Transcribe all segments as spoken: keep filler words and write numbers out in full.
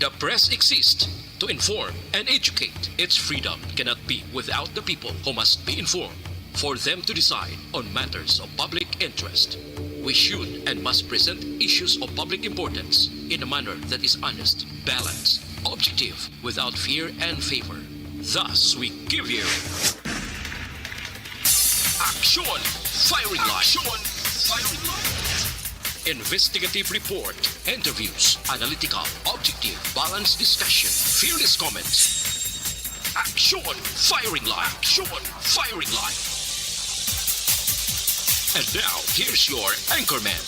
The press exists to inform and educate. Its freedom cannot be without the people, who must be informed for them to decide on matters of public interest. We should and must present issues of public importance in a manner that is honest, balanced, objective, without fear and favor. Thus, we give you Action Firing Line. Action Firing Line. Investigative report, interviews, analytical, objective, balanced discussion, fearless comments. Action Firing Line. Action Firing Line. And now, here's your anchorman.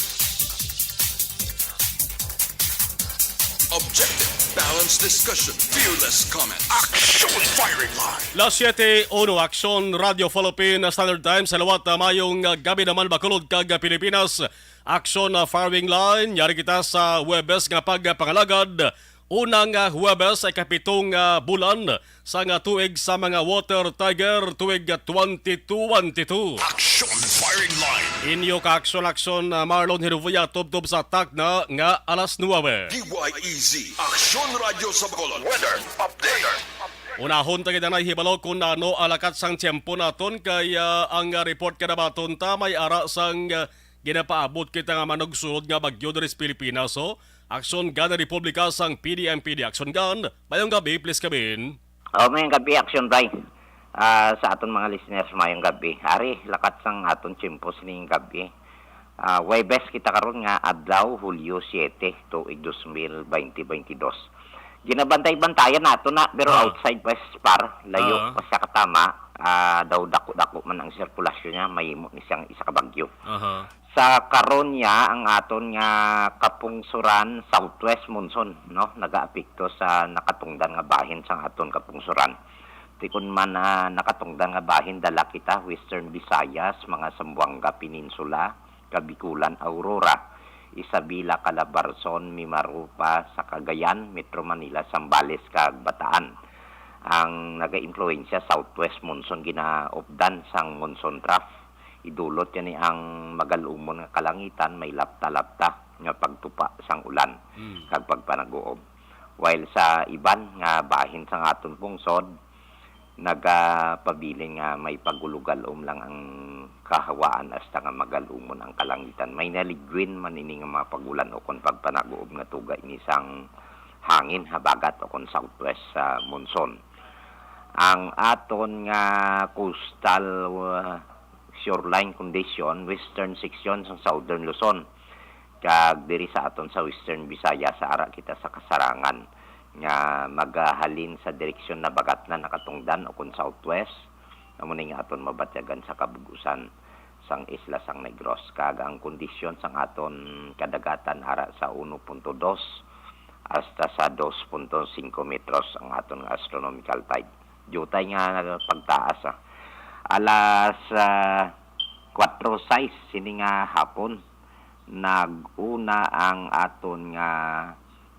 Objective, balanced discussion, fearless comment. Action Firing Line. Las siete uno, Action Radio Philippine Standard Time. Sa liwat, ah, mayong, ah, gabi naman, Bacolod kag, ah, Pilipinas. Action, ah, Firing Line. Yari kita sa Huwebes nga pagpangalagad. Unang, ah, Huwebes sa ikapitong, ah, bulan sang, ah, tuig sa mga Water Tiger, tuig, ah, twenty twenty-two. Action Firing Line. Inyo ka Action, Action, ah, Marlon Hiruvuya, tubtob sa takna nga alas nuebe. D Y E Z, Action Radio sa Bacolod. Weather update. Unahon ta gid anay hibalo kung ano ang lakat sang tiyempo naton kay, ah, ang, ah, report kanabaton ta may ara sang, ah, ginapaabot kita nga manugsulod nga bagyo diri sa Pilipinas, oh. Action Gun Republika sang P D M P D Action Gun. Mayong gabi, please, Kabin. Oh, mayong gabi, Action Bray. Ah, sa aton mga listeners, mayong gabi. Ari, lakat sang aton tiyempo sining gabi. Ah, Huwebes kita karon nga adlaw, Hulyo siete, tuig dos mil baynte baynte dos. Ginabantay-bantayan nato na, pero Ah. outside pa sa par, layo Ah. pa sa katama, ah, daw dako-dako man ang sirkulasyon niya, mahimo ni siyang isa ka bagyo. Aha. Sa karon niya, ang aton nga kapungsoran, southwest monsoon, no, nagaapekto sa nakatungdan nga bahin sang aton kapungsoran. Tikon man, ah, nakatungdan nga bahin, dala kita, Western Visayas, mga Zamboanga Peninsula, Kabikulan, Aurora, Isabela, Calabarzon, Mimaropa, sa Cagayan, Metro Manila, Zambales, kag Bataan. Ang nagaimpluwensya, southwest monsoon, ginaupdan sang monsoon trough. Idulot yani ang magalumon nga kalangitan, may lapta-lapta nga pagtupa sang ulan Mm. kag pagpanaguob. While sa iban nga bahin sang aton pungsod, nagapabilin nga may pagulog-alom lang ang kahawaan hasta nga magalumon ang kalangitan. May naligwin man ini nga mga pag-ulan ukon pagpanaguob nga tuga ini sang hangin habagat ukon southwest sa monsoon. Ang aton nga coastal, uh, shoreline condition, western section sang Southern Luzon, kag diri sa aton sa Western Visayas, sa ara kita sa kasarangan, nga magahalin sa direksyon na bagat na nakatungdan ukon southwest, amo ni nga aton mabatyagan sa kabug-usan sang Isla sang Negros, kag ang kondisyon sang aton kadagatan ara sa uno punto dos hasta sa dos punto singko metros ang aton nga astronomical tide. Diutay nga pagtaas, ah. Alas, ah, kuwatro sais sini nga hapon, nag-una ang aton nga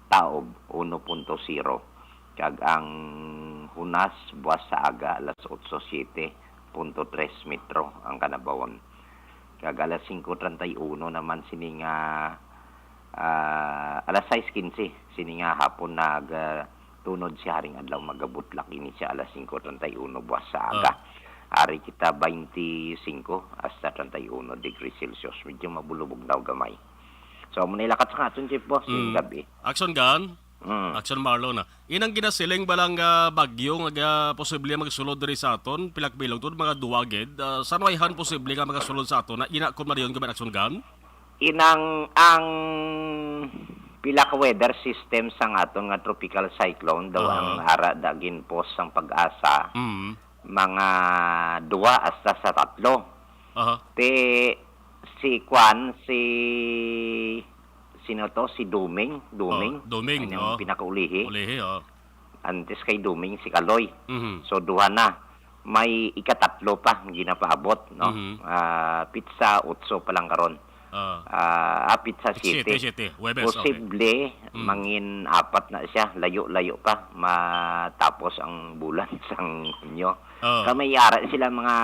taob, uno punto zero, kag ang hunas buwas sa aga, alas otso siete punto tres metro ang kanabawon. Kag alas singko treinta y uno naman sini nga, ah, alas sais quince sini nga hapon, nag, ah, tunod si Haring Adlaw, magabutlak ini siya alas singko treinta y uno buwas sa aga. Ah. Ari kita twenty-five hasta treinta y uno degrees Celsius. Medyo mabulubog daw gamay. So, amo na ilakat sa aton, Chief Boss, Mm. yung gabi. Action Gun? Mm. Action Marlon, ah. Inang ginasiling ba lang, ah, bagyo nga ga-, posible magsulod diri sa aton? Pilak bilog to, mga duwa gid. Ah, sa nuwayhan posible nga magasulod sa aton na ina kon madayon gamay Action Gun? Inang ang pila ka weather system sang aton nga tropical cyclone daw Aha. ang ara da ginpost sang PAGASA, Mm. mga duwa hasta sa tatlo. Aha. Ti si kwan, si sino to? Si Duming, Duming. Oh, Duming, Ano yung oh. pinakaulihi? Ulihi, oh. Antes kay Duming, si Kaloy. Mhm. So, duha na. May ikatatlo pa, ginapaabot, no? Mhm. Ah, pitsa otso pa lang karon. Ah. Ah, ah, pitsa Siete, siete. siete. Huwebes, okay. Posible, Mm. mangin apat na siya. Layo-layo pa. Matapos ang bulan sang Hunyo. Oh. Kamay ara sila mga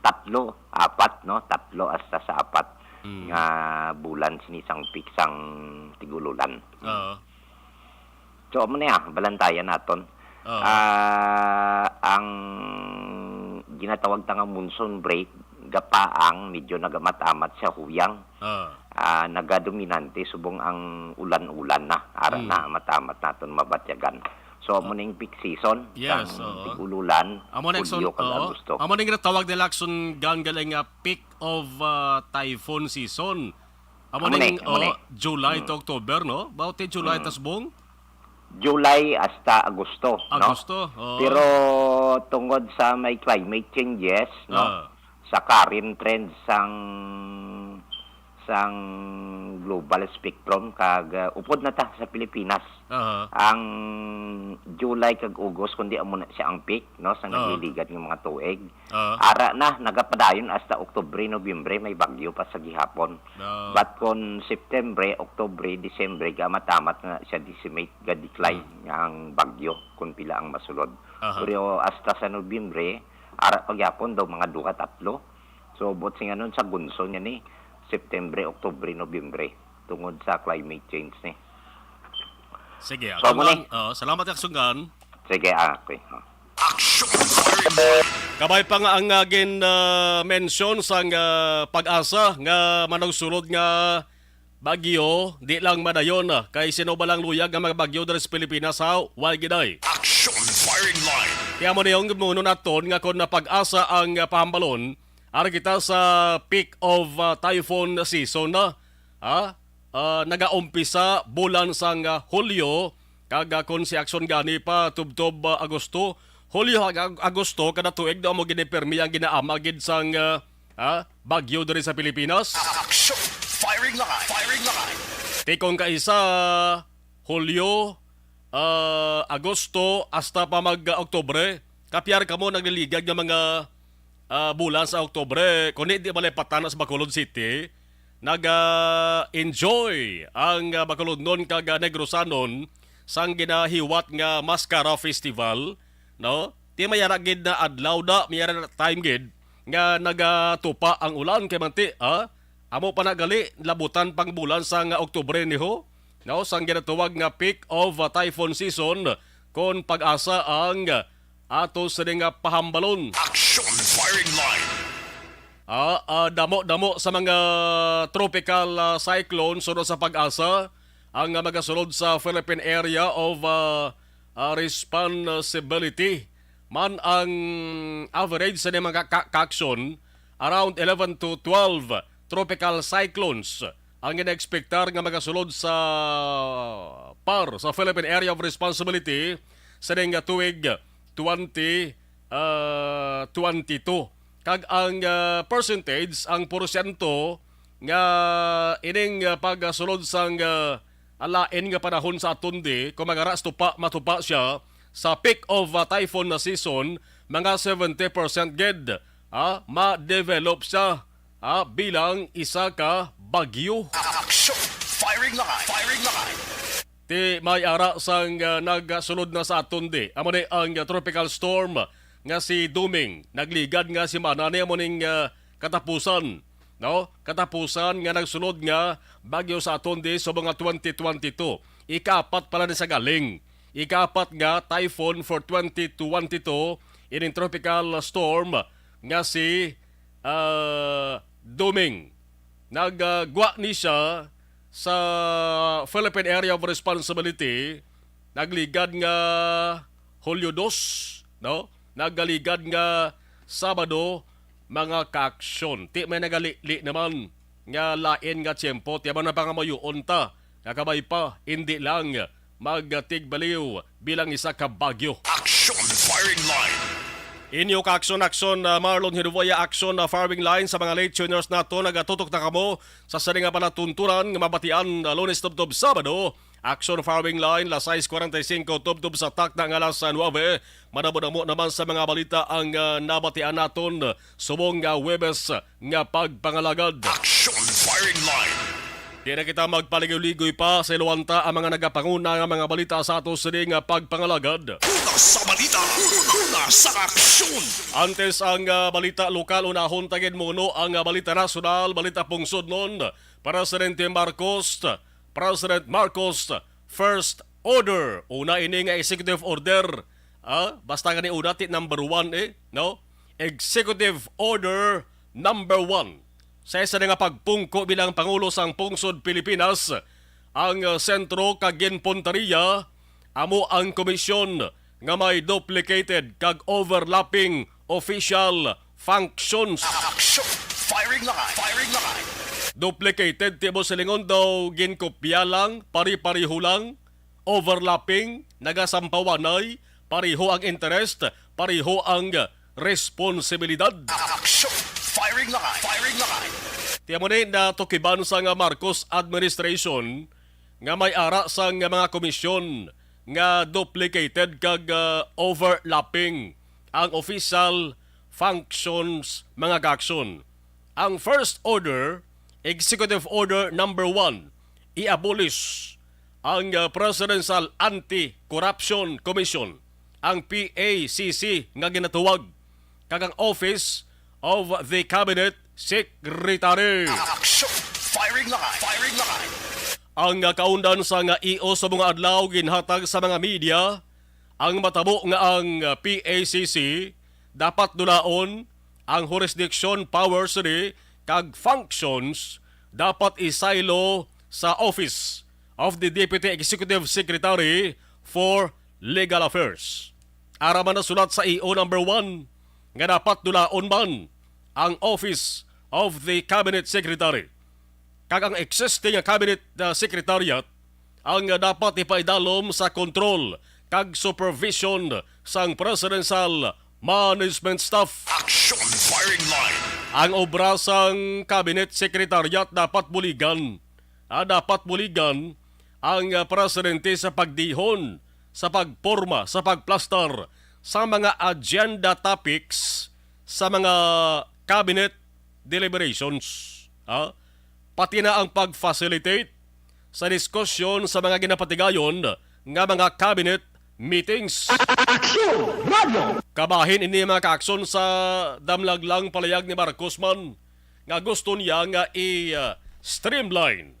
tatlo, apat, no? Tatlo hasta sa apat Mm. nga bulan sini sang piksang tig-ululan. Oo. So, amo niya, balantayan naton. Oo. Ah, ang ginatawag ta nga monsoon break, gapaang medyo nagamat-amat sa huyang. Ah. Ah, nagadominante subong ang ulan-ulan na. Ara Mm. na, amat-amat naton mabatyagan. So, amo na yung peak season Yes, sang oo. tig-ululan, Amo na yung Hulyo kag oo. Agosto. Amo na yung ginatawag nila, Akson Gan, galing nga peak of, ah, typhoon season. Amo Amo na ni, yung, amo ni. oh, July Mm. to October, no? About July Mm. tas bong? July hasta Agosto, no? Agosto, oo. Pero tungod sa may climate changes, no? Ah. Sa current trends sang, sang global spectrum, kag, uh, upod na ta sa Pilipinas. Aha. Ang July kag August, kundi amo na siya ang peak, no, sa Oo. nagliligad nga mga tuig. Oo. Ara na, nagapadayon hasta Oktubre, Nobyembre, may bagyo pa sa gihapon. Oo. But kon September, Oktubre, Disyembre, gamat-amat na siya decimate, ga-decline Hmm. nga ang bagyo, kung pila ang masulod. Aha. Pero hasta sa Nobyembre, ara pa gyapon daw mga duha, tatlo. So, buot singanon sa gunson nga ni September, Oktubre, Nobyembre, tungod sa climate change ni. Sige, So, amo ni. Akson Gan. Oh, salamat, Akson Gan. Sige, ah, okay. Oh. Action Fireball. Kabay pa nga ang, ah, gin, ah, mention sang, ah, PAGASA nga manugsulod nga bagyo, di lang madayon, ah, kay sino ba lang luyag nga mga bagyo diri sa Pilipinas, ha? Why giday? Action Firing Line. Kaya mo na yung muno naton nga kung na PAGASA ang, ah, pahambalon, ara kita sa peak of, ah, typhoon season na, ha? Ah, nagaumpisa bulan sang, ah, Hulyo, kag, ah, kon si Akson gani pa tubtob, ah, Agosto, Hulyo hag Ag-, Agosto kada tuig daw mo gini pirmi ang ginaama gid sang, ah, ah, bagyo diri sa Pilipinas. Action! Firing line! Firing line! Tikong kaisa, Hulyo, ah, Agosto, hasta pa mag, ah, Oktubre. Kapyar kamo nagliligad nga mga, ah, bulan sa Oktubre, kundi di malipatan sa Bacolod City, naga-enjoy ang, ah, Bacolodnon kag, ah, Negrosanon sang ginahiwat nga Mascara Festival, no? Ti may ara gid na adlaw da, may ara na time gid nga nagatupa ang ulan kay manti, ah, amo pa na gali, labutan pang bulan sang Oktubre ni ho, no? Sang ginatawag nga peak of, ah, typhoon season, kon PAGASA ang ato sini nga pahambalon. Action Firing Line. Ah, ah, damo-damo sa mga tropical, ah, cyclone sunod sa PAGASA ang, ah, magasulod sa Philippine Area of, ah, ah, Responsibility. Man ang average sa mga ka-, ka-, action, around eleven to twelve tropical cyclones ang ginaekspektar nga magasulod sa par sa Philippine Area of Responsibility sa ding tuig twenty, ah, twenty-two. Kag ang, ah, percentage, ang porsyento nga ining, ah, pagsulod sang, ah, lain nga panahon sa aton di, kung magaras tupa, matupa siya sa peak of, ah, typhoon na season, mga seventy percent gid, ah, ma-develop siya, ah, bilang isa ka bagyo. Action! Firing line! Firing line! Ti may ara sang, ah, nagsulod na sa aton di. Amo ni ang, ah, tropical storm nga si Doming. Nagligad nga semana ni amo ning, ah, katapusan, no? Katapusan nga nagsulod nga bagyo sa aton di sa mga twenty twenty-two. Ikaapat pala ni sa galing. Ikaapat nga typhoon for twenty twenty-two, ining tropical storm nga si, ah, Doming. Nagagwa ni siya sa Philippine Area of Responsibility. Nagligad nga Hulyo dos, no? Nagaligad nga Sabado, mga kaaksyon. Ti may nagalili naman nga lain nga tiyempo, ti amo na pangamuyoon ta, nga kabay pa, hindi lang magtigbaliw bilang isa ka bagyo. Action Firing Line. Inyo kaaksyon-aksyon, ah, Marlon Hinuboya, action, ah, firing line sa mga late tuners nato. Nagatutok na kamo sa sini nga palatuntunan nga mabatian, ah, Lunes tubtob Sabado. Action firing line, las sais cuarenta y cinco tubtob sa takna nga las nuebe. Madamo-damo naman sa mga balita ang, ah, nabatian naton subong nga Huwebes nga pagpangalagad. Action Firing Line. Di na kita magpaligoy-ligoy pa, sayluan ta ang mga nagapanguna nga mga balita sa ato sini nga pagpangalagad. Una sa balita, una sa aksyon. Antes ang, ah, balita lokal, unahon ta gid muno ang, ah, balita nasyonal, balita pungsodnon. Presidente Marcos, President Marcos first Order. Una ini nga executive order. Ah, basta gani una, ti number one eh, no? Executive Order number one. Sa isa na nga pagpungko bilang Pangulo sang Pungsod Pilipinas, ang, uh, sentro kag ginpuntaria amo ang komisyon nga may duplicated kag overlapping official functions. Action! Firing line! Firing line! Duplicated, ti mo silingon daw ginkopya lang, pari-pareho lang, overlapping, nagasampawanay, pareho ang interest, pareho ang responsibilidad. Action! Firing line! Firing line! Ti amo ni natukiban sang Marcos administration nga may ara sang mga komisyon nga duplicated kag, ah, overlapping ang official functions, mga kaakson. Ang first order, Executive Order number one, i-abolish ang, ah, Presidential Anti-Corruption Commission, ang P A C C nga ginatuwag, kag ang Office of the Cabinet Secretary. Action! Firing line! Firing line! Ang, ah, kaundan sang, ah, E O sa mga adlaw ginhatag sa mga media ang matabo nga ang, ah, P A C C dapat dulaon ang jurisdiction, powers ni kag functions dapat isaylo sa Office of the Deputy Executive Secretary for Legal Affairs. Ara man nasulat sa E O number one nga dapat dulaon man ang Office of the Cabinet Secretary kag ang existing nga Cabinet, uh, Secretariat ang, uh, dapat ipaidalom sa kontrol kag supervision sang Presidential Management Staff. Action! Firing line! Ang obra sang Cabinet Secretariat dapat buligan, ah, dapat buligan ang, ah, presidente sa pagdihon, sa pagporma, sa pagplastar sa mga agenda topics sa mga cabinet deliberations, ah, pati na ang pag-facilitate sa diskusyon sa mga ginapatigayon nga mga cabinet meetings. Action! Radio! Kabahin ini, mga kaakson, sa damlag lang palayag ni Marcos man nga gusto niya nga i-streamline,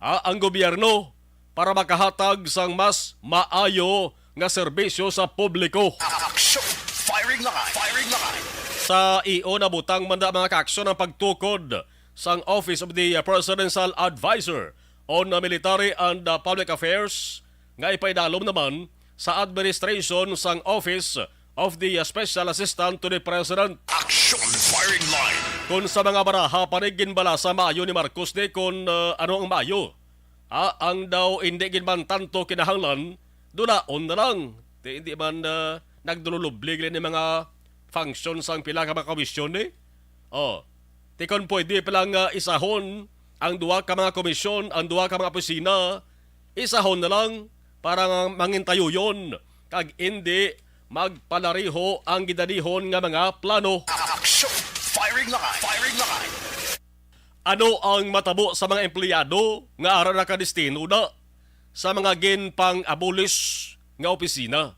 ah, ang gobyerno para makahatag sang mas maayo nga serbisyo sa publiko. Action! Firing line! Firing line! Sa E O nabutang man na, mga kaakson, ang pagtukod sang Office of the Presidential Advisor on Military and, uh, Public Affairs nga ipaidalom naman sa administration sang Office of the Special Assistant to the President. Action! Firing line! Kung sa mga baraha pa ni, ginbalasa maayo ni Marcos ni kung, uh, ano ang maayo. Ah, ang daw indi gid man tanto kinahanglan, dulaon na lang. Di, hindi man, ah, nagdululublig ni mga function sang pila ka mga komisyon, eh. Oh, ti kon pwede pa lang, ah, isahon ang duha ka mga komisyon, ang duha ka mga opisina, isahon na lang para nga mangintayuyon kag indi magpalariho ang gidadihon nga mga plano. Action! Firing line! Firing line! Ano ang matabo sa mga empleyado nga ara nakadestino na sa mga ginpang-abolish nga opisina?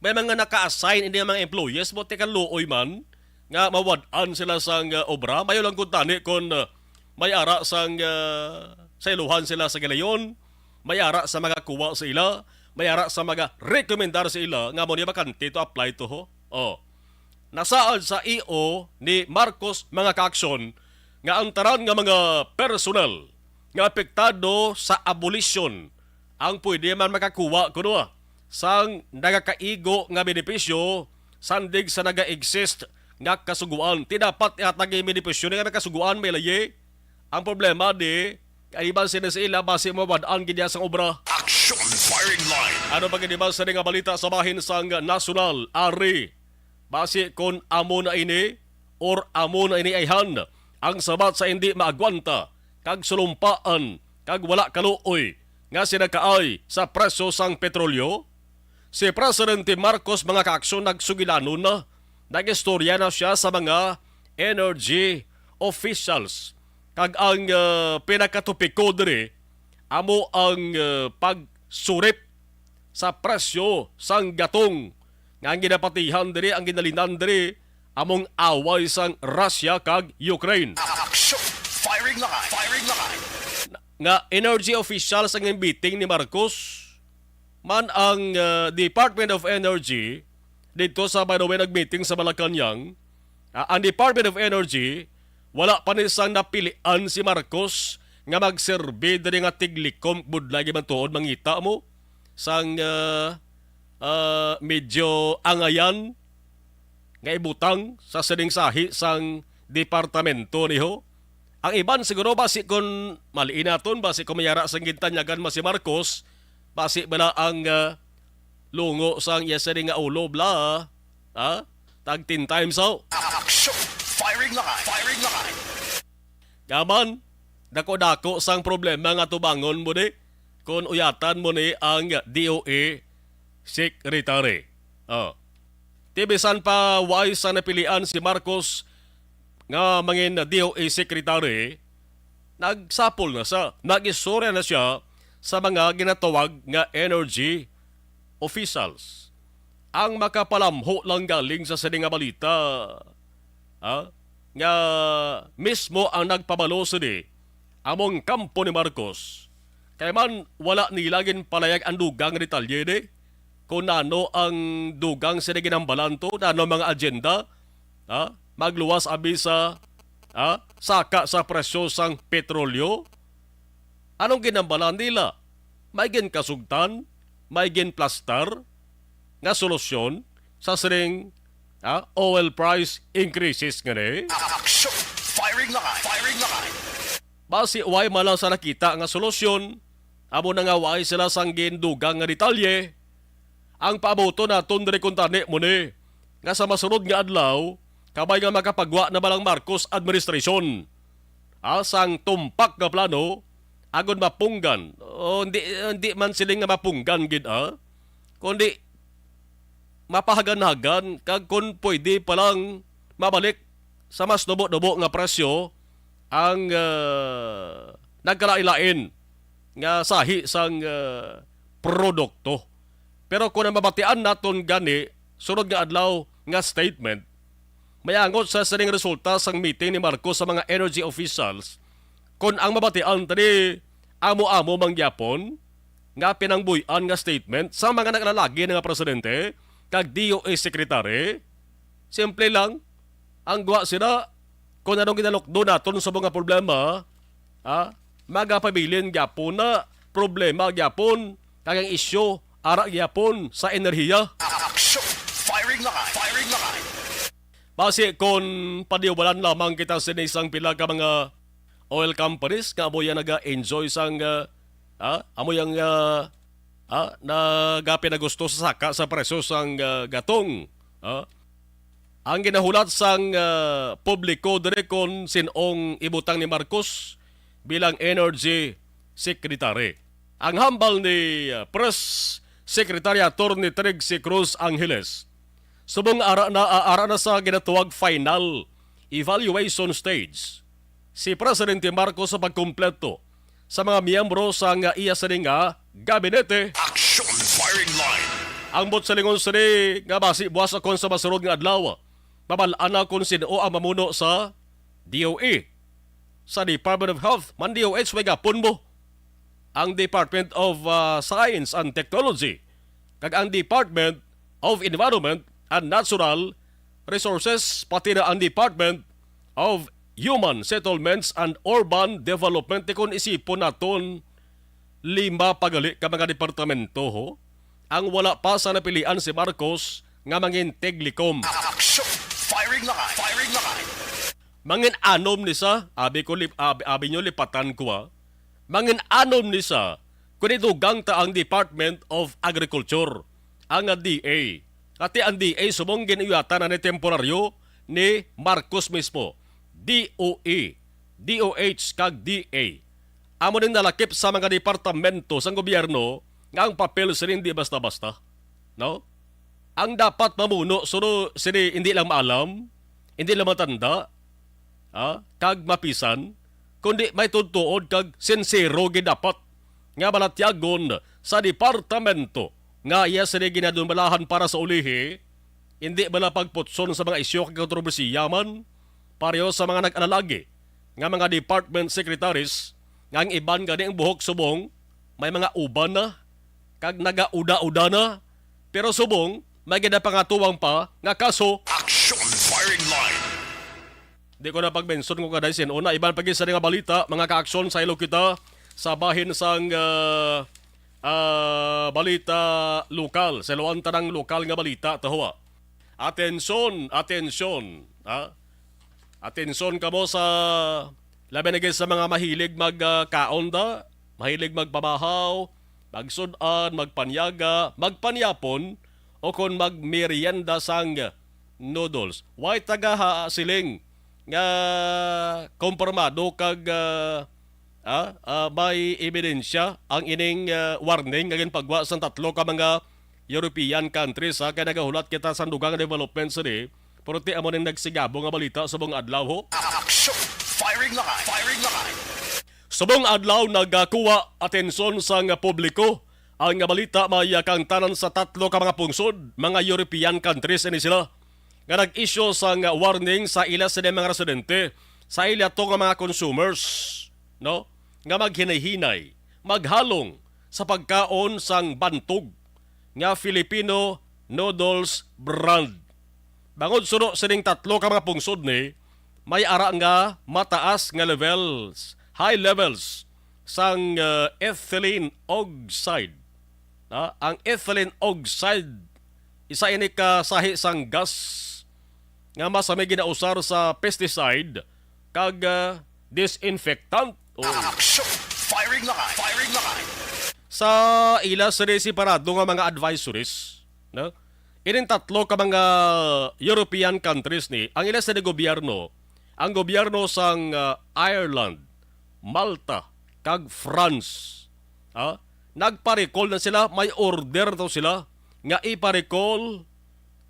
May mga naka-assign ini nga mga employees, mo tikaluoy man nga mawad-an sila sang, uh, obra. Mayo lang gud tani kon, uh, may ara sang, uh, sayluhan sila sa gilayon, may ara sa mga kuha sa ila, may ara sa mga rekomendar sa ila nga mo ni bakante to apply to ho. Oh. Nasaad sa E O ni Marcos, mga kaakson, nga ang tanan nga mga personal nga apektado sa abolisyon ang pwede man makakuha kuno sang nagakaigo nga benepisyo sandig sa naga-exist nga kasugoan. Ti dapat ihatag ang benepisyo nga may kasugoan, may layi. Ang problema di, kaiban sini sa ila, basi mawad-an gid niya sang obra. Action! Firing line! Ano pa gid ba sa nga balita sa bahin sang nasyonal, ari? Basi kon amo na ini or amo na ini ayhan ang sabat sa indi maagwanta kag sulumpaan kag wala kaluoy nga sinakaay sa presyo sang petrolyo? Si Presidente Marcos, mga kaaksyon, nagsugilanon na, nag-istorya na siya sa mga energy officials. Kag ang, ah, pinakatopiko diri amo ang, ah, pagsurit sa presyo sang gatong nga ang ginapatihan diri, ang ginalinan diri, among away sang Russia kag Ukraine. Action! Firing line! Firing line! Nga energy officials ang imbiting ni Marcos, man ang, ah, Department of Energy dito sa, by the way, nag-meeting sa Malacañang. Ah, ang Department of Energy, wala pa ni sang napilian si Marcos nga magserbi diri nga tiglikom. Budlay gyud man tuod, mangita mo sang, ah, ah, medyo angayan nga ibutang sa sining sahi sang departamento niho. Ang iban siguro, basi kon maliin naton, basi kon mayara sang gintanyagan man si Marcos, basi bala ang, ah, lungo sang iya sini nga ulo, bla, ha? Tag ten times, oh. Action! Firing line! Firing line! Nga man, dako-dako sang problema nga tubangon mo ni kon uyatan mo ni ang D O E secretary. Oh. Ti bisan pa wala sang napilian si Marcos nga mangin D O E secretary, nagsapol na sa, nag-istorya na siya sa mga ginatawag nga energy officials. Ang makapalamho lang galing sa sini nga balita, ha, nga mismo ang nagpabalo sini, among kampo ni Marcos. Kay man, wala nila ginpalayag ang dugang nga detalye ni kon ano ang dugang sini ginambalan to, ano mga agenda, ha? Magluwas abi sa, ha? Saka sa presyo sang petrolyo. Anong ginambalan nila? May ginkasugtan, may ginplastar nga solusyon sa sining, ha, oil price increases nga ni? Action! Firing line! Firing line! Basi way man lang sa nakita nga solusyon, amo na nga way sila sang gindugang nga detalye. Ang paabuton naton diri kuntani mo ni nga sa masunod nga adlaw, kabay nga makapagwa na ba lang Marcos administration, ah, sang tumpak nga plano, agod mapunggan, o hindi, hindi man siling nga mapunggan gid, ah, kundi mapahagan-hagan, kag kon pwede pa lang, mabalik sa mas nubo-nubo nga presyo ang, ah, nagkalain-lain nga sahi sang, ah, produkto. Pero kung ang mabatian naton gani, sunod nga adlaw nga statement, mayangot sa sining resulta sang meeting ni Marcos sa mga energy officials, kung ang mabatian tani amo-amo man gyapon nga pinangbuy-an nga statement sa mga naglalagi nga presidente kag D O A secretary, simple lang, ang gwa sila kung anong ginalukdo naton sa mga problema, ha? Magapabilin gyapon na problema gyapon kag ang isyu ara gyapon sa enerhiya. Action! Firing line! Firing line! Basi kon paniwalan lamang kita sa isang pila ka mga oil companies nga amo yang naga-enjoy sang, ah, ah, amo yang, ah, ah, nagapinagusto sa saka sa presyo sang, ah, gatong, ah. Ang ginahulat sang, ah, publiko diri kon sin-ong ibutang ni Marcos bilang energy secretary. Ang hambal ni, ah, Press Secretary Attorney Trixie Cruz Angeles, subong ara na, ah, ara na sa ginatawag final evaluation stage si Presidente Marcos sa pagkumpleto sa mga miyembro sang iya sini nga gabinete. Action! Firing line! Ang bot sa lingon sini nga basi buwas akon sa masunod nga adlaw, mabal-an na kon sin-o ang mamuno sa D O E, sa Department of Health, man D O H, way gapon mo, ang Department of, ah, Science and Technology, kag ang Department of Environment and Natural Resources, pati na ang Department of Human Settlements and Urban Development. Di kon isipon naton, lima pa gali ka mga departamento, ho, ang wala pa sa napilian si Marcos nga mangin tiglikom. Action! Firing line! Firing line! Mangin anom ni sa, abi ko lip-, abi, abi nyo lipatan ko, ha. Mangin anom ni sa, kung idugang ta ang Department of Agriculture, ang D A. Ati ang D A subong ginuyatan na ni temporaryo ni Marcos mismo. D O E, D O H, kag D A. Amo ning nalakip sa mga departamento sang gobyerno nga ang papel sini hindi basta-basta. No? Ang dapat mamuno suno sini hindi lang maalam, hindi lang matanda, ah, kag mapisan, kundi may tuod-tuod kag sinsero gid dapat nga balatyagon sa departamento nga iya sini ginadumalahan para sa ulihi, hindi bala pagputson sa mga isyu kag kontrobersiya man, pareho sa mga nag-alalagi nga mga department secretaries nga ang iban gani ang buhok subong may mga uban na kag nagauda-uda na, pero subong may ginapangatuwang pa nga kaso. Action Firing Line. Di ko na pagmention kung kaday sin-o na. Iban pa gid sa nga balita, mga kaaksyon, saylo kita sa bahin sang, ah, ah, balita lokal. Sayloan ta ang lokal nga balita, tahoa. Atensyon, atensyon, ha? Atensyon kamo sa, labi na gid sa mga mahilig mag, ah, kaon da, mahilig magpabahaw, magsud-an, magpanyaga, magpanyapon, o kon magmerienda sang noodles. Way taga ha siling nga kompormado kag, ah, ah, ah, may ebidensya ang ining, ah, warning nga ginpagwa sang tatlo ka mga European countries, ha, kay nagahulat kita sa dugang nga development sini, pero ti amo ning nagsigabo nga balita subong adlaw, ho. Action! Firing line! Firing line! Subong adlaw nagakuha atensyon sang publiko ang balita may, ah, kaangtanan sa tatlo ka mga pungsod, mga European countries ini sila, nga nag-issue sang warning sa ila sini mga residente, sa ila to nga mga consumers, no, nga maghinay-hinay, maghalong sa pagkaon sang bantog nga Filipino noodles brand. Bangod suno sining tatlo ka mga pungsod ni, may ara nga mataas nga levels, high levels sang, uh, ethylene oxide. Ah, ang ethylene oxide, isa ini ka sahi sang gas nga mas may ginausar sa pesticide kag, uh, disinfectant. Oh. Action! Firing line! Firing line! Sa ila sini separado nga mga advisories, no? Ining tatlo ka mga European countries ni, ang ila sini gobyerno, ang gobyerno sang, ah, Ireland, Malta, kag France, ah, nagpa-recall na sila, may order daw sila nga ipa-recall,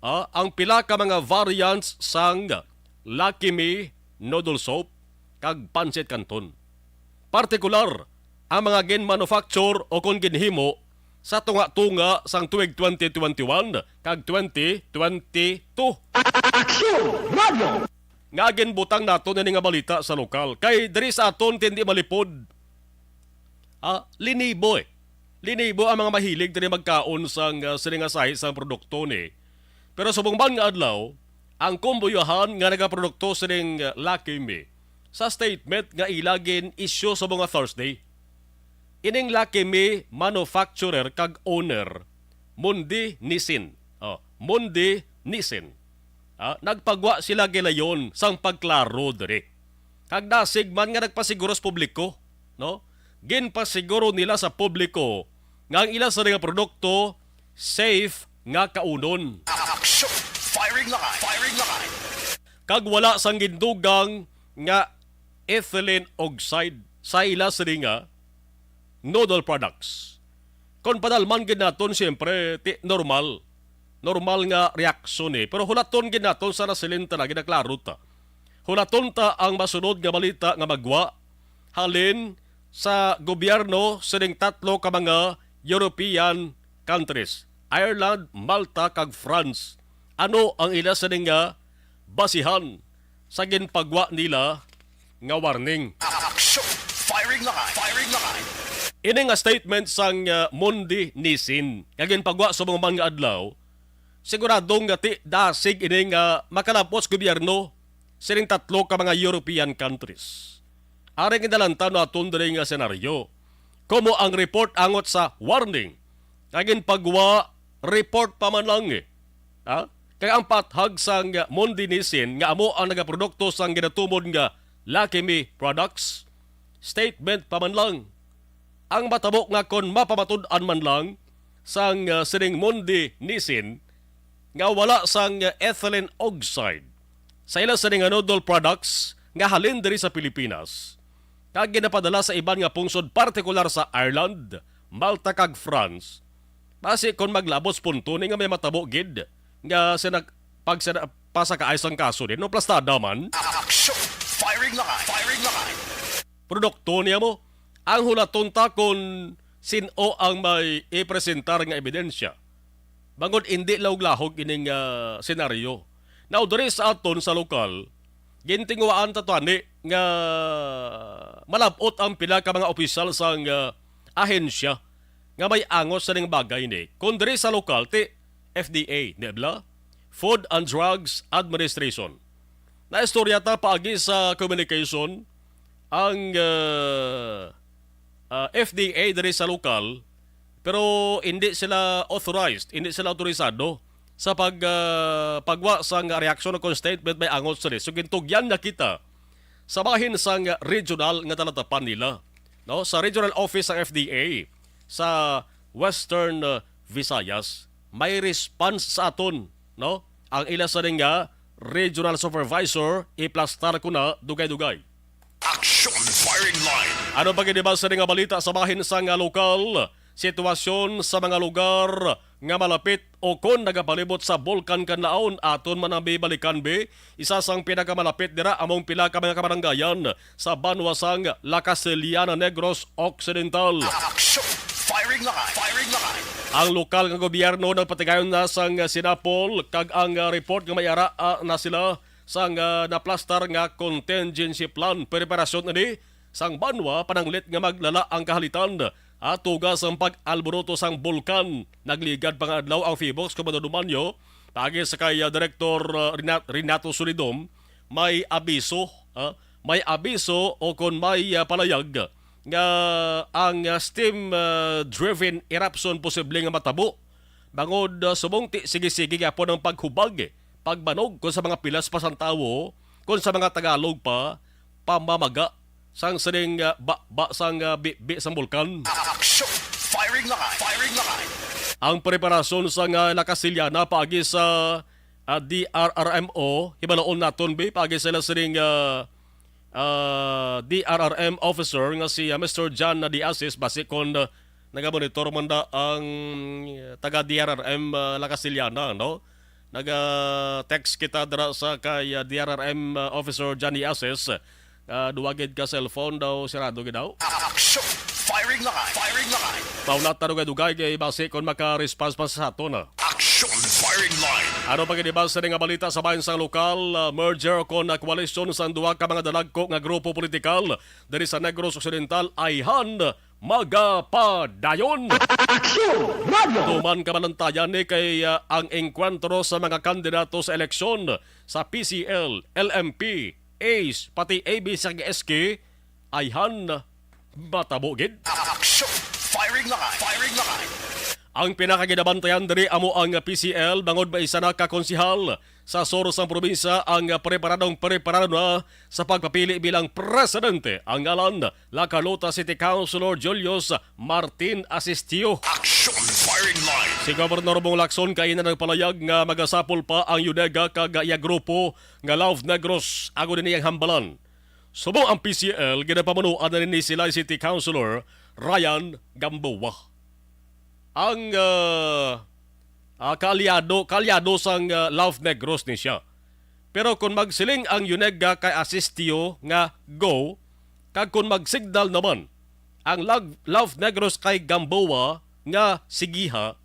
ah, ang pila ka mga variants sang Lucky Me noodle soup kag pancit canton. Partikular, ang mga gin-manufacture o kon ginhimo sa tunga-tunga sang tuig twenty twenty-one kag twenty twenty-two. Action Radio! Nga ginbutang naton ini nga balita sa lokal, kay diri sa aton ti indi malipod. Ah, linibo, eh. Linibo ang mga mahilig diri magkaon sang, ah, sini nga sahi sang produkto ni. Pero subong man nga adlaw, ang kumbuyahan nga nagaprodukto sining, ah, Lucky Me sa statement nga ila gin-issue sa mga Thursday. Ining Lucky Me manufacturer kag owner, Mundi Nisin. Oh, Mundi Nisin. Ah, nagpagwa sila gilayon sang pagklaro diri. Kag dasig man nga nagpasiguro sa publiko, no? Ginpasiguro nila sa publiko nga ang ila sini nga produkto safe nga kaunon. Action! Firing line! Firing line! Kag wala sang gindugang nga ethylene oxide sa ila sini nga noodle products. Kon padalman gid naton, siyempre, ti-, normal. Normal nga reaksyon, eh. Pero hulaton gid naton sa nasilin ta na, ginaklaro ta. Hulaton ta ang masunod nga balita nga magwa halin sa gobyerno sining tatlo ka mga European countries, Ireland, Malta, kag France. Ano ang ila sini nga basihan sa ginpagwa nila nga warning? Action! Firing line! Firing line! Ini nga statement sang, uh, Mundi Nisin nga ginpagwa sa mga man nga adlaw, sigurado nga ti dasig ini nga makalabot sa gobyerno sining tatlo ka mga European countries. Ari nga nalantaw naton diri nga senaryo. Komo ang report angot sa warning, kag ginpagwa report pa man lang, eh. Ha? Kag ang pathag sang Mundi Nisin nga amo ang nagaprodukto sang ginatumod nga Lucky Me products, statement pa man lang. Ang matabo nga kon mapamatud-an man lang sang, uh, sining Mundi Nisin nga wala sang, uh, ethylene oxide sa ila sini nga noodle products nga halin diri sa Pilipinas, kag ginapadala sa iban nga pungsod, partikular sa Ireland, Malta, kag France. Basi kon maglabos punto ni nga may matabo gid nga sina-, pag sina-, pasakaay sang kaso din, no, plastada man. Action! Firing line! Firing line! Produkto niya mo, ang hulaton ta kon sin-o ang may ipresentar nga ebidensya. Bangod indi lahog-lahog ining, ah, senaryo. Now, diri sa aton sa lokal, gintinguhaan ta tani nga malab-ot ang pila ka mga opisyal sang, ah, ahensya nga may angot sa ning bagay ni. Kung diri sa lokal, ti F D A, di ba? Food and Drugs Administration. Naistorya ta paagi sa communication ang, ah, ah, F D A diri sa lokal, pero hindi sila authorized, hindi sila autorisado sa pag, ah, pagwa sang reaksyon o kung statement may angot sini. So, gintugyan na kita sa bahin sang regional nga talatapan nila, no? Sa regional office sang F D A sa Western, uh, Visayas, may response sa aton, no? Ang ila sa nga regional supervisor, iplastar ko na dugay-dugay. Action Firing Line. Ano pa gid ba sa nga balita sa bahin sa nga lokal? Sitwasyon sa mga lugar nga malapit o kon nagapalibot sa Bulkan Kanlaon, aton man ang bibalikan, bi. Isa sang pinakamalapit dira among pila ka mga kabaranggayan sa banwa sang La Castellana, Negros Occidental. Action! Firing line! Firing line! Ang lokal nga gobyerno nagpatigayon na sang Sinapol kag ang, ah, report nga may ara, ah, na sila sang, ah, naplastar nga contingency plan. Preparasyon ini sang banwa pananglit nga maglala ang kahalitan, ah, tuga sang pag-alboroto sang bulkan. Nagligad pa nga adlaw ang PHIVOLCS, Commander Dumanyo, paagi sa kay, ah, Director, ah, Renat-, Renato Solidom, may abiso, ah, may abiso o kon may, ah, palayag nga ang, ah, steam, ah, driven eruption posible nga matabo bangod, ah, subong ti sige-sige gyapon ang paghubag, pagbanog kon sa mga pilas pa sang tawo, kon sa mga Tagalog pa, pamamaga sang sining, ah, ba, ba sang, ah, bi, bi sang bulkan. Action! Firing line! Firing line! Ang preparasyon sa nga La Castellana paagi sa, ah, D R R M O, hibaloon naton, bi, paagi sila sining, ah, ah, D R R M officer nga si, ah, Mister John Diasis, basi kon, ah, nagamonitor man da ang, ah, taga D R R M, ah, La Castellana, no? Naga-text kita dira sa kay, ah, D R R M, ah, Officer Johnny Ases. Ah, duwa gid ka cellphone daw, sirado gid daw. Action! Firing line! Firing line! Pauna ta dugay-dugay kay basi kon maka-response pa sa aton, ah. Action! Firing line! Ano pa gid ba sa nga balita sa bahin sa lokal, ah, merger kon, ah, koalisyon sa duwa ka mga dalagko nga grupo politikal diri sa Negros Occidental, ayhan magapadayon. Aksyon! Radyo! Tuman kabalantayan ni kay, ah, ang engkwentro sa mga kandidato sa eleksyon sa P C L, L M P, ace, pati A B S kag S K, ayhan matabo gid. Aksyon! Firing line! Firing line! Ang pinakaginabantayan diri amo ang P C L bangod may isa na ka konsehal sa sur sang probinsya ang preparadong preparado na sa pagpapili bilang presidente, ang ngalan La Carlota City Councilor Julius Martin Asistio. Action! Firing line! Si Governor Bong Lacson kaina nagpalayag nga magasapol pa ang Yunega kag iya grupo nga Love Negros, agod ini ang hambalan. Subong ang P C L, ginapamunuan na ni sila City Councilor Ryan Gamboa. Ang, ah, ah, kaalyado, kaalyado sang, ah, Love Negros ni siya. Pero kung magsiling ang Yunega kay Asistio nga go, kag kung magsignal naman ang Lag-, Love Negros kay Gamboa nga sigiha,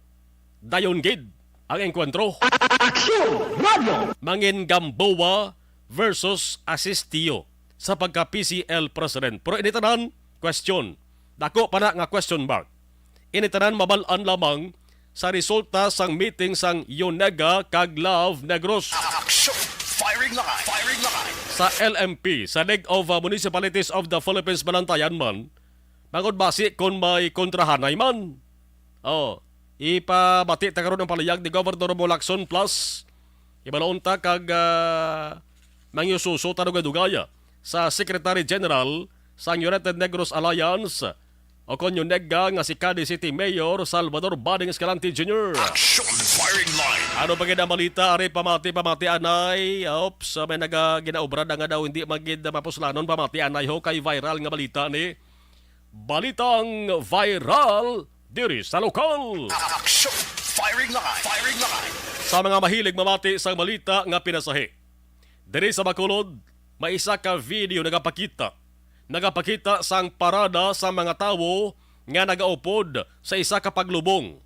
dayon gid ang engkwentro. Aksyon! Radyo! Mangin Gamboa versus Asistio sa pagka-P C L president. Pero ini tanan, question. Dako pa na nga question mark. Ini tanan mabal-an lamang sa resulta sang meeting sang Yunega kag Love Negros. Action! Firing line! Firing line! Sa L M P, sa League of, uh, Municipalities of the Philippines, balantayan man, bangod basi kon may kontrahanay man. Oh, ipabati ta karon ang palayag ni Governor Bong Lacson, plus hibaloon ta kag, ah, mangyususo ta dugay-dugay sa Secretary General sang United Negros Alliance, o kon Yunega, nga si Cadiz City Mayor Salvador Bading Escalante Junior. Action! Firing line! Ano pa gid ang balita? Ari, pamati, pamati anay. Oops, may naga ginaobra na nga daw hindi magid mapuslanon. Pamati anay ho kay viral nga balita ni. Balitang viral diri sa lokal. Action! Firing line! Firing line! Sa mga mahilig mamati sang balita nga pinasahi, diri sa Bacolod, may isa ka video nagapakita. Nagapakita sang parada sa mga tawo nga nagaupod sa isa ka paglubong.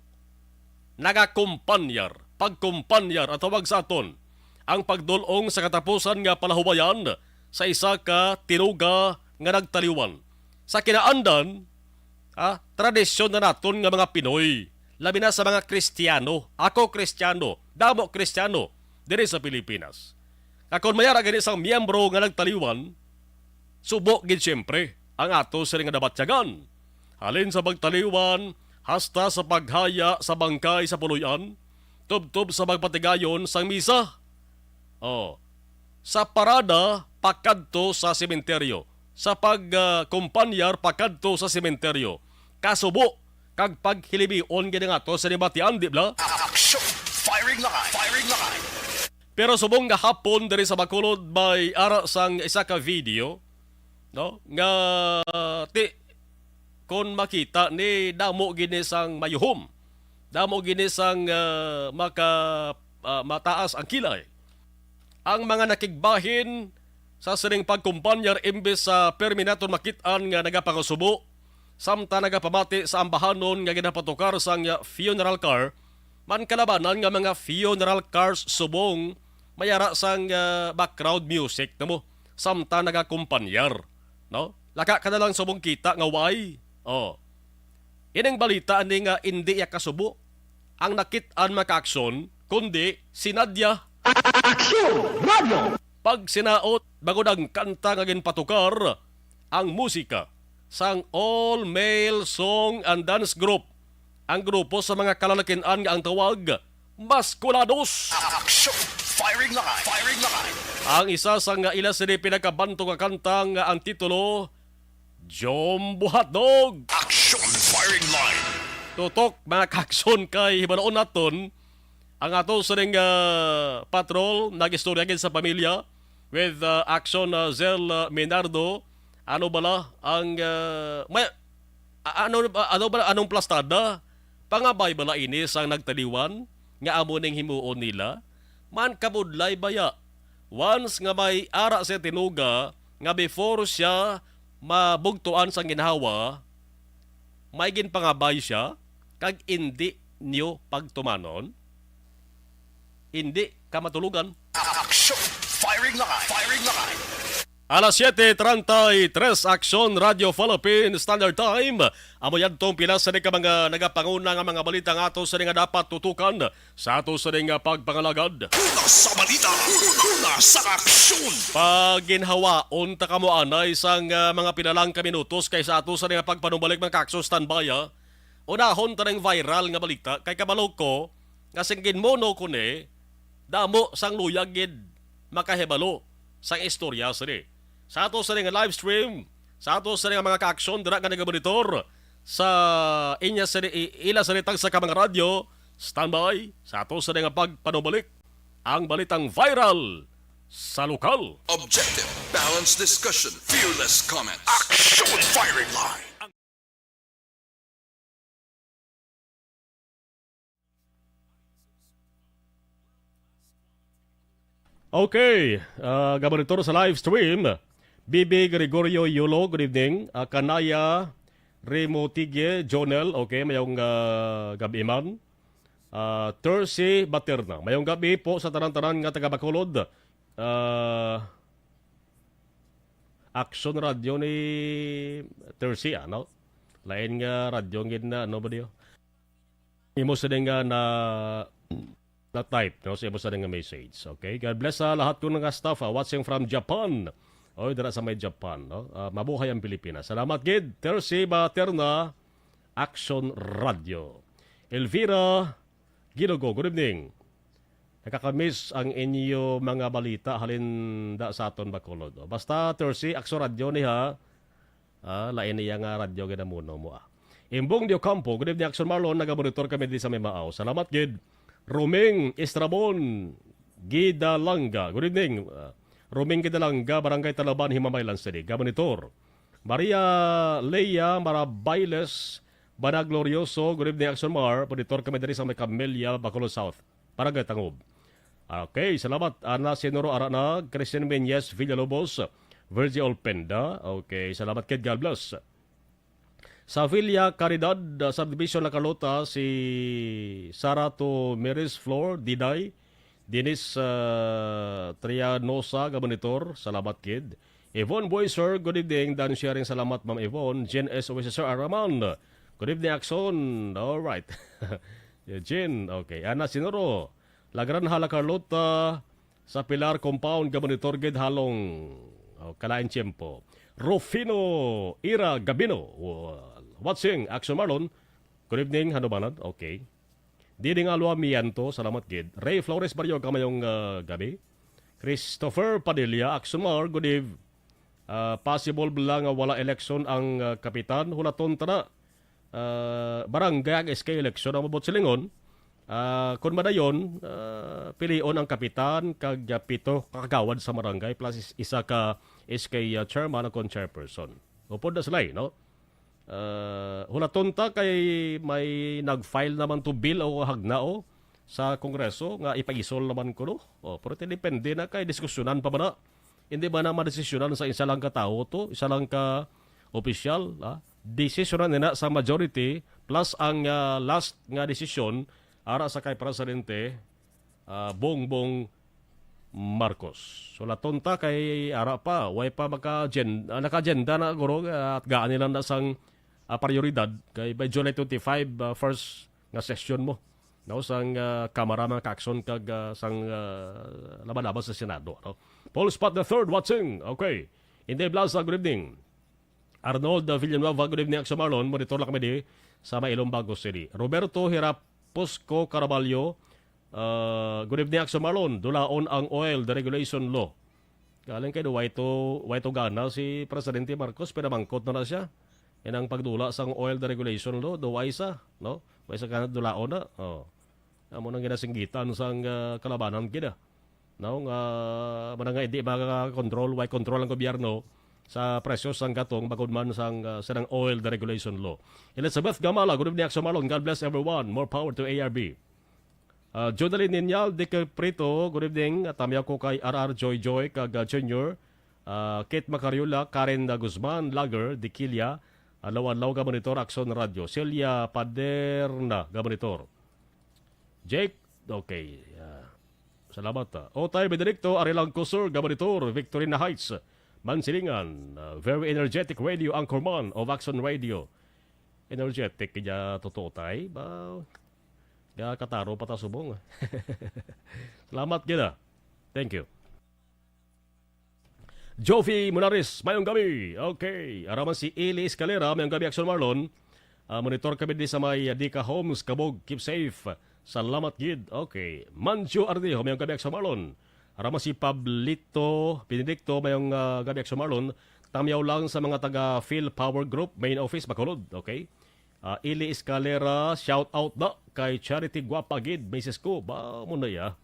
Nagakumpanyar, pagkumpanyar ang tawag sa aton, ang pagdul-ong sa katapusan nga palahuwayan sa isa ka tinuga nga nagtaliwan. Sa kinaandan, ah, tradisyon na naton nga mga Pinoy, labi na sa mga Kristiyano. Ako Kristiyano, damo Kristiyano diri sa Pilipinas. Nga kon may ara gani sang miyembro nga nagtaliwan, subo gid siyempre ang ato sini nga nabatyagan. Halin sa pagtaliwan hasta sa paghaya sa bangkay sa puloy-an, tubtob sa pagpatigayon sang misa. Oh, sa parada pakadto sa sementeryo, sa pag, ah, kumpanyar pakadto sa sementeryo, kasubo kag paghilibion gid ang ato sa nibatian, di bala? Action! Firing line! Firing line! Pero subong gahapon diri sa Bacolod, may ara sang isa ka video, no, nga ti kon makita ni, damo gini sang mayuhom, damo gini sang, ah, maka, ah, mataas ang kilay. Ang mga nakigbahin sa sining pagkumpanyar, imbes sa permi naton makit-an nga nagapangasubo, samtang nagapamati sa ambahanon nga ginapatukar sang funeral car, man kalabanan nga mga funeral cars subong may ara sang, ah, background music, no mo, samtang nagakumpanyar, no? Laka ka na lang subong kita nga way. Oh. Ining balita ni nga indi iya kasubo. Ang nakit-an, mga kaaksyon, kundi si Nadia. Aksyon! Radyo! Pagsinaot, bangod ang kanta nga ginpatukar, ang musika sang all-male song and dance group, ang grupo sa mga kalalakin-an nga ang tawag, Maskulados. Action! Firing line! Firing line! Ang isa sa nga ila sini pinakabantog nga kanta nga ang titulo, Jumbo Hotdog. Action! Firing line! Tutok, mga kaaksyon, kay hibaloon naton ang ato sining, ah, patrol, nag-istorya gid sa pamilya with, ah, Action, ah, Zel, ah, Minardo. Ano bala ang, ah, may, a-, ano ba, ano ba, anong plastada? Pangabay bala ini sang nagtaliwan nga amo ning himuon nila? Man kabudlay baya. Once nga may ara siya tinuga nga before siya mabugtuan sang ginhawa, may ginpangabay siya, kag indi niyo pagtumanon, indi ka matulogan. Action! Firing line! Firing line! Alas siete treinta y tres, Aksyon Radio Philippine Standard Time. Amo yan tong pila sa ka mga nagapanguna nga mga balita nga ato sa nga dapat tutukan sa ato sa nga pagpangalagad. Una sa balita, una sa aksyon. Paginhawaon ta kamo anay sang, ah, mga pila lang ka minutos kay sa ato sa nga pagpanumbalik, mga kaaksyon, standby, ah. Unahon ta ning viral nga balita kay kabalo ko nga sing ginmuno ko ni, damo sang luyag gid makahibalo sang istorya sini. Sa ato sini nga live stream, sa ato sini nga mga kaaksyon dira nga nagamonitor sa inya sini, i-, ila sini tagsa ka mga radyo, standby sa ato sini nga pagpanumbalik ang balitang viral sa lokal. Objective, balanced discussion, fearless comment. Action! Firing line! Okay, ah, gamonitor sa live stream, B B Gregorio Yulo, good evening. Ah, Kanaya Remo Tigue, Jonel, okay, mayong, ah, gab-i man. Ah, Tercy Baterna, mayong gab-i po sa tanan-tanan nga taga Bacolod. Ah, Action Radio ni Tercy, ano? Lain nga radyo ang gin-, ano ba diyo? Imo sini nga na, na-type, no? Sa imo sini nga message. Okay? God bless sa lahat ko nga staff, ah, watching from Japan. Oy, dira sa may Japan, no? Ah, mabuhay ang Pilipinas. Salamat gid, Tercy Baterna, Action Radio. Elvira Gilogo, good evening. Nakakamiss ang inyo mga balita halin da sa aton Bacolod. O, basta, Tercy, Action Radio ni ha. Ah, lain niya nga radyo ginamuno mo, ah. Imbong de Ocampo, good evening, Action Marlon. Nagamonitor kami di sa may Maaw. Salamat gid. Roming Estrabon, Gidalanga. Good evening. Ah, Roming Gidalanga, Barangay Talaban, Himamaylan City. Gamonitor. Maria Lea Marabailes, Bana Glorioso, good evening, Action Mar. Monitor kami diri sa may Camellia, Bacolod South. Barangay Tangob. Okay, salamat. Ana Sinuro Aranag, Christian Menyes Villalobos, Virgie Olpenda. Okay, salamat kid. God bless. Sa Villa Caridad, uh, Subdivision La Carlota, si Sarato Miris Flor Diday, Dennis, uh, Trianosa, Gabonitor, salamat kid. Yvonne Boyser, good evening. Dan Sharing, salamat, Ma'am Yvonne. Jen S. Oasis, Sir Araman. Good evening, Axon. All right. Jen, okay. Ana Sinoro, Lagran Hala Carlota, sa Pilar Compound, ga monitor gid halong, oh, kalain tiyempo. Rufino Ira Gabino, wa-, watching, Axon Marlon. Good evening, Hanubanan. Okay. Didi nga Alwa Miento, salamat gid. Ray Flores Barrio, kamayong, ah, gabi. Christopher Padilla, Axon Mar, good eve. Ah, possible bala nga wala election ang, ah, kapitan? Hulaton ta na. Ah, barangay ang S K election ang mabot silingon. Ah, kung madayon, ah, pilion ang kapitan kag, ah, pito ka kagawad sa barangay plus is-, isa ka S K, ah, chairman o kon chairperson. Upod na sila, eh, no? Ah, hulaton ta kay may nag-file naman to bill o hagna, o, sa Kongreso nga ipaisol naman kuno. O, pero ti depende na kay diskusyonan pa man na. Hindi ba na madesisyonan sa isa lang ka tawo to, isa lang ka opisyal, ha? Desisyonan nila sa majority plus ang, ah, last nga desisyon ara sa kay Presidente, ah, Bongbong Marcos. Hulaton ta kay ara pa, way pa maka-agen-, ah, naka-agenda na guro, ah, at gaan nila na sang, ah, prioridad kay by July twenty-five, ah, first nga session mo, no, sang, ah, Kamara, mga ka-Axon, kag, ah, sang, ah, laban-laban sa Senado, no? Paul Spot the third watching. Okay. Inday Blasa, good evening. Arnold, uh, Villanueva, good evening, Axon Marlon. Monitor lang kami di sa may Lumbago City. Roberto Hiraposco Caraballo, uh, good evening, Axon Marlon. Dulaon ang oil deregulation law. Galing kay way to, way to gana si Presidente Marcos, pinamangkot na na siya. Yan ang pagdula sang oil deregulation law, do way sa, no? Way sa gana dulaon na. Oh. Amo nang ginasinggitan sang, ah, kalabanan gid, ah. No, nga, mana nga hindi maka-control, way control ang gobyerno sa presyo sang gatong, bangod man sang, ah, sa nang oil deregulation law. Elizabeth Gamala, good evening, Axon Marlon. God bless everyone. More power to A R B. Ah, Jodalyn Ninyal de Caprito, good evening. At tamyaw ko kay R R Joy Joy, kag, ah, Junior, ah, Kate Macariola, Karen, ah, Guzman, Lager, Diquilia, ah, Lawan Lauga Monitor, Axon Radio, Celia Paderna, ga Monitor. Jake, okay. Ah, salamat, ah. Otay Benedicto, Arilang Kusur, Gabanitor, Victorina Heights, Mansilingan, ah, very energetic radio anchorman of Action Radio. Energetic kaya totoo, tay. Ba, ga kataro pa ta subong. Salamat gid, ah. Thank you. Jovi Munaris, mayong gabi. Okay, araman si Eli Escalera, mayong gabi, Action Marlon. Ah, monitor kami di sa may, ah, Dika Homes, Kabog. Keep safe. Salamat gid. Okay. Manjo Ardijo, mayong gabi, Action Marlon. Araman si Pablito Benedicto, mayong, ah, gabi, Action Marlon. Tamyaw lang sa mga taga Phil Power Group, main office, Bacolod. Okay. Ah, Eli Escalera, shout out na kay Charity, gwapa gid, misis ko. Ba, mo na ya.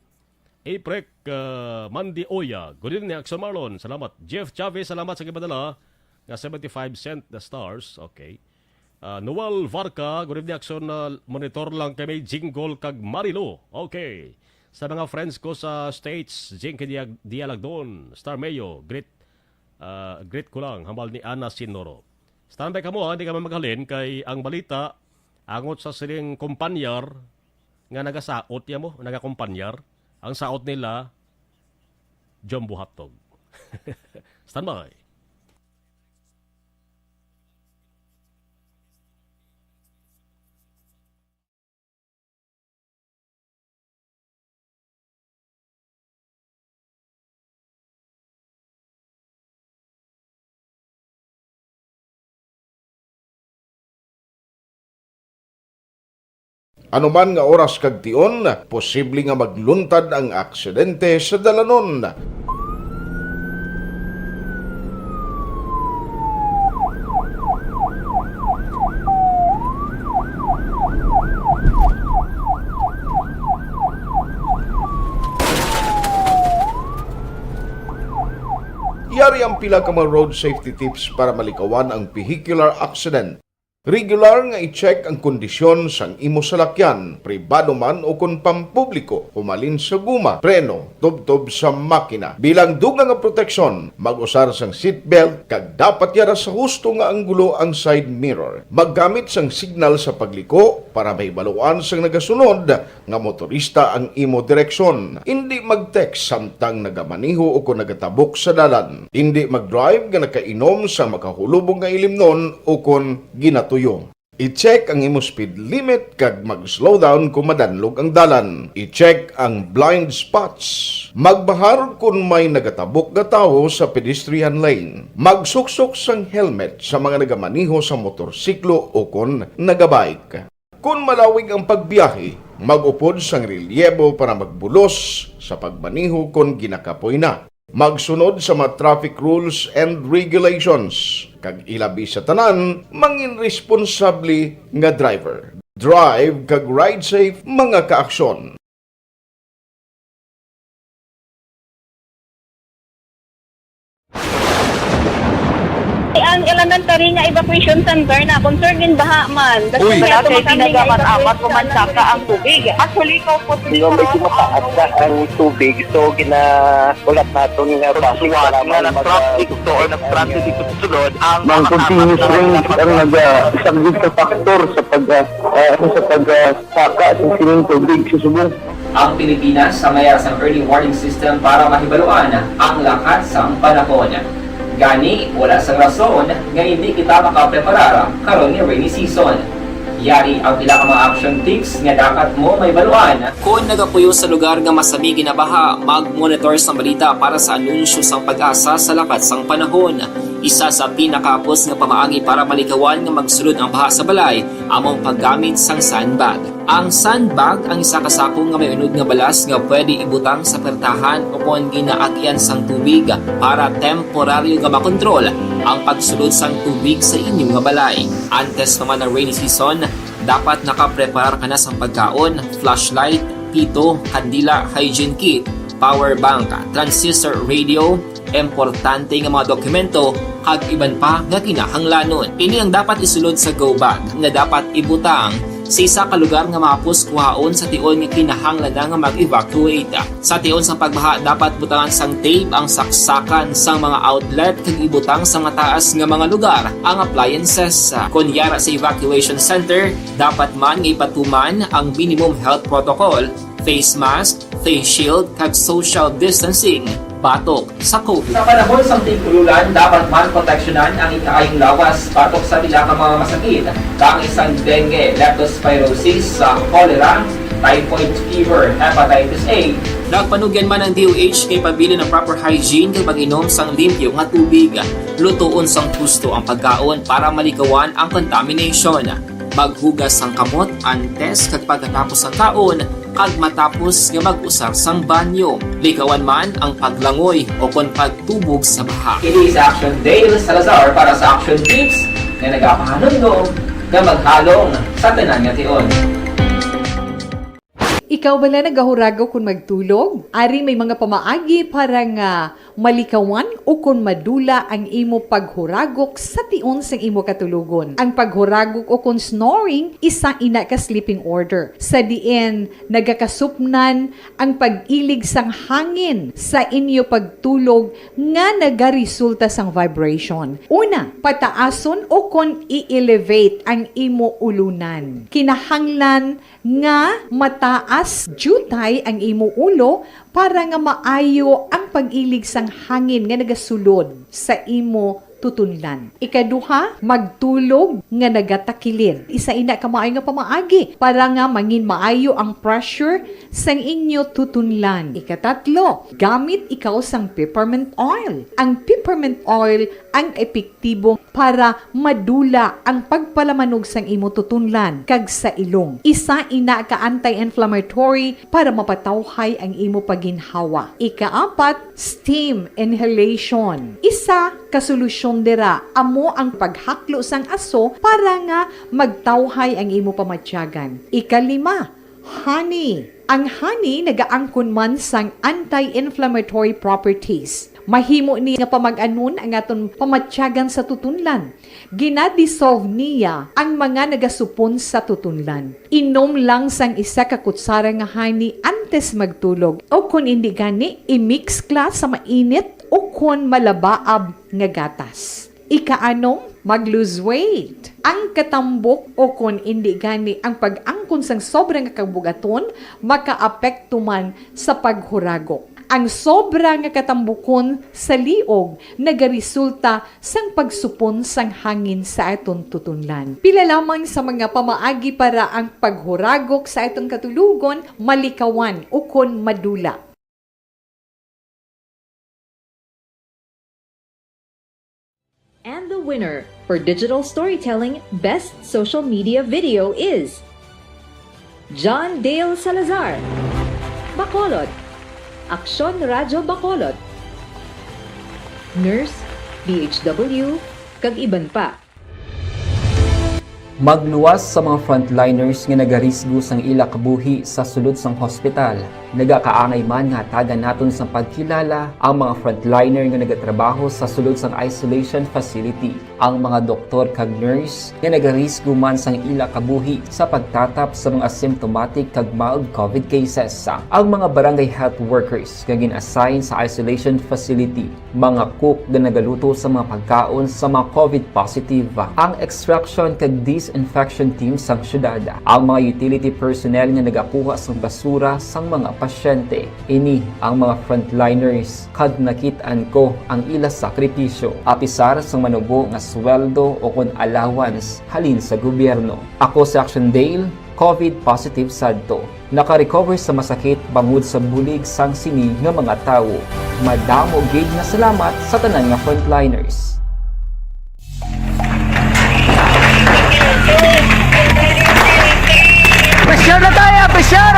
Aprek, ah, Mandy Oya. Good evening, Action Marlon. Salamat. Jeff Chavez, salamat sa gipadala nga seventy-five cent na stars. Okay. Ah, Noel Varca, good evening, Action, ah, monitor lang kami, Jingle kag Marilo. Okay. Sa mga friends ko sa States, Jinky Diag-, Dialagdon, Star Mayo, greet, ah, greet ko lang, hambal ni Ana Sinoro. Standby kamo, ha, hindi kami maghalin kay ang balita angot sa sining kumpanyar nga nagasaot niya mo, nagakumpanyar, ang saot nila, Jumbo Hotdog. Standby. Anuman nga oras kag tion, posible nga magluntad ang aksidente sa dalanon. Yari ang pila ka mga road safety tips para malikawan ang vehicular accident. Regular nga i-check ang kondisyon sang imo salakyan, pribado man o kon pampubliko, humalin sa guma, preno, tubtob sa makina. Bilang dugang nga proteksyon, mag-usar sang seatbelt kag dapat yara sa husto nga anggulo ang side mirror. Maggamit sang signal sa pagliko para mahibaluan sang nagasunod nga motorista ang imo direksyon. Indi mag-text samtang nagamaneho o kon nagatabok sa dalan. Indi mag-drive nga nakainom sa makahulubog nga ilimnon o kon ginatuyo. I-check ang imo speed limit kag mag-slow down kon madanlog ang dalan. I-check ang blind spots. Magbahar kon may nagatabok nga tawo sa pedestrian lane. Magsuksok sang helmet sa mga nagamaneho sa motorsiklo o kon nagabike. Kon malawig ang pagbiyahe, mag-upod sang relyebo para magbulos sa pagmaneho kon ginakapoy na. Magsunod sa mga traffic rules and regulations, kag ilabi sa tanan, mangin responsable nga driver. Drive kag ride safe, mga kaaksyon. Ang elementary nga evacuation center na concern gin baha man. Uy! Wala kay tinaga man amat ko man saka ang tubig. Actually, ko po Medyo mataas na ang tubig, so gina-, ulat naton nga basi nga nag-traffic to or nag-transit dito sa sulod ang mga continuous rains ang nagasaglit sa faktor sa pag, ah, ah, sa pag, ah, saka sa sining tubig sa subong. Ang Pilipinas sa mayar sang early warning system para mahibaluan ang lakat sang panahon. Gani, wala sang rason nga hindi kita makapreparar karon nga rainy season. Yari ang pila ka mga action tips nga dapat mo mahibaluan. Kon nagapuyo sa lugar nga masami ginabaha, mag-monitor sang balita para sa anunsyo sang PAGASA sa lakat sang panahon. Isa sa pinakahapos nga pamaagi para malikawan nga magsulod ang baha sa balay amo ang paggamit sang sandbag. Ang sandbag ang isa ka sako nga may unod nga balas nga pwede ibutang sa pertahan o kon ginaagian sang tubig para temporaryo nga makontrol ang pagsulod sang tubig sa inyo nga balay. Antes pa man ang rainy season, dapat nakapreparar ka na sang pagkaon, flashlight, pito, kandila, hygiene kit, power bank, transistor radio, importante nga mga dokumento, kag iban pa nga kinahanglanon. Ini ang dapat isulod sa go bag nga dapat ibutang sa isa ka lugar nga mahapos kuhaon sa tion nga kinahanglan na nga mag-evacuate. Sa tion sang pagbaha, dapat butangan sang tape ang saksakan sang mga outlet kag ibutang sa mataas nga mga lugar ang appliances. Kon yara sa evacuation center, dapat man nga ipatuman ang minimum health protocol, face mask, face shield, kag social distancing batok sa COVID. Sa panahon sang tig-ululan, dapat man proteksyonan ang ikaayong lawas batok sa pila ka mga masakit, kaangay sang dengue, leptospirosis, sa cholera, typhoid fever, hepatitis A. Nagpanugyan man ang D O H kay pabilin ang proper hygiene kag pag-inom sang limpyo nga tubig. Lutoon sang husto ang pagkaon para malikawan ang contamination. Maghugas sang kamot antes kag pagkatapos sang kaon, kag matapos nga mag-usar sang banyo. Likawan man ang paglangoy o kon pagtubog sa baha. Ini si Action Dale Salazar para sa Action Tips nga nagapahanumdom nga maghalong sa tanan nga tion. Ikaw bala nagahuragok kon magtulog? Ari may mga pamaagi para nga malikawan o kon madula ang imo paghuragok sa tion sang imo katulogon. Ang paghuragok o kon snoring, isa ina ka sleeping order, sa diin nagakasupnan ang pag-ilig sang hangin sa inyo pagtulog nga nagaresulta sang vibration. Una, pataason o kon i-elevate ang imo ulunan. Kinahanglan nga mataas diutay ang imo ulo para nga maayo ang pag-ilig sang hangin nga nagasulod sa imo tutunlan. Ikaduha, magtulog nga nagatakilid. Isa ina ka maayo nga pamaagi para nga mangin maayo ang pressure sang inyo tutunlan. Ikatatlo, gamit ikaw sang peppermint oil. Ang peppermint oil ang epektibo para madula ang pagpalamanog sang imo tutunlan kag sa ilong. Isa ina ka anti-inflammatory para mapatawhay ang imo pagginhawa. Ikaapat, steam inhalation. Isa ka solusyon dira amo ang paghaklo sang aso para nga magtawhay ang imo pamatyagan. Ikalima, honey. Ang honey nagaangkon man sang anti-inflammatory properties. Mahimo ni nga pamag-anon ang aton pamatyagan sa tutunlan. Gina-dissolve niya ang mga nagasupon sa tutunlan. Inom lang sang isa ka kutsara nga honey antes magtulog, o kon indi gani, i-mix kla sa mainit o kon malabaab nga gatas. Ikaanom, mag-lose weight. Ang katambok o kon indi gani ang pag-angkon sang sobra nga kabugaton makaapekto man sa paghuragok. Ang sobra nga katambukon sa liog nagaresulta sang pagsupon sang hangin sa aton tutunlan. Pila lamang sa mga pamaagi para ang paghuragok sa aton katulogon malikawan ukon madula. And the winner for Digital Storytelling Best Social Media Video is John Dale Salazar, Bacolod, Aksyon Radyo Bacolod, Nurse, D H W, kag iban pa. Magluwas sa mga frontliners nga nagarisgo sang ila kabuhi sa sulod sang hospital. Nagakaangay man nga hatagan naton sang pagkilala ang mga frontliner nga nagatrabaho sa sulod sang isolation facility, ang mga doktor kag nurse nga nagarisgo man sang ila kabuhi sa pagtatap sa mga asymptomatic kag mild covid cases, ang mga barangay health workers nga gin-assign sa isolation facility, mga cook nga nagaluto sa mga pagkaon sa mga covid positive, ang extraction kag disinfection team sang syudad, ang mga utility personnel nga nagakuha sang basura sang mga pasyente. Ini ang mga frontliners, kag nakit-an ko ang ila sakripisyo, apisar sang manubo nga sweldo o kon allowance halin sa gobyerno. Ako si Action Dale, covid positive sadto. Naka-recover sa masakit bangod sa bulig sang sini nga mga tawo. Madamo gid nga salamat sa tanan nga frontliners. Pressure na tayo! Pressure!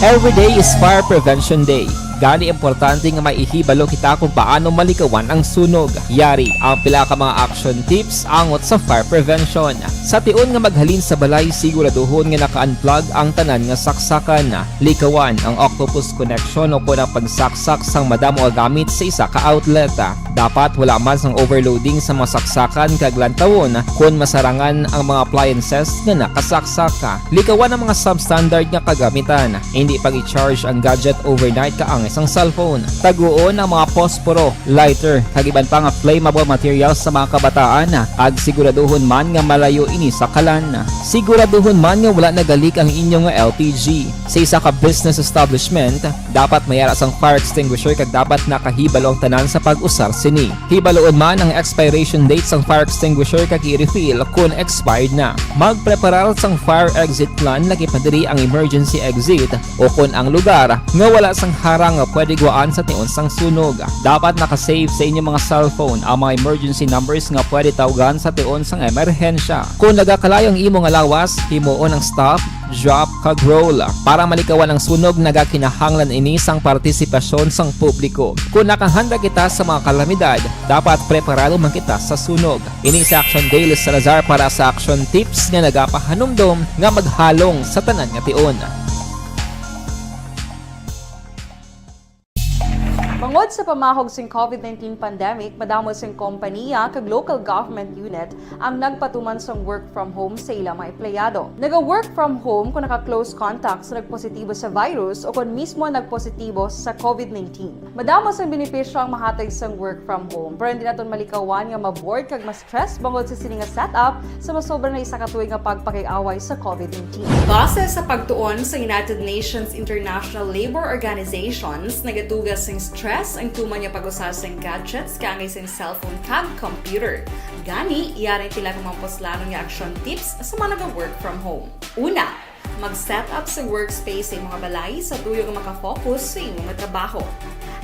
Every day is Fire Prevention Day. Gani, importante nga may ihibalo kita kung paano malikawan ang sunog. Yari ang pila ka mga action tips angot sa fire prevention. Sa tion nga maghalin sa balay, siguraduhon nga naka-unplug ang tanan nga saksakan. Likawan ang octopus connection o kon ang pagsaksak sang madamo nga gamit sa isa ka outlet. Dapat wala man sang overloading sa mga saksakan kag lantawon kon masarangan ang mga appliances nga nakasaksak. Likawan ang mga substandard nga kagamitan. Indi pag-i-charge ang gadget overnight kaangay sang cellphone. Taguon ang mga posporo, lighter, kag iban pa nga flammable materials sa mga kabataan, kag siguraduhon man nga malayo ini sa kalan. Siguraduhon man nga wala nagalik ang inyo nga L P G. Sa isa ka business establishment, dapat may ara sang fire extinguisher kag dapat nakahibalo ang tanan sa pag-usar sini. Hibaloon man ang expiration date sang fire extinguisher kag i-refill kon expired na. Magpreparar sang fire exit plan, lakip na diri ang emergency exit o kon ang lugar nga wala sang harang nga pwede guwaan sa tion sang sunog. Dapat naka-save sa inyo mga cellphone ang mga emergency numbers nga pwede tawgan sa tion sang emerhensya. Kon nagakalayo ang imo nga lawas, himuon ang stop, drop, kag roll. Para malikawan ang sunog, nagakinahanglan ini sang partisipasyon sang publiko. Kon nakahanda kita sa mga kalamidad, dapat preparado man kita sa sunog. Ini si Action Dale Salazar para sa Action Tips nga nagapahanumdom nga maghalong sa tanan nga tion. Bangod sa pamahog sing covid nineteen pandemic, madamo sing kompaniya kag local government unit ang nagpatuman sang work from home sa ila mga empleyado. Naga-work from home kung naka-close contact sa nagpositibo sa virus o kon mismo nagpositibo sa covid nineteen. Madamo sang benepisyo ang mahatag sang work from home, pero hindi naton malikawan nga ma-bored kag ma-stress bangod sa sini nga setup sa masobra na isa ka tuig nga pagpakig-away sa covid nineteen. Base sa pagtuon sa United Nations International Labor Organizations, nagaduga sing stress ang tuman nga pag-usa sing gadgets kaangay sing cellphone kag computer. Gani, yari ang pila ka mga puslanon nga action tips sa mga naga-work from home. Una, mag-set up sa workspace sa imong balay sa tuyo nga maka-focus sa imo nga trabaho.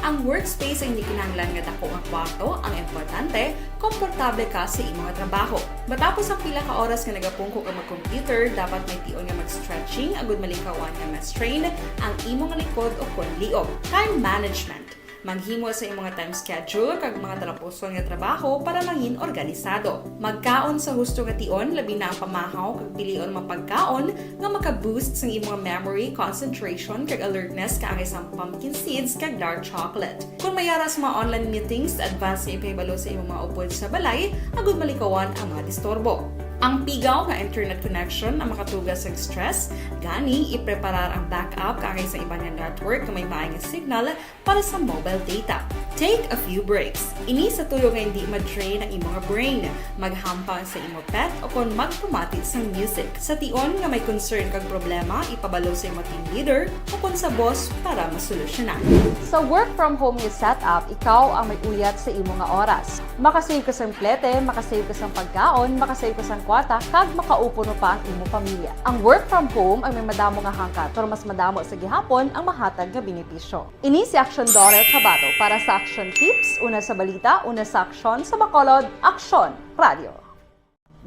Ang workspace ay hindi kinahanglan nga dako nga kwarto, ang importante, komportable ka sa imo nga trabaho. Matapos ang pila ka oras nga nagapungko ka mag-computer, dapat may tion nga mag-stretching agud malikawan nga ma-strain ang imo nga likod o kon liog. Time management. Maghimo sa imong time schedule kag mga talapuson nga trabaho para mangin organisado. Magkaon sa husto nga tion, labi na ang pamahaw kag pilion mga pagkaon nga maka-boost sang imong memory, concentration, kag alertness kaangay sang pumpkin seeds kag dark chocolate. Kung may ara sa mga online meetings, advance nga ipahibalo sa imong mga upod sa balay agud malikawan ang mga disturbo. Ang pigaw nga internet connection ang makatuga sa stress, gani ipreparar ang backup kaangay sa iban nga network nga may maay nga signal para sa mobile data. Take a few breaks. Ini sa tuyo nga hindi ma-drain ang imong brain. Maghampang sa imo pet o kon magpamati sang music. Sa tion nga may concern kag problema, ipabalo sa imo team leader o kon sa boss para masolusyonan. Sa work from home nga setup, ikaw ang may uyat sa imo nga oras. Makasave ka sang plete, makasave ka sang pagkaon, makasave ka sang kwarta, kag makaupo pa ang imo pamilya. Ang work from home ang may madamo nga hangkat, pero mas madamo sa gihapon ang mahatag nga benepisyo. Ini si Action Daughter Kabato para sa Action Tips, una sa balita, una sa aksyon, sa Bacolod, Aksyon Radio.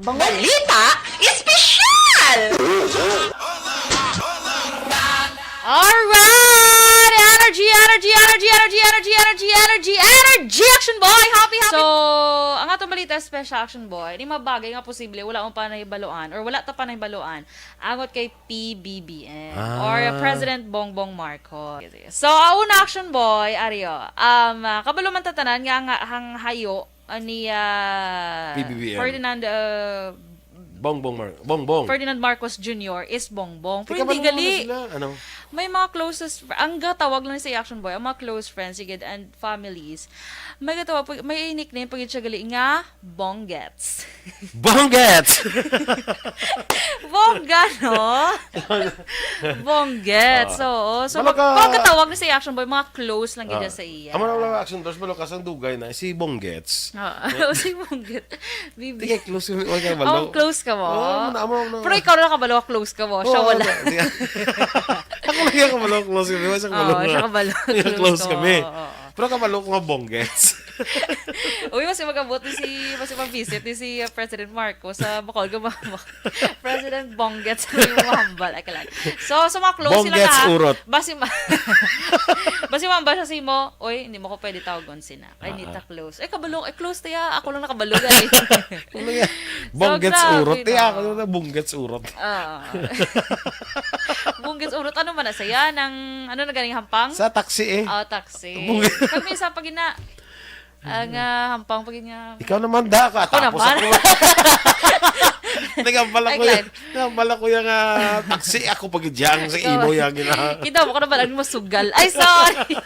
Bango. Balita Espesyal! Alright! Energy, energy, energy, energy, energy, energy, energy, energy, Action Boy! Happy, happy! So, ang atong balita special, Action Boy, ni mga bagay nga posible wala mo pa nahibaluan or wala ta pa nahibaluan angot kay P B B M Ah. or President Bongbong Marcos. So, ang una, Action Boy, Ario, um, ah, kabalo man ta tanan nga ang, ang hayo, ah, ni, ah, P B B M. Ferdinand, ah, Bongbong Mar-, Bongbong. Ferdinand Marcos Junior is Bongbong. Pero Tika, hindi gali. Ano? May mga closest fr-, ang gatawag lang sa Action Boy, ang mga close friends, sige, and families. May gatawag, may nickname pa gid siya gali nga Bonggets. Bonggets! Bongga, no? Bonggets, Ah. oo. So, Balo mag-, ka- pagkatawag ni sa Action Boy, mga close lang gid Ah. sa iya. Amo na lang Action Boy, balo ka sang dugay na, si Bonggets. Oo. Si Bonggets. Bibi. Tika, close kami, wala ka balo. Oh, close ka mo? Oo, amo na, amo na. Pero ikaw na nakabalo, close ka mo. Siya Oo, wala. Tika. Ako lang yung kabalo, close kami. Wala siyang Oo, balo. Siya kabalo, Close close ka mo. kami. Oo, oo. Pero kabalo ko nga Bonggets. Uy, mas mag-abot ni si, mas mag-visit ni si, uh, President Marcos sa Bacolod, gumama. President Bonggets, ano yung mahambal? Ay, kalag. So, sa mga close sila Bonggets na, urot. Basi ma-, basi mahambal siya sa imo, "Oy, hindi mo ko pwede tawagon sina. Ay, Ah, hindi ta ah. close." Ay, kabalo, ay, close ta ya. Ako lang nakabalo, guys. Ano yan? So, Bonggets grabe, urot. Tiya, no? Ako na Bonggets urot. Oo. Bonggets urot. Ano man na saya? Nang, ano na ganing hampang? Sa taxi eh. Oh, taxi. Bonggets. Kami sa pagina, ang, ah, hampang pagina. Ikaw naman, da, ka. Ako Tapos naman. Ako. Nagambala Ay, ko yan. Glenn. Nagambala ko yung, ah, taxi. Ako pag-idyang sa Ikaw. imo yung gina- Kita mo ko na ba lang masugal? Ay, sorry.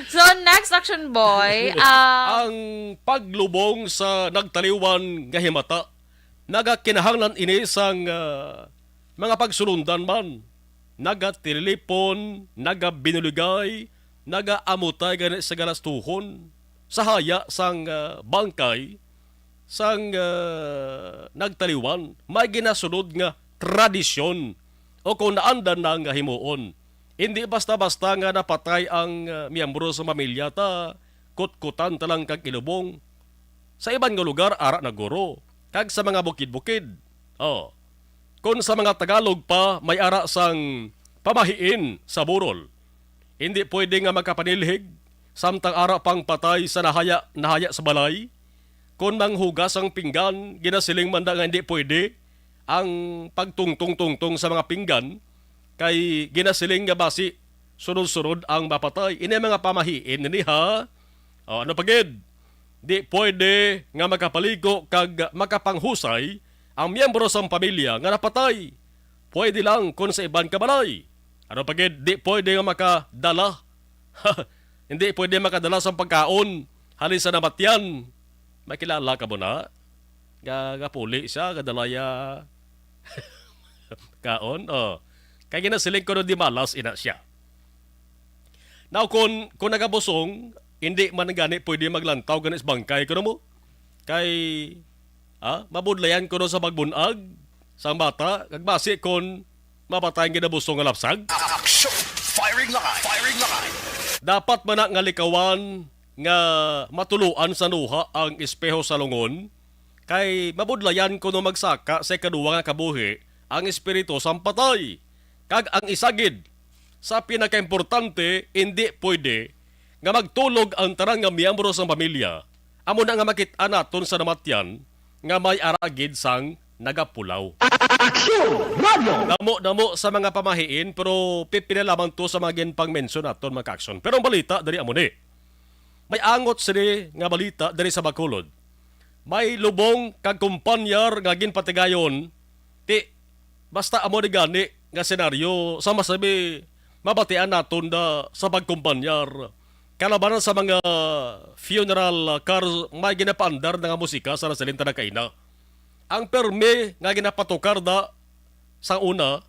So, next, Action Boy, ah, Ang paglubong sa nagtaliwan nga himata, nagakinahanglan ini sang, ah, mga pagsulundan man, nagatililipon, nagabinuligay, nagaamutay gani sa galastuhon, sa haya sang, ah, bangkay sang, ah, nagtaliwan, may ginasunod nga tradisyon o kung naandan na nga himuon. Hindi basta-basta nga napatay ang, ah, miyembro sa pamilya ta, kutkutan ta lang kag ilubong. Sa iban nga lugar, ara na guro, kag sa mga bukid-bukid. Oh. Kon sa mga Tagalog pa, may ara sang pamahiin sa burol. Hindi pwede nga makapanilhig, samtang ara pang patay sa nahaya, nahaya sa balay. Kon manghugas ang pinggan, ginasiling man da nga hindi pwede ang pagtungtong-tungtong sa mga pinggan, kay ginasiling nga basi sunod-sunod ang mapatay. Ini mga pamahiin ini, ha? O, ano pa gid? Di pwede nga makapaligo kag makapanghusay ang miyembro sang pamilya nga napatay. Pwede lang kon sa iban ka balay. Ano pa gid? Di pwede nga makadala. Hindi pwede makadala sang pagkaon halin sa namatyan. May kilala ka mo na? Ga-, gapuli siya, gadala ya kaon, oh. Kay ginasiling ko, no, di malas ina siya. Now, kung, kung nagabusong, hindi man gani pwede maglantaw gani sa bangkay, kuno mo? Kay, ah, mabudlayan kuno sa pagbunag sang bata, kag basi kon mapatay ang ginabusong nga lapsag. Action! Firing line! Firing line! Dapat man na nga likawan nga matuluan sa nuha ang espeho sa lungon, kay mabudlayan kuno magsaka sa ikaduha nga kabuhi ang espiritu sang patay. Kag ang isa gid sa pinakaimportante, indi pwede nga magtulog ang tanan nga miyembro sang pamilya, amo na nga makit-an naton sa namatyan nga may ara gid sang nagapulaw. Aksyon! Radyo! Damo-damo sa mga pamahiin, pero pipila lamang to sa mga ginpangmensyon naton, mga kaaksyon. Pero ang balita diri amo ni. May angot sini nga balita diri sa Bacolod. May lubong kag kumpanyar nga ginpatigayon. Ti, basta amo ni gani nga senaryo, sa masabi, mabatian naton da sa pagkumpanyar. Kalabanan sa mga funeral car, may ginapaandar na nga musika sa nasiling ta na kaina. Ang permi nga ginapatukar da sa una,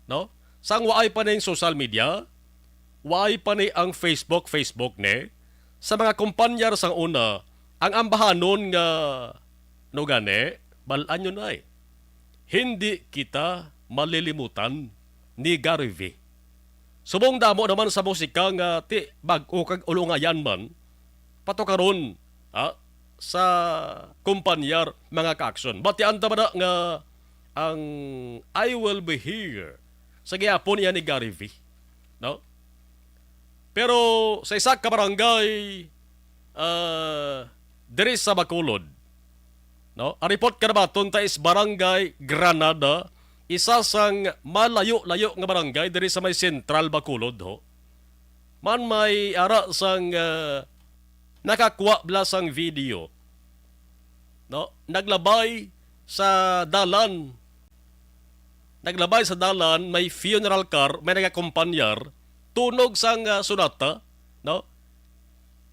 no? Sang waay pa ning social media, waay pa ni ang Facebook, Facebook ni, sa mga kumpanyar sang una, ang ambahanon nga, no gani, bal-an nyo na eh. Hindi kita malilimutan ni Gary V. Subong damo naman sa musika nga ti bag-o kag ulongayan man, patukaron, ha, sa kumpanyar, mga kaaksyon. Batian ta ba na nga ang I Will Be Here sa gihapon iya ni Gary V, no? Pero sa isa ka barangay, ah, diri sa Bacolod, no? Ang report ka nabaton ta is Barangay Granada, isa sang malayo-layo nga barangay diri sa may Central Bacolod, ho. Man may ara sang, ah, nakakuha bala sang video, no? Naglabay sa dalan. Naglabay sa dalan, may funeral car, may nagakumpanyar, tunog sang, ah, sonata, no?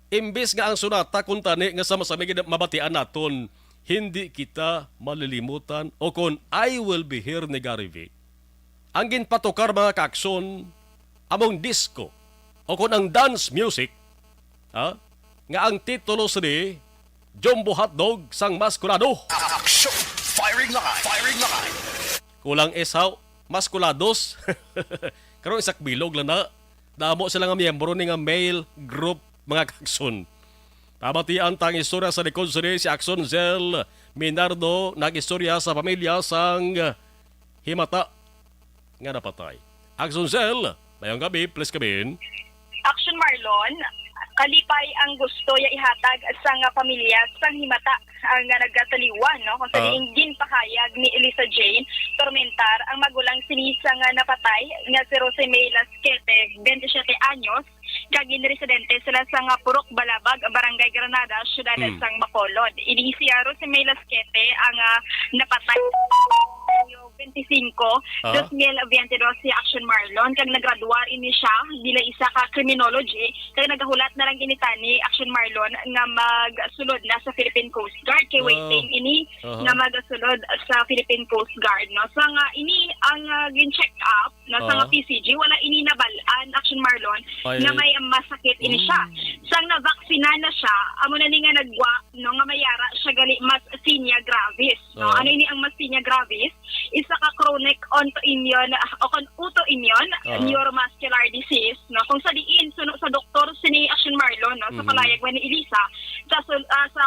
Imbis nga ang sonata kuntani nga sa masami gid mabatian naton, "Hindi kita malilimutan" o kon "I Will Be Here" ni Gary V. Ang ginpatukar, mga kaaksyon, among disco o kon ang dance music, ha? Nga ang titulo sini, Jumbo Hotdog sang Maskulado. Action! Firing line! Firing line! Kulang is how? Maskulados. Karon isak bilog lang na. Damo sila nga miyembro ni nga male group, mga kaaksyon. Pabatian ta ang istorya sa likod sini si Aksyon Zel Minardo, nag-istorya sa pamilya sang himata nga napatay. Aksyon Zel, mayong gabi, please come in. Action Marlon, kalipay ang gusto ya ihatag sa nga pamilya sang himata ang nga nagkataliwan, no? Kung sa Ah. diin ginpahayag ni Elisa Jane Tormentar, ang magulang sini sa nga napatay nga si Rosemay Lasquete, twenty-seven anyos, kag ginresidente sila sa nga Purok Balabag, Barangay Granada, Siyudad Hmm. sang Bacolod. Ini si, ah, Rosemay Lasquete ang, ah, napatay twenty-five, Ah. dos mil veinte dos si Action Marlon, kag naggraduar ini siya bilang isa ka criminology, kag nagahulat na lang ini tani Action Marlon nga magsulod na sa Philippine Coast Guard. Kay Ah. waiting ini Aha. nga magasulod sa Philippine Coast Guard, no? So nga ini ang, ah, gin-check up, no, sa nga Ah. P C G, wala ini nabal-an, Action Marlon, Ay, nga ay. may masakit ini siya. Mm. Sang nabaksina na siya, amo na ni nga nagwa, no, nga may ara siya gali mas myasthenia gravis, no? Ah. Ano ini ang myasthenia gravis? Isa ka chronic autoimmune, ah, o kon autoimmune Ah. neuromuscular disease, no? Kung sa diin, suno sa doktor, sini Action Marlon, no? Sa Mhm. palayag man ni Elisa, sa sul-, ah, sa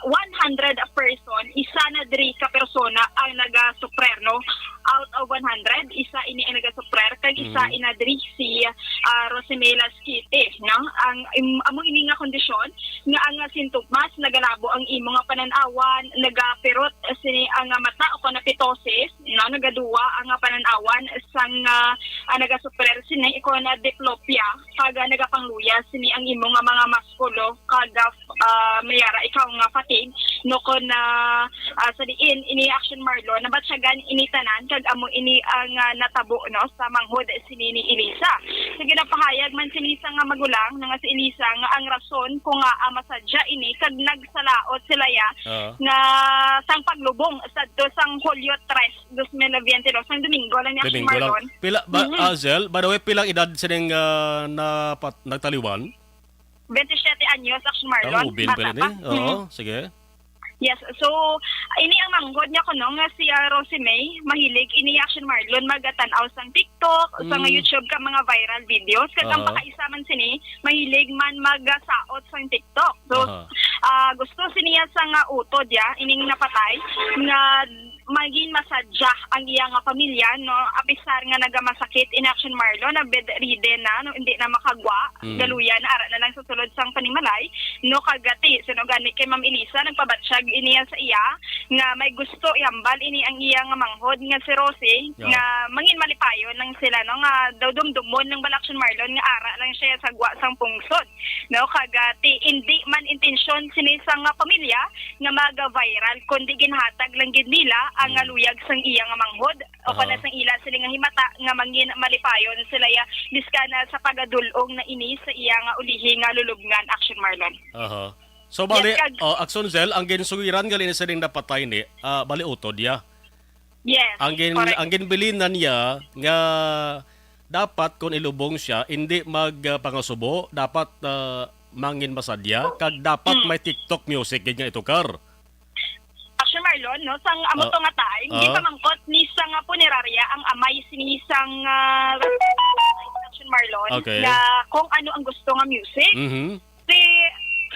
one hundred person, isa na diri ka persona ang nagasufrer, no? Out of one hundred, isa ini ang nagasufrer, kag isa Mhm. ina diri si, ah, Rosemela Skite, no? Ang, im-, amo ini nga kondisyon nga ang, ah, sintomas, nagalabo ang imo nga panan-awan, nagapirot sini ang, ah, mata o kon napitosis, no? Nagaduwa ang, ah, panan-awan sang, ah, ah, nagasufrer sini kon, ah, diplopia, kag, ah, nagapangluya sini ang imo nga mga muskulo, kag, ah, ah, may ara ikaw nga fatigue, no, kon, ah, ah, sa diin ini Action Marlon, nabatyagan ini tanan, kag amo ini ang, ah, natabo, no, sa manghod sini ni Elisa. Sa ginapahayag man sini sa nga magulang, no, nga si Elisa, nga ang rason kung nga, ah, masadya ini, kag nagsalaot sila ya, Ah. nga sang paglubong sadto sang Hulyo tres, dos mil veinte dos, sang Domingo lang ni Action Domingo lang. Marlon. Pila, ba, Mhm. Azel, by the way, pilang edad sining, ah, napat-, nagtaliwan? Twenty-seven anyos, Action Marlon. Ah, ubin pa Bata rin eh. pa. Oo, Mhm. sige. Yes. So, ini ang manghod niya kuno nga si, ah, Rosie May. Mahilig ini Action Marlon magatan-aw sang TikTok, sa nga Mm. YouTube ka mga viral videos. Kag ang Aha. pakaisa man sini, mahilig man magsaot sang TikTok. So, Aha. ah, gusto siniya sa nga utod ya, ining napatay, nga magin masadya ang iya nga pamilya, no? Apisar nga nagamasakit in action, Marlon, na bedridden na, no? Hindi na makagwa, Mm. galuya na, ara na lang sa sulod sang panimalay, no? Kagati, sino gani kay Ma'am Elisa, nagpabatsyag iniya sa iya nga may gusto ihambal ini ang iya nga manghod nga si Rosie, Yeah. nga mangin malipayon lang sila, no? Nga daw dumdumon ng bala action, Marlon, nga ara lang siya sa gwa sang pungsod, no? Kagati, hindi man intensyon sini sa nga pamilya nga maga-viral, kundi ginhatag lang gid nila ang Mm. luyag sang iya nga manghod o kana Oo. sang ila sila nga himata nga mangin malipayon sila ya, biskana sa pagadul-ong na ini sa iya nga ulihi nga lulubngan, action, Marlon. Aha. So, bali, Yes, kag- oh, Axon Zel, ang ginsugiran gali ni sining napatay ni, ah, bali utod ya. Yes, Ang gin-, correct. ang ginbilinan niya nga dapat kung ilubong siya, hindi mag, ah, pangasubo, dapat, ah, mangin masadya, kag dapat Mm. may TikTok music gid nga itukar. Action, Marlon, no? Sang amo Ah. to nga time, Ah. gipamangkot ni sa nga punerarya ang amay sini sang, ah, action, Marlon, Okay. nga kung ano ang gusto nga music. Mhm. Si,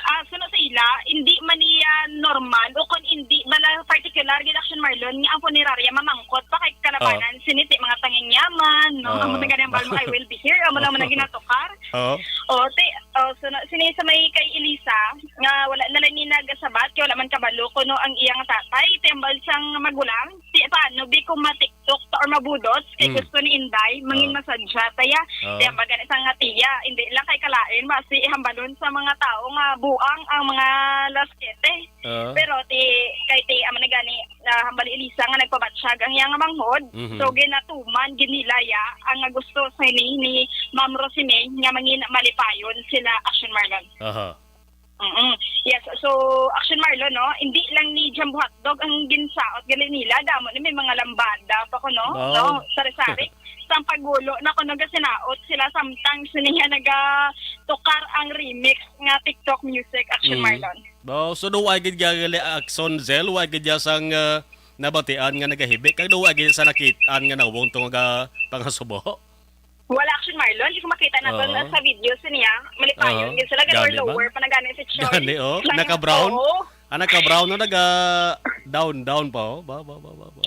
ah, suno sa ila, hindi man niya normal o kung hindi bala particular gid, action, Marlon, nga ang punerarya mamangkot pa kay kalabanan Ah. sini ti mga tangingyaman, no? Ah. Ang mga ganyan, bal mo, "I will be here." Amo lang man ang ginatukar. Oo. O, ti, o, suno, sini sa may kay Elisa, nga wala na lang ni nagasabat, kay wala man kabalo kuno ang iyang tatay, ti ambal sang magulang, ti paano bi kung matiktok ta or mabudot, kay Mm. gusto ni Inday, mangin Oo. masadya ta ya. Oo. Ti ambal gani sang tiya, hindi lang kay kalain, basi ihambalon sa mga tao nga buang ang mga laskete. Oo. Pero ti, kay ti, amo na gani, ah, hambal ni Elisa nga nagpabatsyag ang iyang manghod. Mhm. So, ginatuman, ginilaya ang nga gusto sa ini ni Ma'am Rosimay nga mangin malipayon sila, action, Marlon. Aha. Mm-mm. Yes, so, action, Marlon, no? Hindi lang ni Jumbo Hotdog ang ginsaot gali nila, damo ni may mga lambada pa kuno, Oo. no? Sari-sari. Sang pagulo na kuno gasinaot sila samtang sini nga nagatukar ang remix nga TikTok music, action, Mm. Marlon. Ba, so, do wa gid gali, action, Zel, wa gid ya sang, ah, nabatian nga nagahibi, kag do wa gid sa nakit-an nga nawong to nga pangasubo? Wala, action, Marlon. Di ko makita na to Oo. na sa video sa niya. Malipayon Oo. Yun sila. Gani, Gani ba? Lower pa na gani si Choi. Gani, oh. Naka-brown? Oo. Ah, naka-brown na naga down, down pa, oh. Ba, ba, ba, ba, ba.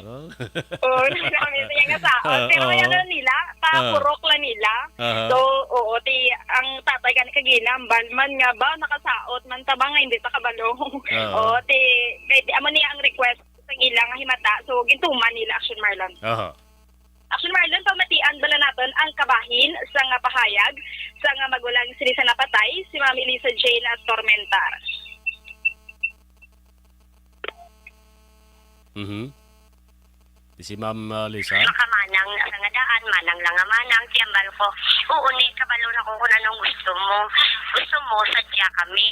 Oo, nagamit niya nga saot. Ah, Pero oo. Yan lang nila, Ah. papurok lang nila. Aha. So, oo, ti, ang tatay gani kagina, ambal man nga ba, nakasaot man ta ba nga hindi ta kabalo. Oo. Oo, ti, kay, di, amo niya ang request sa ila nga himata. So, gintuman nila, action, Marlon. Aha. Action, Marlon, pamatian bala naton ang kabahin sa nga pahayag sa nga magulang sini sa napatay, si Ma'am Elisa Jane Tormentar. Mhm. Di si Ma'am, ah, Lisa? Makamanang na sa nga daan, manang lang nga manang, ti ambal ko. Oo, ni, kabalo na ko kung anong gusto mo. Gusto mo, sadya kami.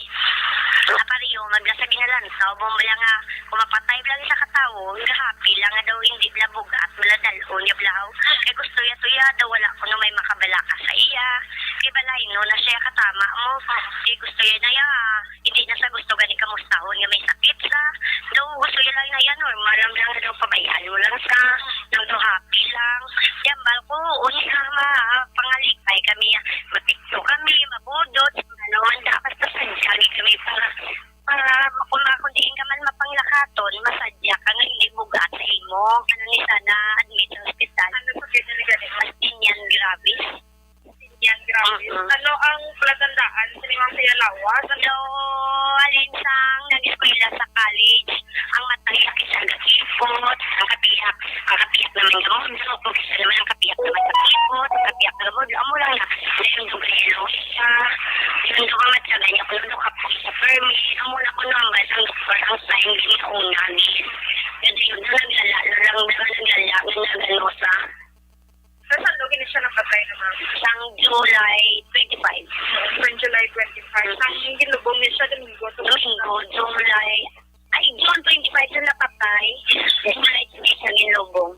Nga pareho, magla sa ginalantaw, mo bala nga, kung mapatay bala sa katawo, nga happy lang nga daw, hindi bala bugat, bala dal-on, nga bala, kay gusto ya to ya, daw wala ko no may makabalaka sa iya. Kay balay, no, na siya katama mo. Kay gusto ya na ya, hindi na sa gusto gani kamustahon nga may sakit sa. Daw gusto ya lang na ya, normal lang, lang daw pabayaan mo lang sa, daw daw happy lang. Yan, bal ko, unya, ma, pangalipay kami, mapikto kami, mabudot, ano, anda, basta sadya, di kami para, para, kung, kung diin ka man mapanglakaton, masadya ka nga hindi bugat sa imo. Ano ni sana, admit sa ospital. Ano sa kanya ni gani? Mas din yan, grabe. Yan, grabe. Mm-mm. Ano ang palatandaan sa limang sa lawas? Ano, alin sang nag-eskwela sa college? Ang matang iya kay siya gakipot, ang kapiyak, ang kapiyak naman gamon, so, kung siya naman ang kapiyak naman gakipot, ang kapiyak gamon, amo lang na, yung duga yellow siya, yung duga matyaga niya, kung duga po siya, permi, amo na ko nang ba, ang doktor, ang sign, din niya una, din. Kasi yun, naglala, lang, lang, naglala, ang nagano sa, Sa saan daw gini siya napatay na, ma'am? Sang July twenty-five. From July twenty-five. Mm. Sang ginlubong niya siya, Domingo, to Domingo, July. Ay, June twenty-five siya napatay. July twenty siya ginlubong.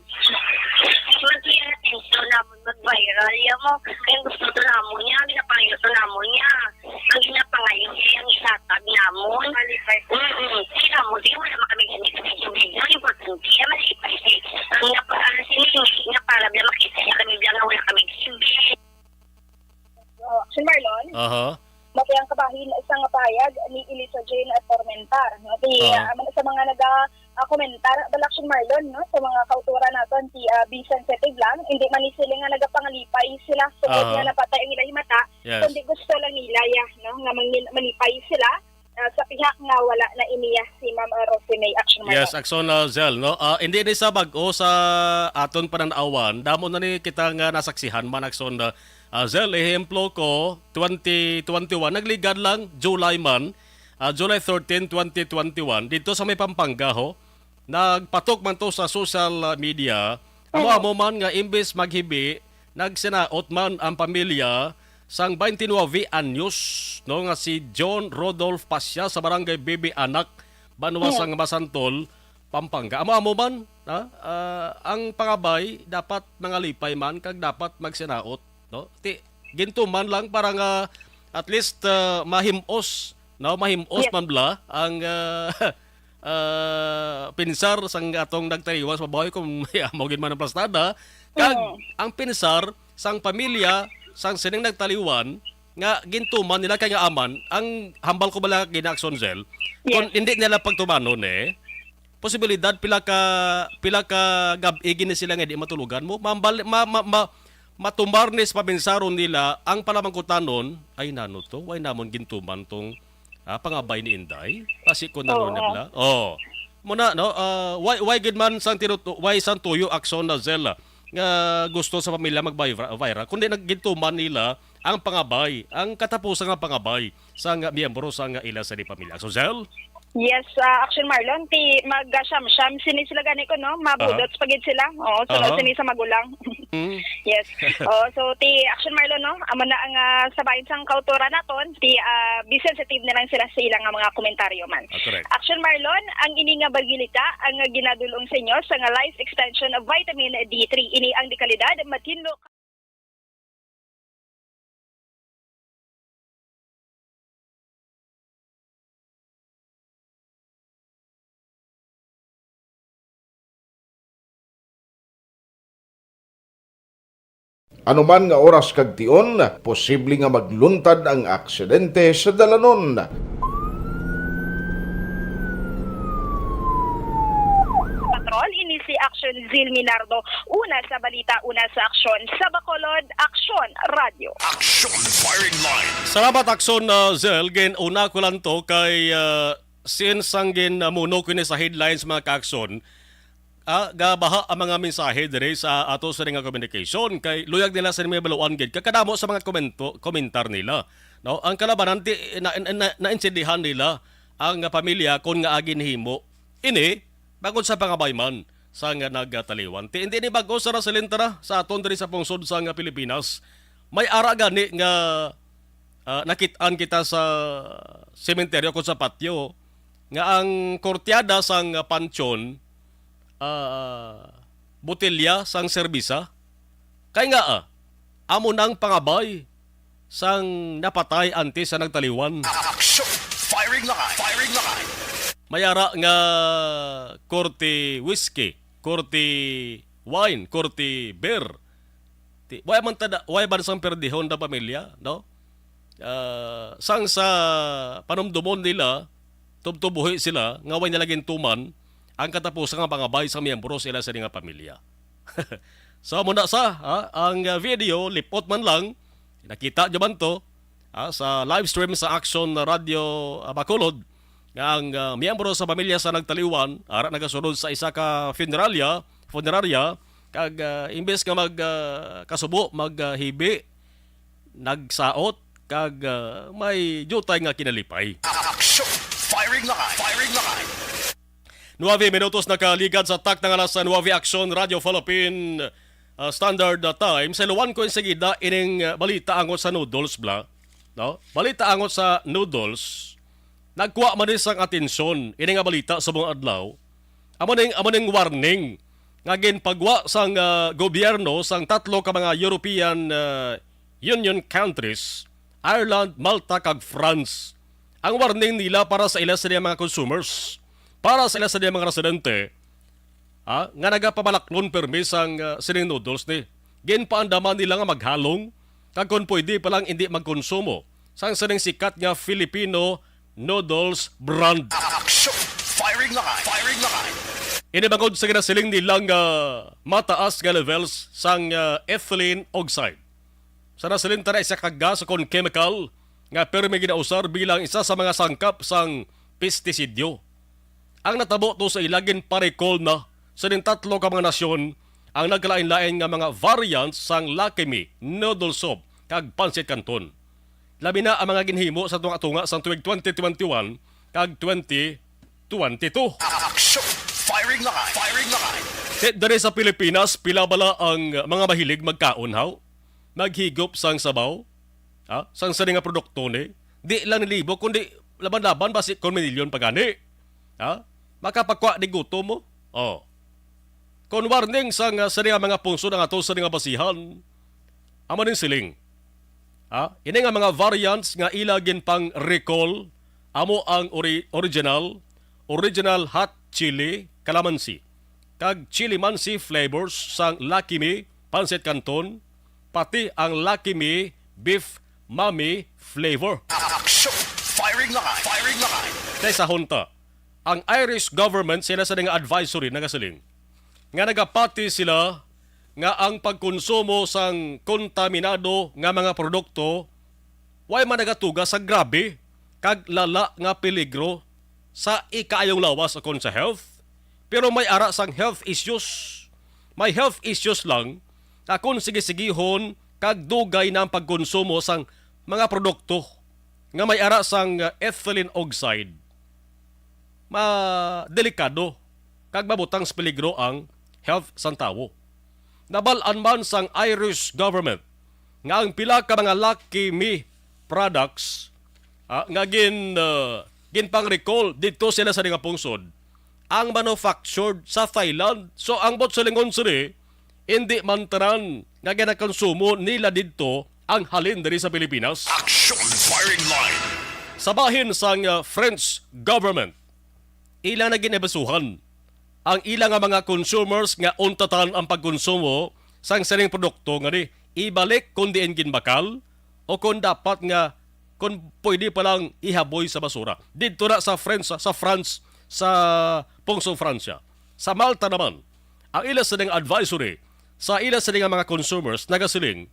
Di man siya atensyon namon mag-viral. Yan mo, kaya gusto to namon niya, ginapangayo to namon niya. Ang ginapangayo niya, ang ihatag namon. Malipay po. Mm-mm. Kaya namon, di wala man kami ganito. Ang importante, ang malipay si, ang napa-, ang sinili, nga para bala makita niya kami bala nga wala kami T V. Oh, si Marlon? Aha. Mati ang kabahin sa nga pahayag ni Elisa Jane Tormentar. Mati, Oo. Ah, sa mga naga-, ah, komentar, bala, Action Marlon, no, sa mga kauturan naton, ti, ah, be sensitive lang. Hindi man ni sila nga nagapangalipay sila tungod Aha. nga napatay ang ilang mata, Yes. kundi gusto lang nila, ya, no, nga mangil-, malipay sila, ah, sa pihak nga wala na iniya si Ma'am, ah, Rosemay, Action Marlon. Yes, Action, ah, Zell, no? Ah, hindi ni sa bag-o sa aton pananawan. Damo na ni kita nga nasaksihan man, Action, ah, ah, Zell. Ehemplo ko, twenty twenty-one, nagligad lang, July man, ah, July thirteen, twenty twenty-one, dito sa may Pampanga, ho, nagpatok man to sa social, ah, media. Amo-amo man nga imbes maghibi, nagsinaot man ang pamilya sang twenty-nine anyos, no, nga si John Rodolph Pasya sa barangay Bibi Anak, banwa sang Masantol, Pampanga. Amo-amo man, ha? Ah, ang pangabay dapat mangalipay man kag dapat magsinaot, no? Ti, gintuman lang para nga at least, ah, mahim-os, no? Mahim-os Yes. man bala ang, ah, ah, pinsar sang atong nagtaliwan sa babawi kung may amo gid man ang plastada. Kag Mm. ang pinsar sang pamilya sang sining nagtaliwan nga gintuman nila kay nga aman, ang hambal ko bala gina, Action, Zell, Yes. kung hindi nila pagtumanon, eh, posibilidad pila ka, pila ka gab-i gini sila nga di matulugan mo, mambal-, ma-, ma-, ma-, matumar ni sa pabinsaron nila ang palamangkutanon, "Ay, nano to? Why namon gintuman tong, ah, pangabay ni Inday?" Kasi kung nano Oo. na bala. Oh. Muna, no? Ah, why, why gid man sang tinutu-, why sang tuyo, Action, na Zell, nga gusto sa pamilya mag-viral, kundi naggintuman nila ang pangabay, ang katapusan nga pangabay sang miyembro sang ila sa di pamilya. So, Zell? Yes, ah, Action Marlon, ti mag-, ah, siyam-siyam sini sila gani ko, no? Aha. Mabudots pa gid sila. Oo, sunod Aha. sini sa magulang. Mm. Yes. Oh, so ti Action Marlon, no? Amo na ang, ah, sa bahin sang kauturan naton, ti, ah, be sensitive na lang sila sa ilang nga mga komentaryo man. Ah, correct. Action Marlon, ang ini nga balita ang ginadul-ong sa inyo sa nga Life Extension of Vitamin D three. Ini ang dekalidad, matinlo Ano man nga oras kag tion, posible nga magluntad ang aksidente sa dalanon. Patrol, ini si Action Zil Minardo. Una sa balita, una sa aksyon. Sa Bacolod, Aksyon Radio. Action Firing Line. Salamat, Action, uh, Zil. Gin-una ko lang to kay, uh, since ang gin-, uh, muno ko ini sa headlines, mga ka-aksyon, ah, gabaha ang mga mensahe diri sa ato sa nga communication kay luyag nila sa may baluan gid kay kadamo sa mga komento, komentar nila, no? Ang kalabanan ti na, na, na, naintindihan nila ang pamilya kon nga agi nahimo ini bangod sa pangabay man sa nga nagtaliwan. Ti hindi ni bag-o sa Raselin tara sa aton diri sa pungsod sa nga Pilipinas. May ara gani nga, ah, nakit-an kita sa sementeryo kon sa patyo nga ang kortyada sang panteon, ah, botelya sang serbisa. Kay nga, ah, amo nang pangabay sang napatay antes sa nagtaliwan. Action! Firing line! Firing line! May ara nga korte whiskey, korte wine, korte beer. Ti, wala man tada, wala man sang perdihon na pamilya, no? Ah, sang sa panumdumon nila, tubtob buhi sila, nga way nila gintuman ang katapusan nga pangabay sa miyembro sila sa nga pamilya. So, amo na sa, ha, ang, ah, video, lipot man lang, nakita nyo man to, ah, sa live stream sa Action Radio, ah, Bacolod, nga ang, ah, miyembro sa pamilya sa nagtaliwan, ara nagasunod sa isa ka funeralya, funeraria, kag, ah, imbes nga mag, ah, kasubo, mag, ah, hibi, nagsaot, kag, ah, may diutay nga kinalipay. Action! Firing line! Firing line! Nuwebe minutos nakaligad sa takna nga alas nuwebe, Action Radio Philippine, ah, Standard, ah, Time. Sa iluwan ko insagida ining, ah, balita angot sa noodles, bla. No? Balita angot sa noodles. Nagkuha man ni sang atensyon ini nga balita sa mga adlaw. Amo ning, amo ning warning nga ginpagwa sang, ah, gobyerno sang tatlo ka mga European, ah, Union countries, Ireland, Malta, kag France. Ang warning nila para sa ila sila mga consumers, para sa ila sila mga residente, ah, nga nagapamalaklon permi sang, ah, sining noodles ni. Ginpaandaman nila nga maghalong kag kon pwede pa lang hindi magkonsumo sang sining sikat nga Filipino noodles brand. Action! Firing line! Firing line! Ini bangod sa ginasiling nilang, ah, mataas nga levels sang, ah, ethylene oxide. Sa nasiling ta na isa ka gas kon chemical nga pirmi ginausar bilang isa sa mga sangkap sang pestisidyo. Ang natabo to sa ila ginpa-recall na sa ning tatlo ka mga nasyon ang nagkalain-lain nga mga variants sang Lucky Me noodle soup kag pancit canton. Labi na ang mga ginhimo sa tunga-tunga sang tuig twenty twenty-one kag twenty twenty-two. Action! Firing line! Firing line! Ti-, diri sa Pilipinas, pila bala ang mga mahilig magkaon, haw? Maghigop sang sabaw? Ha? Sang sini nga produkto ni? Di lang ni libo, kundi laban-laban, basi kon minilyon pa gani. Ha? Makapagwa ni gutom mo? Oh. Kon warning sang, ah, sini nga mga pungsod ang ato sini nga basihan, amo ning siling. Ha? Ini nga mga variants nga ila ginpang-recall, amo ang ori-, original, original hot chili calamansi, kag chili mansi flavors sang Lucky Me pancit canton, pati ang Lucky Me beef mami flavor. Action! Firing line! Firing line! Kay sa hunta, ang Irish government sila sa nga advisory nagasiling nga nagapati sila nga ang pagkonsumo sang kontaminado nga mga produkto way man nagatuga sa grabe kag lala nga peligro sa ikaayong lawas ukon sa health, pero may ara sang health issues. May health issues lang nga kon sige-sigihon kag dugay na ang pagkonsumo sang mga produkto nga may ara sang, uh, ethylene oxide, madelikado kag mabutang sa peligro ang health sang tawo. Nabal-an man sang Irish government nga ang pila ka mga Lucky Me products, ah, nga gin, ah, ginpang-recall didto sila sa nga pungsod, ang manufactured sa Thailand. So, ang buot silingon sini, indi man tanan nga ginakonsumo nila didto ang halin diri sa Pilipinas. Action! Firing line! Sa bahin sang, ah, French government, ila na gin-abisuhan ang ila nga mga consumers nga untatan ang pagkonsumo sang sining produkto nga ni ibalik kon diin ginbakal o kon dapat nga kon pwede pa lang ihaboy sa basura. Didto na sa France, sa France, sa pungsong Francia. Sa Malta naman, ang ila sining advisory sa ila sining nga mga consumers nagasiling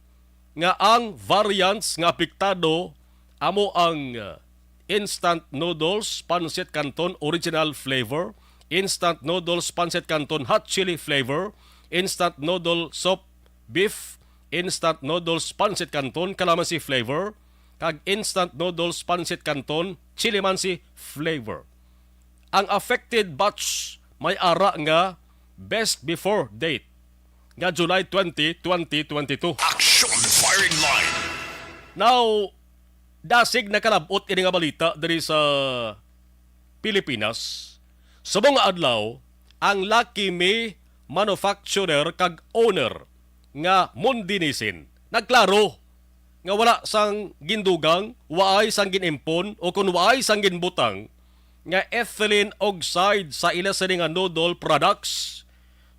nga ang variants nga apektado amo ang, uh, instant noodles, pancit canton original flavor, instant noodles, pancit canton hot chili flavor, instant noodle soup beef, instant noodles, pancit canton calamansi flavor, kag instant noodles, pancit canton chili mansi flavor. Ang affected batch may ara nga best before date nga July twenty, twenty twenty-two. Action! Firing line! Now, dasig nakalab-ot ini nga balita diri sa Pilipinas. Subong nga adlaw, ang Lucky Me manufacturer kag owner nga Mondinisin nagklaro nga wala sang gindugang, waay sang gin-impon, o kon waay sang ginbutang nga ethylene oxide sa ila sini nga noodle products.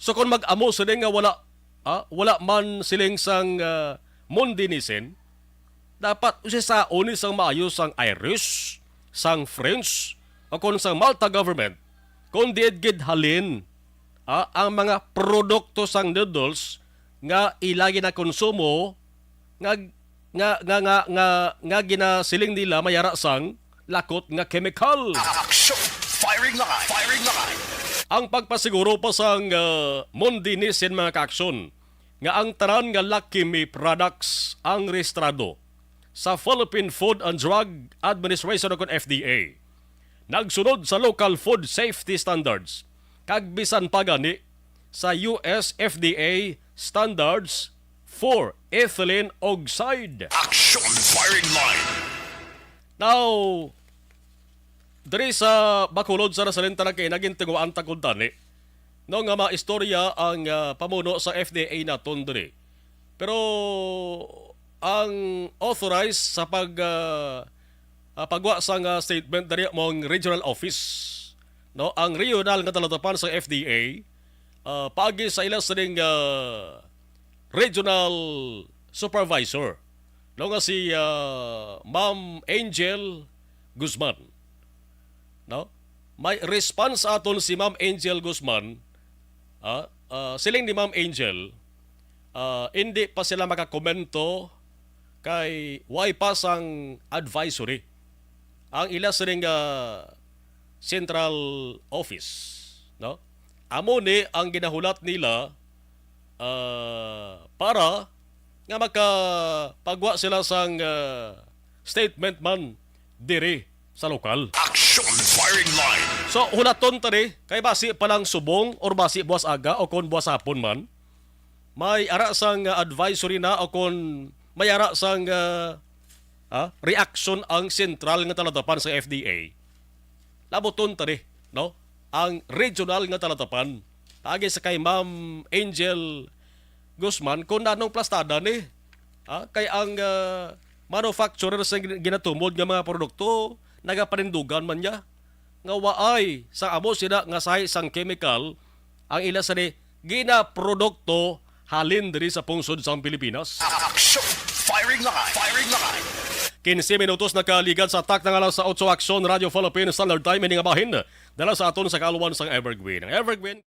So, kon mag-amo sini nga wala, ah, wala man siling sang, ah, Mondinisin, dapat usisaon ni sang maayo sang Irish, sang French, o kon sang Malta government, kon diin gid halin, ah, ang mga produkto sang noodles nga ila ginakonsumo nga, nga, nga, nga, nga, nga ginasiling nila may ara sang lakot nga kemikal. Action! Firing line! Firing line! Ang pagpasiguro pa sang, ah, Mondinisin, mga kaaksyon, nga ang tanan nga Lucky Me products ang rehistrado sa Philippine Food and Drug Administration o kon F D A, nagsunod sa local food safety standards, kag bisan pa gani sa U S F D A standards for ethylene oxide. Action! Firing line! Now, diri sa Bacolod, sa Rasalin, tanan kay naging tinguhaan ta kuntani, no, nga maistorya ang, ah, pamuno sa F D A naton diri. Pero ang authorized sa pag, ah, ah, pagwa sang, ah, statement diri mo ang regional office, no, ang regional nga talatapan sa F D A, ah, paagi sa ila sining, ah, regional supervisor, no, nga si, ah, Ma'am Angel Guzman, no? may response aton si Ma'am Angel Guzman. Ah, ah, siling ni Ma'am Angel, ah, hindi pa sila makakomento kay way pa sang advisory ang ila sining, ah, central office, no? Amo ni ang ginahulat nila, ah, para nga makapagwa sila sang, ah, statement man diri sa lokal. Action Firing Line. So, hulaton ta ni, kay basi pa lang subong or basi buwas aga o kon buwas hapon man, may ara sang, ah, advisory na o kon may ara sang, ah, ah, reaction ang sentral nga talatapan sa F D A. Labuton ta ni, no? Ang regional nga talatapan. Paagi sa kay Ma'am Angel Guzman, kung anong plastada ni, ah, kay ang, ah, manufacturer sa gin-, ginatumod nga mga produkto, nagapanindugan man niya nga waay sa amo sila nga sahi sang chemical ang ila sa ni ginaprodukto halin diri sa pungsod sang Pilipinas. Action! Firing line! Firing line! Quince minutos nakaligad sa takna nga alas otso. Aksyon, Radyo Philippine Standard Time, ini nga bahin dala sa aton sa kaalwan sang Evergreen. Ang Evergreen.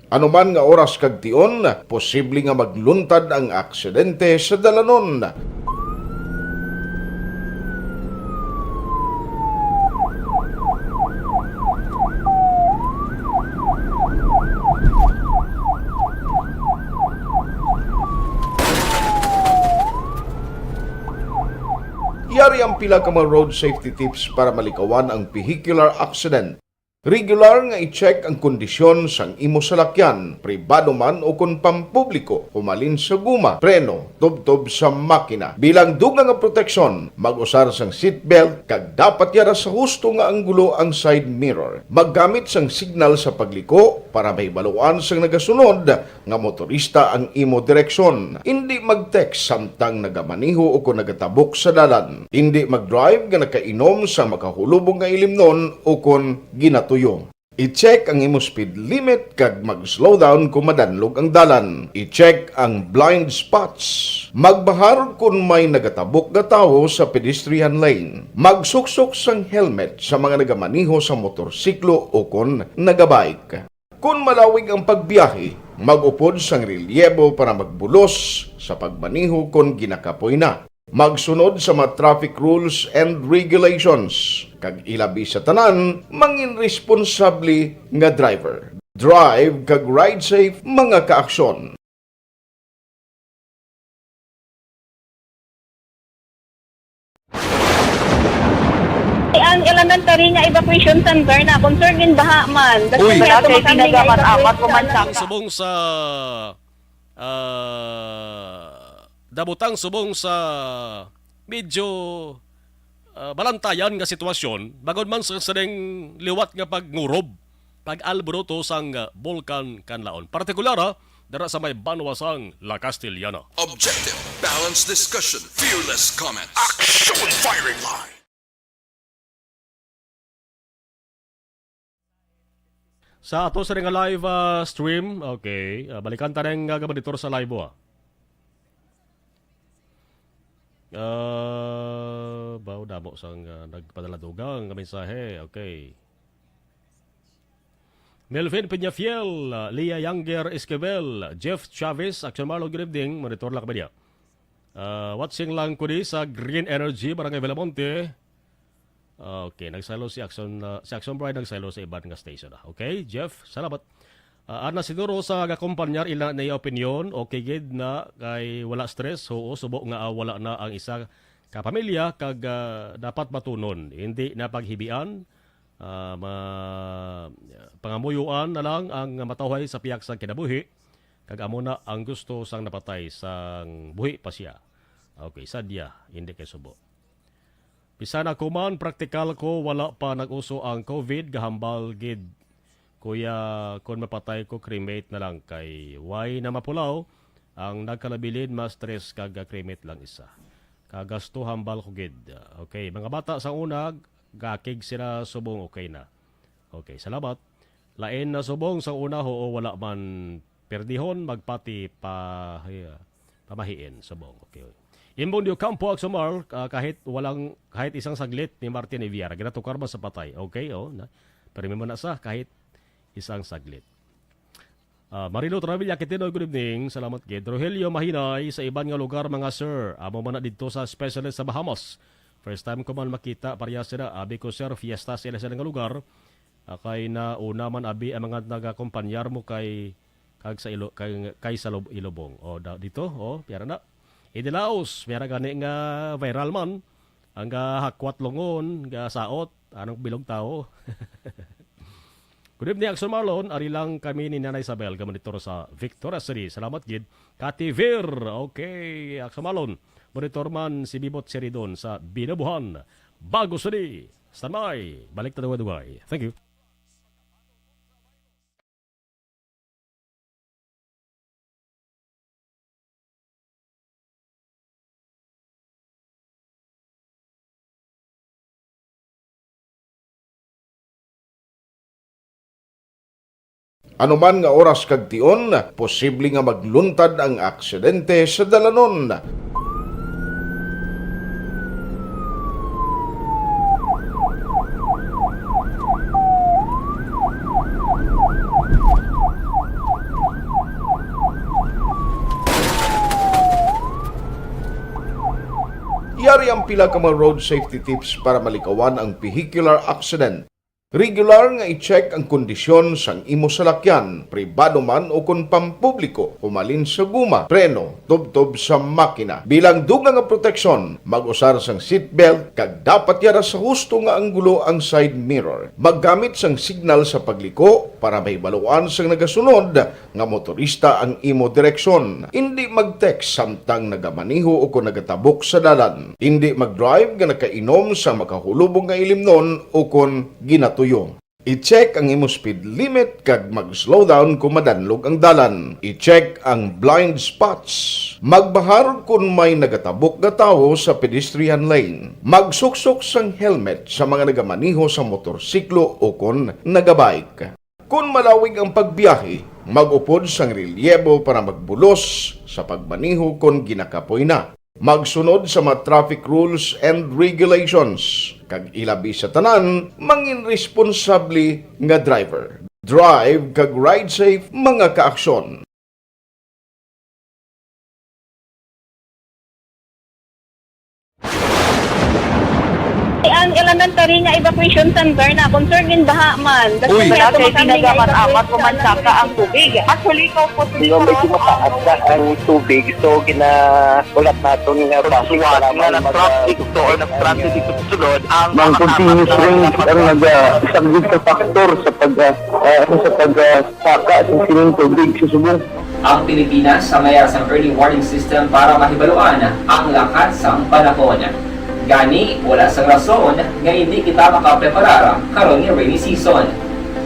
Ano man nga oras kag tion, posible nga magluntad ang aksidente sa dalanon. Yari ang pila ka mga road safety tips para malikawan ang vehicular accident. Regular nga i-check ang kondisyon sang imo salakyan, pribado man o kon pampubliko, humalin sa guma, preno, tubtob sa makina. Bilang dugang nga proteksyon, mag-usar sang seatbelt kag dapat yara sa husto nga anggulo ang side mirror. Maggamit sang signal sa pagliko para mahibaluan sang nagasunod nga motorista ang imo direksyon. Indi mag-text samtang nagamaneho o kon nagatabok sa dalan. Indi mag-drive nga nakainom sa makahulubong nga ilimnon o kon ginatuyo. I-check ang imo speed limit kag mag-slow down kon madanlog ang dalan. I-check ang blind spots. Magbahar kon may nagatabok nga tawo sa pedestrian lane. Magsuksok sang helmet sa mga nagamaneho sa motorsiklo o kon nagabike. Kon malawig ang pagbiyahe, mag-upod sang relyebo para magbulos sa pagmaneho kon ginakapoy na. Magsunod sa mga traffic rules and regulations, kag ilabi sa tanan, mangin responsable nga driver. Drive kag ride safe, mga kaaksyon. Ang elementary nga evacuation center na concern in baha man. Uy. Wala kay tinaga man, apat ko man sa Ang subong sa, ah, dabutang subong sa medyo, ah, balantayan nga sitwasyon, bangod man sa sining liwat nga pagngurob, pag-alboroto sang, ah, Bulkan Kanlaon. Partikular, ah, dira sa may banwa sang La Castellana. Objective, balanced discussion, fearless comment. Action Firing Line! Sa ato sa nga live, ah, stream, okay, ah, balikan ta ning, ah, gabanitor sa live, ah. Ah, baw damo sang, ah, nagpadala dugang nga mensahe. Okay. Melvin Peñafiel, ah, Lia Younger Esquivel, Jeff Chavez, Action Marlon, good evening. Monitor lang kami niya. Ah, watching lang ko di sa Green Energy, Barangay Villamonte. Okay, nagsaylo si Action, ah, si Action Pride nagsaylo sa iban nga station, ah. Okay, Jeff, salamat. Ah, ana siguro sa gakompanyar ila na opinion, okay gid na kay wala stress, oo, subo nga, ah, wala na ang isa ka pamilya kag, ah, dapat batunon, hindi na paghibian, ah, ma-, pangamuyuan na lang ang matawhay sa pihak sa kinabuhi, kag amo na ang gusto sang napatay sang buhi pa siya. Okay, sadya, hindi kay subo. Bisan ako man, praktikal ko, wala pa nag-uso ang COVID, gahambal gid, kuya, kon mapatay ko, cremate na lang kay way na mapulaw ang nagkalabilin, mas stress kag cremate lang isa. Kagasto hambal ko gid. Okay, mga bata sa una, gakig sila subong okay na. Okay, salamat. Lain na subong sa una, ho, o wala man perdihon, magpati pa, pamahiin, subong. Okay. Imbong di Ocampo, Axomar, ah, kahit walang, kahit isang saglit ni Martin Eviera, ginatukar man sa patay. Okay, oh, na. Pero may man na sa, kahit isang saglit. Ah, Marilo Travilla Quitino, good evening. Salamat gid. Rogelio Mahinay, sa iban nga lugar, mga sir. Amo man na didto sa specialist sa Bahamas. First time ko man makita, pareha sila. Abi ko, sir, fiesta sila sa ilang lugar. Ah, kay na una man abi ang mga nagakompanyar mo kay, kag sa ilo-, kay, kay sa Lob-, Ilobong. O, da-, dito, o, piyara na. Idilaos, piyara gani nga viral man. Ang gahakwat lungon, gasaot, anong bilog tawo. Good evening, Axel Marlon. Ari lang kami ni Nanay Isabel, gamonitor sa Victoria City. Salamat gid. Kativir, okay, Axel Marlon. Monitor man si Bibot Siridon sa Binabuhan, Bago City. Standby. Balik na dugay-dugay. Thank you. Anuman nga oras kag tion, posible nga magluntad ang aksidente sa dalanon. Yari ang pila ka mga road safety tips para malikawan ang vehicular accident. Regular nga i-check ang kondisyon sang imo salakyan, pribado man o kon pampubliko, humalin sa guma, preno, tubtob sa makina. Bilang dugang nga proteksyon, mag-usar sang seatbelt kag dapat yara sa husto nga anggulo ang side mirror. Maggamit sang signal sa pagliko para mahibaluan sang nagasunod nga motorista ang imo direksyon. Indi mag-text samtang nagamaneho o kon nagatabok sa dalan. Indi mag-drive nga nakainom sa makahulubong nga ilimnon o kon ginatuyo. I-check ang imo speed limit kag mag-slow down kon madanlog ang dalan. I-check ang blind spots. Magbahar kon may nagatabok nga tawo sa pedestrian lane. Magsuksok sang helmet sa mga nagamaneho sa motorsiklo o kon nagabike. Kon malawig ang pagbiyahe, mag-upod sang relyebo para magbulos sa pagmaneho kon ginakapoy na. Magsunod sa mga traffic rules and regulations, kag ilabi sa tanan, mangin responsable nga driver. Drive kag ride safe, mga kaaksyon. Ang elementary nga evacuation center na concern in baha man. Uy. Wala kay tinaga man amat ko man saka ang tubig. Actually, ikaw po, di ba, medyo mataas na ang tubig, so ginahulat naton nga traffic para nga na traffic to or nag-traffic dito sa sulod ang Ang continuous rain ang nag-, ah, isang good factor sa pag, ah, ah, ano, sa pag, ah, saka sa sining tubig sa subong. Ang Pilipinas samaya sang early warning system para mahibaluan ang lakat sang panahon. Gani, wala sang rason nga indi kita makapreparar karon nga rainy season.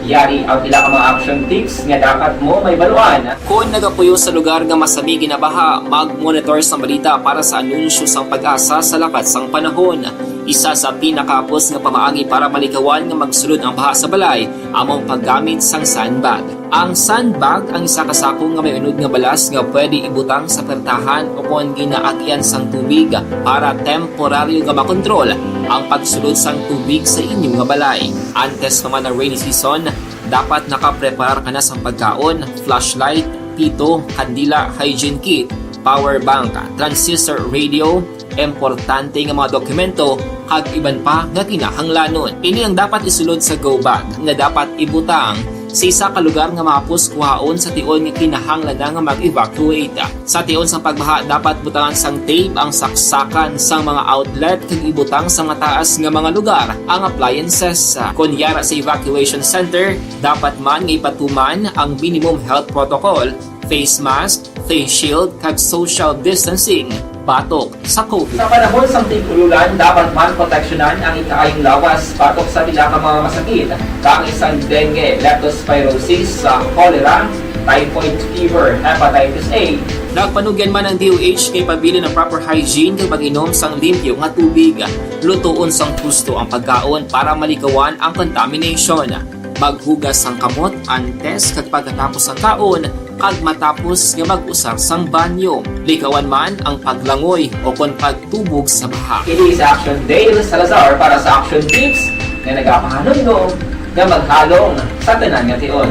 Yari ang pila ka mga action tips nga dapat mo mahibaluan. Kon nagapuyo sa lugar nga masami ginabaha, mag-monitor sang balita para sa anunsyo sang PAGASA sa lakat sang panahon. Isa sa pinakahapos nga pamaagi para malikawan nga magsulod ang baha sa balay amo ang paggamit sang sandbag. Ang sandbag ang isa ka sako nga may unod nga balas nga pwede ibutang sa pertahan o kon ginaagyan sang tubig para temporaryo nga makontrol ang pagsulod sang tubig sa inyo nga balay. Antes pa man ang rainy season, dapat nakapreparar ka na sang pagkaon, flashlight, pito, kandila, hygiene kit, power bank, transistor radio, importante nga mga dokumento, kag iban pa nga kinahanglanon. Ini ang dapat isulod sa go bag nga dapat ibutang sa isa ka lugar nga mahapos kuhaon sa tion nga kinahanglan na nga mag-evacuate. Sa tion sang pagbaha, dapat butangan sang tape ang saksakan sang mga outlet kag ibutang sa mataas nga mga lugar ang appliances. Kon yara sa evacuation center, dapat man nga ipatuman ang minimum health protocol, face mask, face shield, kag social distancing batok sa COVID. Sa panahon sang tig-ululan, dapat man proteksyonan ang ikaayong lawas batok sa pila ka mga masakit, kaangay sang dengue, leptospirosis, sa cholera, typhoid fever, hepatitis A. Nagpanugyan man ang D O H nga ipabilin ang proper hygiene kag pag-inom sang limpyo nga tubig. Lutoon sang husto ang pagkaon para malikawan ang contamination. Maghugas sang kamot antes kag pagkatapos sang kaon, kag matapos nga mag-usar sang banyo. Likawan man ang paglangoy o kon pagtubog sa baha. Kini si Action Dale Salazar para sa Action Tips nga nagapahanumdom nga maghalong sa tanan nga tion.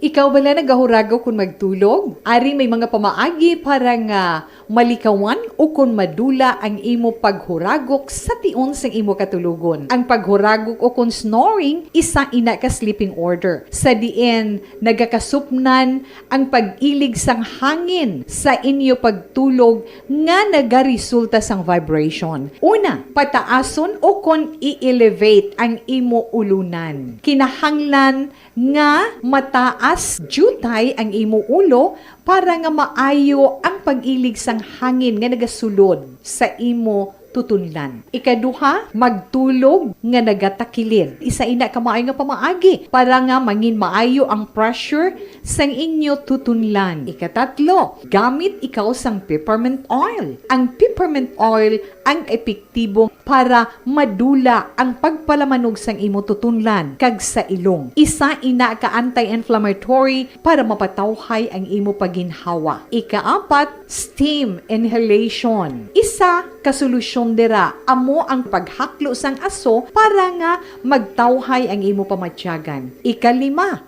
Ikaw bala nagahuragok kon magtulog? Ari may mga pamaagi para nga malikawan ukon madula ang imo paghuragok sa tion sang imo katulogon. Ang paghuragok ukon snoring, isa ina ka sleeping order, sa diin nagakasupnan ang pag-ilig sang hangin sa inyo pagtulog nga nagaresulta sang vibration. Una, pataason ukon i-elevate ang imo ulunan. Kinahanglan nga mataas diutay ang imo ulo para nga maayo ang pag-ilig sang hangin nga nagasulod sa imo tutunlan. Ikaduha, magtulog nga nagatakilid. Isa ina ka maayo nga pamaagi para nga mangin maayo ang pressure sang inyo tutunlan. Ikatatlo, gamit ikaw sang peppermint oil. Ang peppermint oil ang epektibo para madula ang pagpalamanog sang imo tutunlan kag sa ilong. Isa ina ka anti-inflammatory para mapatawhay ang imo pagginhawa. Ikaapat, steam inhalation. Isa ka solusyon dira amo ang paghaklo sang aso para nga magtawhay ang imo pamatyagan. Ikalima,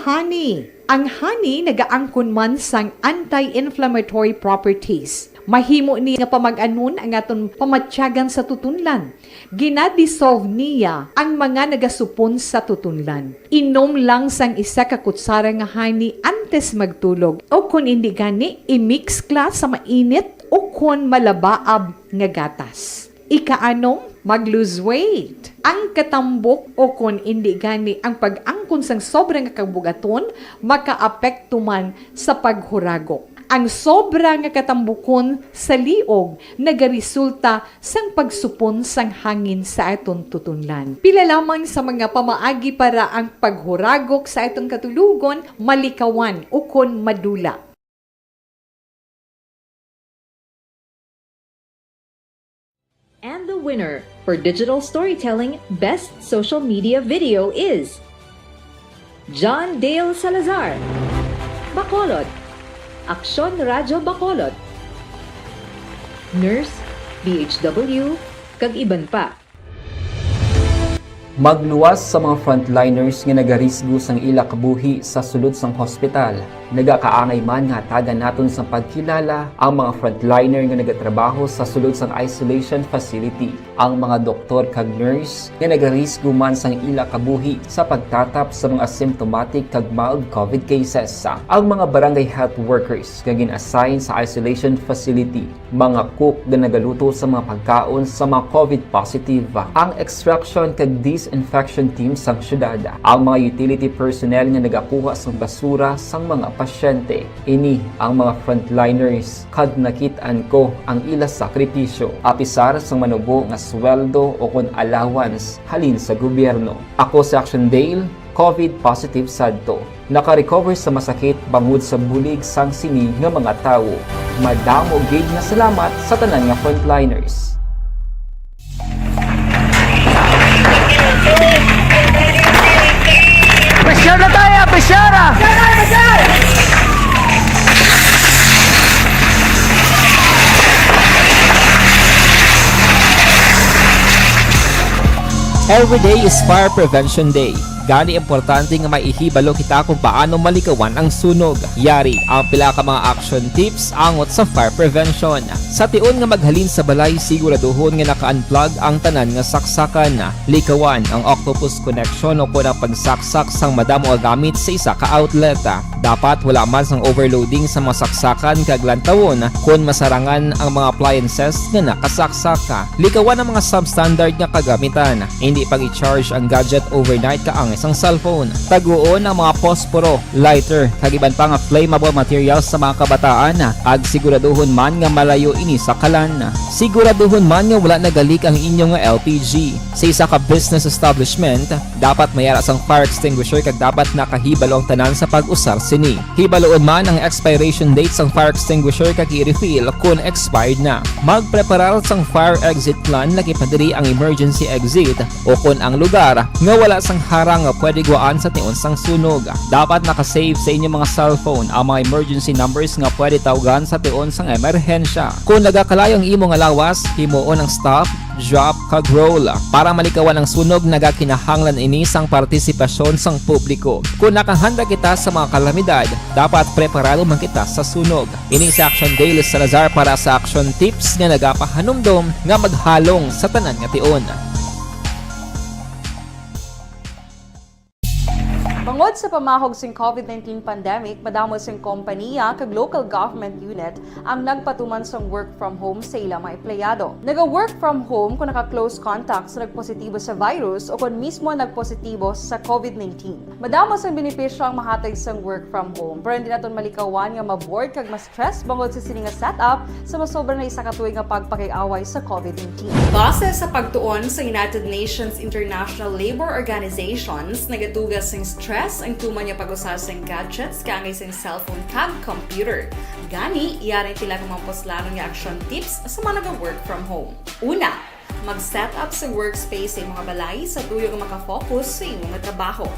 honey. Ang honey nagaangkon man sang anti-inflammatory properties. Mahimo ni nga pamag-anon ang aton pamatyagan sa tutunlan. Gina-dissolve niya ang mga nagasupon sa tutunlan. Inom lang sang isa ka kutsara nga honey antes magtulog, o kon indi gani, i-mix kla sa mainit o kon malabaab nga gatas. Ikaanom, mag-lose weight. Ang katambok o kon indi gani ang pag-angkon sang sobra nga kabugaton makaapekto man sa paghuragok. Ang sobra nga katambukon sa liog nagaresulta sang pagsupon sang hangin sa aton tutunlan. Pila lamang sa mga pamaagi para ang paghuragok sa aton katulogon malikawan ukon madula. And the winner for Digital Storytelling Best Social Media Video is John Dale Salazar, Bacolod, Aksyon Radyo Bacolod, Nurse, D H W, kag iban pa. Magluwas sa mga frontliners nga nagarisgo sang ila kabuhi sa sulod sang hospital. Nagakaangay man nga hatagan naton sang pagkilala ang mga frontliner nga nagatrabaho sa sulod sang isolation facility, ang mga doktor kag nurse nga nagarisgo man sang ila kabuhi sa pagtatap sa mga asymptomatic kag mild COVID cases, ang mga barangay health workers nga gin-assign sa isolation facility, mga cook nga nagaluto sa mga pagkaon sa mga COVID positive, ang extraction kag disinfection team sang syudad, ang mga utility personnel nga nagakuha sang basura sang mga pasyente. Ini ang mga frontliners, kag nakit-an ko ang ila sakripisyo, apisar sang manubo nga sweldo o kon allowance halin sa gobyerno. Ako si Action Dale, COVID positive sadto. Naka-recover sa masakit bangod sa bulig sang sini nga mga tawo. Madamo gid nga salamat sa tanan nga frontliners. Pressure na tayo, pressure! Every day is Fire Prevention Day. Gani, importante nga maihibalo kita kung paano malikawan ang sunog. Yari ang pila ka mga action tips angot sa fire prevention. Sa tion nga maghalin sa balay, siguraduhon nga naka-unplug ang tanan nga saksakan. Likawan ang octopus connection o kon ang pagsaksak sang madamo nga gamit sa isa ka outlet. Dapat wala man sang overloading sa mga saksakan kag lantawon kon masarangan ang mga appliances nga nakasaksak. Likawan ang mga substandard nga kagamitan. Indi pag-i-charge ang gadget overnight kaangay sang cellphone. Taguon ang mga posporo, lighter, kag iban pa nga flammable materials sa mga kabataan, kag siguraduhon man nga malayo ini sa kalan. Siguraduhon man nga wala nagalik ang inyo nga L P G. Sa isa ka business establishment, dapat may ara sang fire extinguisher kag dapat nakahibalo ang tanan sa pag-usar sini. Hibaluon man ang expiration date sang fire extinguisher kag i-refill kon expired na. Magpreparar sang fire exit plan, laki pa diri ang emergency exit o kon ang lugar nga wala sang harang nga pwede guwaan sa tion sang sunog. Dapat naka-save sa inyo mga cellphone ang mga emergency numbers nga pwede tawgan sa tion sang emerhensya. Kon nagakalayo ang imo nga lawas, himuon ang stop, drop, kag roll. Para malikawan ang sunog, nagakinahanglan ini sang partisipasyon sang publiko. Kon nakahanda kita sa mga kalamidad, dapat preparado man kita sa sunog. Ini si Action Dale Salazar para sa Action Tips nga nagapahanumdom nga maghalong sa tanan nga tion. Bangod sa pamahog sing COVID nineteen pandemic, madamo sing kompaniya kag local government unit ang nagpatuman sang work from home sa ila mga empleyado. Naga-work from home kung naka-close contact sa nagpositibo sa virus o kon mismo nagpositibo sa COVID nineteen. Madamo sang benepisyo ang mahatag sang work from home, pero hindi naton malikawan nga ma-bored kag ma-stress bangod sa sini nga setup sa masobra na isa ka tuig nga pagpakig-away sa COVID nineteen. Base sa pagtuon sa United Nations International Labour Organizations, nagatuga sing stress ang tuman nga pag-usar sing gadgets kaangay sing cellphone kag computer. Gani, yari ang pila ka mga puslanon nga action tips sa mga naga-work from home. Una, mag-set up sa workspace sa imong balay sa tuyo nga makafocus sa imo nga trabaho.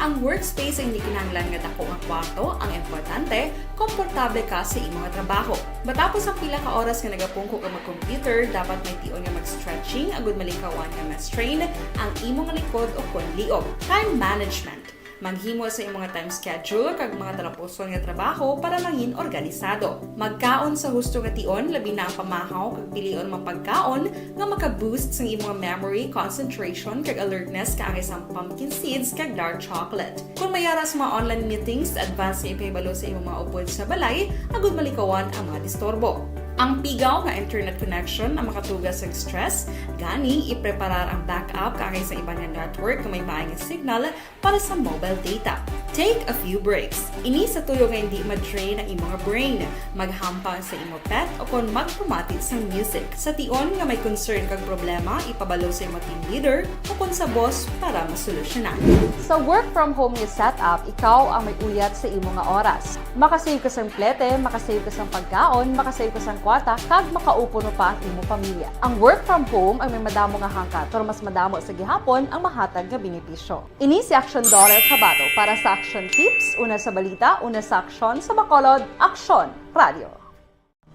Ang workspace ay hindi kinahanglan nga dako nga kwarto, ang importante, komportable ka sa imo nga trabaho. Matapos ang pila ka oras nga nagapungko ka mag-computer, dapat may tion nga mag-stretching agud malikawan nga ma-strain ang imo nga likod o kon liog. Time management. Maghimo sa imong nga time schedule kag mga talapuson nga trabaho para mangin organisado. Magkaon sa husto nga tion, labi na ang pamahaw kag pilion mga pagkaon nga maka-boost sang imong memory, concentration, kag alertness kaangay sang pumpkin seeds kag dark chocolate. Kung may ara sa mga online meetings, advance nga ipahibalo sa imong mga upod sa balay agud malikawan ang mga disturbo. Ang pigaw nga internet connection ang makatuga sa stress, gani ipreparar ang backup kaangay sa iban nga network nga may maay nga signal para sa mobile data. Take a few breaks. Ini sa tuyo nga hindi ma-drain ang imo nga brain. Maghampang sa imo pet o kon magpamati sang music. Sa tion nga may concern kag problema, ipabalo sa imo team leader o kon sa boss para masolusyonan. Sa work from home nga setup, ikaw ang may uyat sa imo nga oras. Makasave ka sang plete, makasave ka sang pagkaon, makasave ka sang kwarta, kag makaupod pa ang imo pamilya. Ang work from home ay may madamo nga hangkat, pero mas madamo sa gihapon ang mahatag nga benepisyo. Ini si Action Daughter Kabato para sa Action Tips, una sa balita, una sa aksyon, sa Bacolod, Aksyon Radio.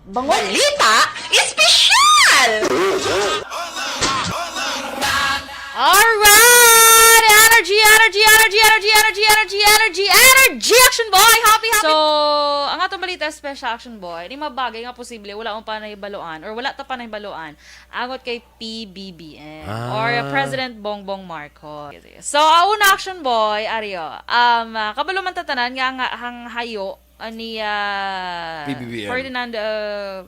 Bangod Balita Espesyal! Alright! Energy, energy, energy, energy, energy, energy, energy, energy, energy, Action Boy! Happy, happy! So, ang atong balita special, Action Boy, ni mga bagay nga posible wala mo pa nahibaluan or wala ta pa nahibaluan angot kay P B B M Ah. or President Bongbong Marcos. So, ang una, Action Boy, Ario, um, ah, kabalo man ta tanan nga ang, ang hayo ani, ah, P B B M. Ferdinand, ah,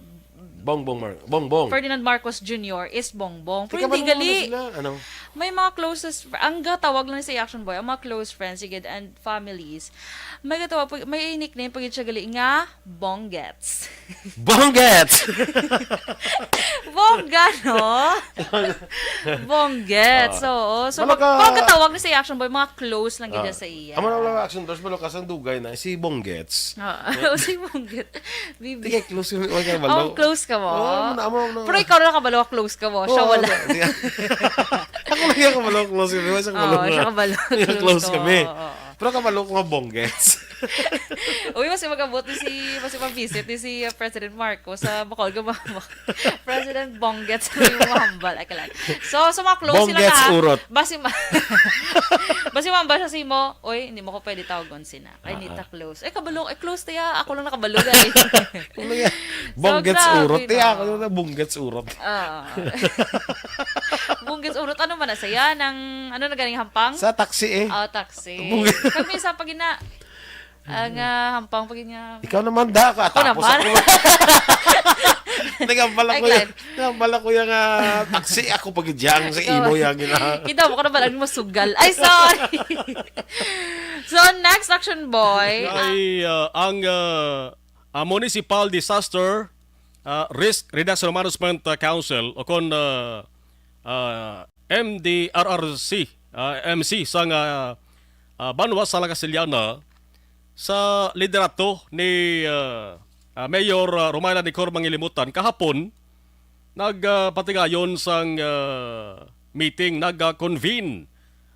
Bongbong Mar-, Bongbong. Ferdinand Marcos Junior is Bongbong. Pero Teka, hindi gali. Sila? Ano? May mga closest fr-, ang gatawag lang sa Action Boy, ang mga close friends, sige, and families. May gatawag, may nickname pa gid siya gali nga Bonggets. Bonggets! Bongga, no? Bonggets, Ah. oo. So, Balo mag-, ka- pagkatawag ni sa Action Boy, mga close lang gid Ah. sa iya. Amo na lang Action Boy, balo ka sang dugay na, si Bonggets. Oo, si Bonggets. Bibi. Di kay close kami, wala kay balo. Oh, close ka mo? Oo, amo na, amo na. Pero ikaw na nakabalo, close ka mo. Siya Oo, wala. Di, ako lang yung kabalo, close kami. Wala siya kabalo. Oo, siya kabalo. Close Close ka kami. mo, oo. Pero kabalo ko nga Bonggets. Uy, mas magabot ni si, mas mag-visit ni si, uh, President Marcos sa Bacolod nga mama. President Bonggets ang imo hambal. Ay, kalan. So, so mga close sila Bonggets na, urot. Basi ma-, basi mambal siya sa imo, "Oy, hindi mo ko pwede tawagon sina. Ay, Ah, hindi ta ah. close." Eh, kabalo, eh, close ta ya. Ako lang nakabalo, guys. Ano yan? So, Bonggets grabe, urot. Eh, no? Ako lang na Bonggets urot. Oo. Bonggets urot. Ano man na saya? Nang, ano na ganing hampang? Sa taxi eh. Oh, taxi. Bonggets. Kami sa pagina-, ang, ah, hampang pag niya. Ikaw naman, da, Ako katapos naman. ako. Nagambala ko yan. Nagambala ko yan nga taxi ako pag-idyang sa imo yan, gina. Kita mo ko na pala mo sugal. Ay, sorry. So, next action, boy. Ay, ah, ang, ah, ah, Municipal Disaster, ah, Risk Reduction Management, ah, Council o kon, ah, ah, M D R R C, ah, M C sang, ah, ah, banwa sa La Castellana sa liderato ni, ah, ah, Mayor, ah, Romayla Nicor Mangilimutan kahapon nagpatigayon sang, ah, meeting, nag-convene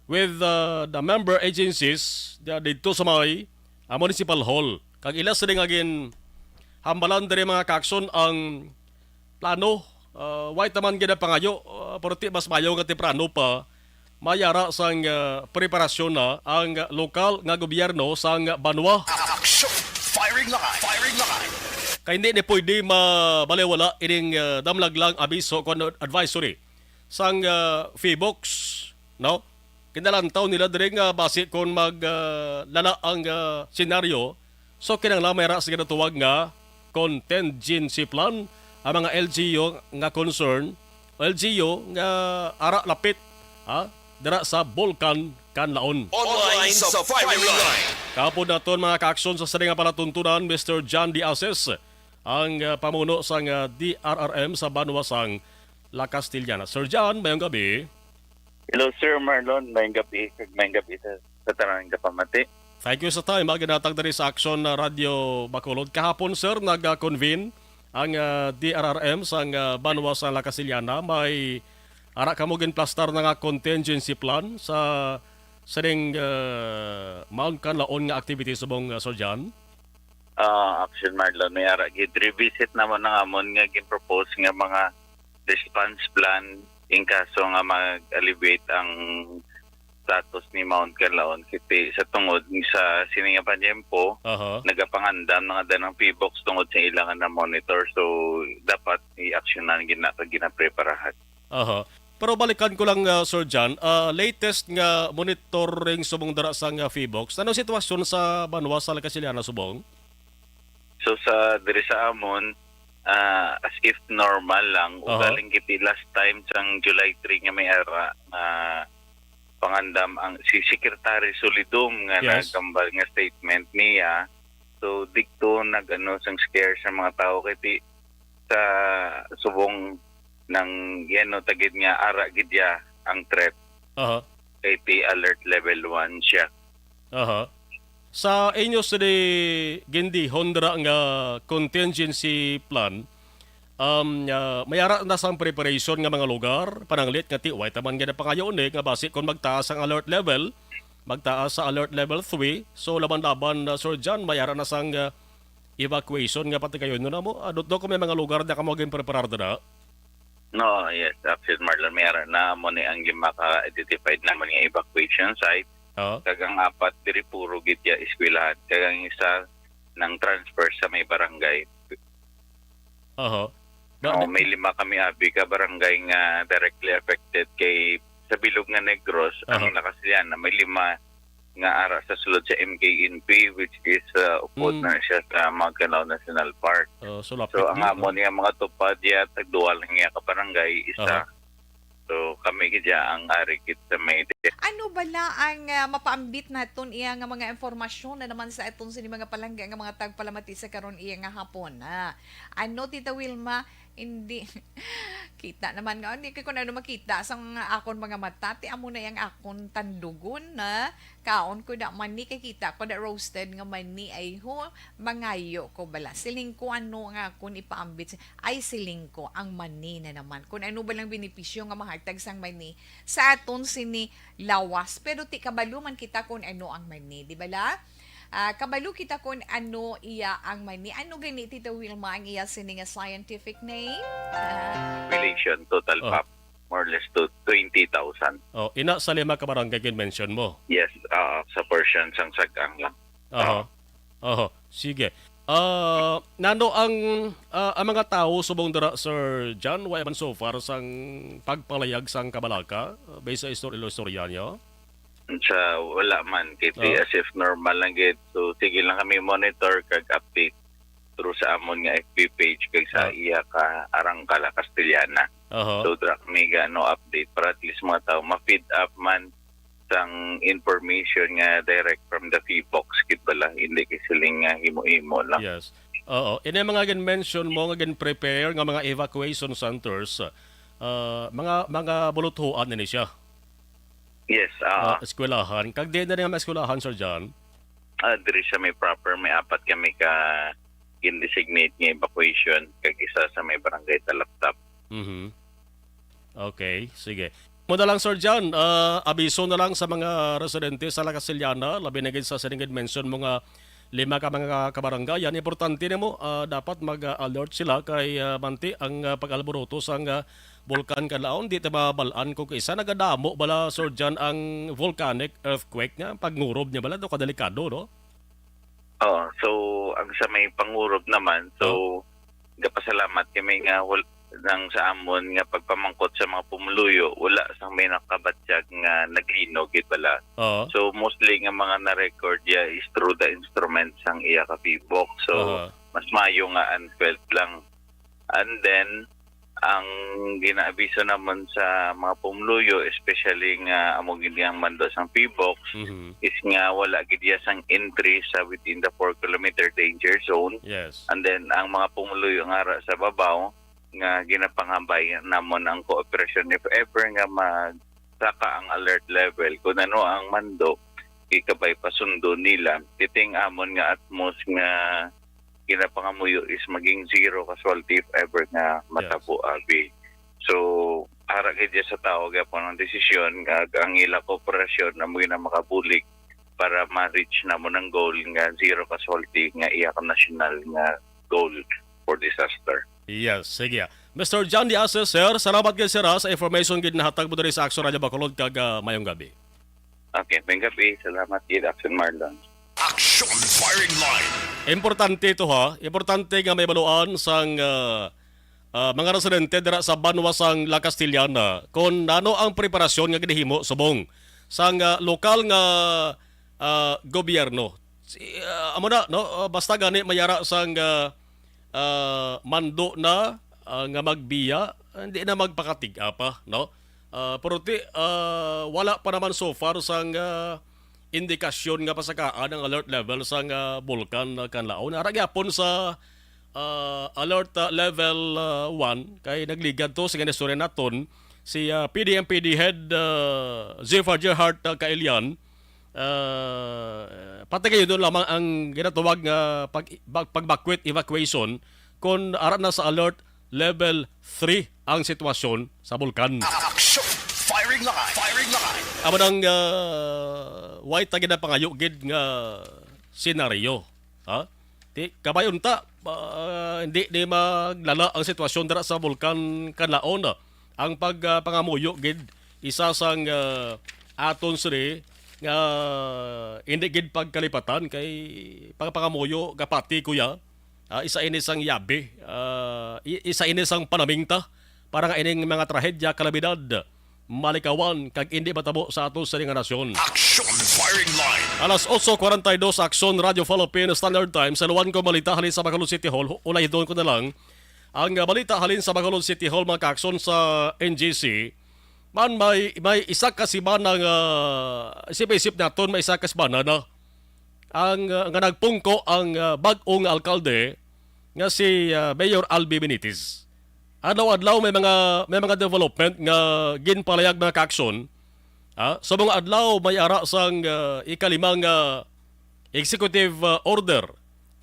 with, ah, the member agencies, ah, didto sa may, ah, Municipal Hall. Kag ila sini nga ginhambalan diri, mga kaakson, ang plano. Ah, way taman gid ang pangayo, ah, pero ti mas mayo nga temprano pa mayara sang, ah, preparasyon na ang lokal nga gobyerno sang banwa. Action! Firing line! Firing line! Kay hindi ni pwede mabaliwala ining, ah, damlag lang abiso kon advisory sang, ah, PHIVOLCS, no? Kinalantaw nila diri nga basi kon mag, ah, lala ang, ah, senaryo, so kinahanglan may ra sa ginatuwag nga contingency plan ang mga L G U nga concern, L G U nga ara lapit, ha, dira sa Bulkan, Kanlaon. Online sa firing line. Kapod naton mga kaaksyon sa sini nga palatuntunan, Mister John D. Ases, ang, ah, pamuno sang, ah, D R R M sa banwa sang La Castellana. Sir John, mayong gabi. Hello, Sir Marlon. Mayong gabi, kag mayong gabi sa, sa tanan nga pamati. Thank you sa time nga ginhatag diri sa Aksyon na Radyo Bacolod. Kahapon, sir, nag-convene ang, ah, D R R M sang, ah, banwa sa La Castellana. May ara kamo ginplastar na nga contingency plan sa sining, ah, Mount Kanlaon nga activity subong, ah, Sir John? Ah, Action Marlon, may ara gid. Revisit naman ang amon nga gin-propose nga mga response plan in kaso nga mag-alleviate ang status ni Mount Kanlaon City sa tungod sa sini nga panyempo. Aha. Nagapangandam na nga danang PHIVOLCS tungod sa ila nga na-monitor. So, dapat i-aksyonan gina-, ginapreparahan. Aha. Pero balikan ko lang, ah, Sir John, ah, latest nga monitoring subong dira sang, ah, PHIVOLCS. Ano sitwasyon sa banwa sa La Castellana subong? So, sa, diri sa amon, ah, as if normal lang. Aha. Ugaling giti last time sang July three nga may ara nga pangandam ang si Secretary Solidum nga Yes. nagkambal nga statement niya. So, dikto nag-ano sang scare sa mga tao kay ti-, sa subong nang yano tagid nga ara gid ya ang threat. Aha. Kay ti alert level one siya. Aha. Sa inyo sini gindihon dira nga contingency plan, um, ah, may ara na sang preparation nga mga lugar, pananglit nga ti way taman nga napangayo ni nga basi kung magtaas ang alert level, magtaas sa alert level three, so laban-laban na, Sir John, may ara na sang, ah, evacuation nga patigayon na mo. Ano to kung may mga lugar na kamo ginpreparar dira? No, yes, Action Marlon, may ara na mo ni ang gimaka-identified naman nga evacuation site. Oo. Kag ang apat diri puro gid ya eskwelahan. Kag ang isa nang transfer sa may barangay. Aha. Ba-, Oo, may lima kami abi ka barangay nga directly affected kay sa bilog nga Negros, ang Aha. La Castellana, may lima nga ara sa sulod sa M K N P, which is, uh, upod Mm. na siya sa Mount Kanlaon National Park. Oh, so, lapit So, ang na, amon no? niya mga tupad, ya, tagduwa lang niya ka barangay, isa. Aha. So, kami gid ya ang ari gid sa may de- Ano bala ang, ah, mapaambit naton iya nga mga impormasyon na naman sa aton sini mga palangga nga mga tagpalamati sa karon iya nga hapon, ah? Ano, Tita Wilma? Hindi. Kita naman nga, hindi ko na ano makita sa mga akon mga mata. Ti amo na yang akon tandugon na kaon ko da mani, kay kita ko da roasted nga mani. Ay ho, mangayo ko bala. Siling ko ano nga akon ipaambit. Ay, siling ko, ang mani na naman. Kung ano ba lang benepisyo nga mahatag sang mani sa aton sini lawas. Pero ti kabalo man kita kung ano ang mani, di bala? Ah, kabalo kita kung ano iya ang mani. Ano gani, Tita Wilma, ang iya sini nga scientific name? Ah. Population, total Oh. pop, more or less to twenty thousand. Oh, ina sa lima ka barangay gid mention mo. Yes, ah, sa portion sang Sagaing lang. Aha. Ah. Aha. Sige. Ah, nano ang, ah, ang mga tawo subong dira, Sir John, way man so far sang pagpalayag sang kabalaka, uh, based sa istor-, istorya niyo? Sa wala man, kay Oh. as if normal lang gid. So, sige lang kami monitor kag update. through sa amon nga F B page kag sa Ah. iya ka Arangkala Castellana. Aha. So, dira kami gaano update para at least mga tao ma-feed up man sang information nga direct from the P box, gid bala, hindi kay siling nga himo-himo lang. Yes. Oo. Ini mga gin-mention mo nga gin-prepare nga mga evacuation centers, ah, mga, mga buluthuan ini siya. Yes, ah. Ah, eskwelahan. Kag di na rin ang mga eskwelahan, Sir John? Ah, diri sa may proper, may apat kami ka gin-designate nga evacuation, kag isa sa may barangay Talaptap. Mhm. Okay, sige. Mo na lang, Sir John, ah, abiso na lang sa mga residente sa La Castellana, labi na gid sa sining mention mo nga lima ka mga kabarangayan. Importante nimo, ah, dapat mag-alert sila kay, ah, manti ang, ah, pag-alboroto sang, ah, Bulkan Kanlaon. Di ta mabal-an kung isa nagadamo bala, Sir John, ang volcanic earthquake nga pagngurob niya bala, do kadelikado, no? Oo. So, ang sa may pangurob naman, so, Oh. gapasalamat kami nga wal-, nang sa amon nga pagpamangkot sa mga pumuluyo, wala sang may nakabatyag nga naglinog, gid bala. Oo. So, mostly nga mga na-record ya is through the instruments sang iya ka P box. So, Aha. mas maayo nga unfelt lang. And then, ang ginaabiso namon sa mga pumuluyo, especially nga amo gid ang mando sang P box, Mhm. is nga wala gid iya sang entry sa within the four kilometer danger zone. Yes. And then, ang mga pumuluyo nga ara sa babaw, nga ginapangabay namon ang kooperasyon if ever nga magsaka ang alert level, kung ano ang mando, ikabay pasundo nila. Titing amon nga atmos nga ginapangamuyo is maging zero casualty if ever nga Yes. matabo, abi. So, ara gid sa tao gyapon ang desisyon nga ang ila kooperasyon na mo na makabulig para ma-reach namon ang goal nga zero casualty nga iya ka national nga goal for disaster. Yes, sige. Mister John Diaz, sir, salamat gid, sir, ha, sa information gid nahatag mo diri sa Action Radio Bacolod kag, ah, mayong gabi. Okay, mayong gabi. Salamat gid, Action Marlon. Action Firing Line. Importante ito, ha. Importante nga may baluan sang, ah, ah, mga residente dira sa banwa sang La Castellana kung ano ang preparasyon nga ginahimo subong sang, ah, lokal nga, ah, gobyerno. Si, ah, amo na, no? Ah, basta gani mayara sang, ah, ah, mando na, ah, nga magbiya, hindi na magpakatig-a pa, no? Ah, pero ti, ah, wala pa naman so far sang, ah, indikasyon nga pasakaan ang alert level sang, ah, Bulkan, ah, Kanlaon. Ara gyapon sa, ah, alert, ah, level, ah, one, kay nagligad to sa ginastorya naton si, ah, P D M P D Head, ah, Zephyr Gerhart, ah, Kailian. Ah, pati kayo doon lamang ang ginatawag nga pag, bag-, pagbakwit, evacuation, kung ara na sa alert level three ang sitwasyon sa bulkan. Action! Firing line! Firing line! Amo nang, ah, way ta ginapangayo gid nga senaryo. Ha? Ti, kabay unta, ah, hindi ni maglala ang sitwasyon dira sa Bulkan Kanlaon. Ang pag, ah, pangamuyo gid, isa sang, ah, aton sini nga hindi gid pagkalipatan kay pagpangamuyo kapati, kuya. Ah, isa ini sang yabi, ah, i-, isa ini sang panamingta para nga ining mga trahedya, kalamidad, malikawan kag indi matabo sa ato sini nga nasyon. Action Firing Line. Alas otso cuarenta y dos, Action Radio Philippines Standard Time. Sa luwan ko balita halin sa Bacolod City Hall, hu-, unahidon ko na lang ang, ah, balita halin sa Bacolod City Hall, mga ka-action, sa N G C. Man, may, may isa ka semana nga, isip-isip naton, may isa ka semana na ang, ah, nga nagpungko ang, ah, bag-o nga alkalde nga si, ah, Mayor Albi Benitez. Adlaw-adlaw may mga, may mga development nga ginpalayag, mga ka-action. Ah, sa mga adlaw may ara sang, ah, ikalima nga executive, ah, order,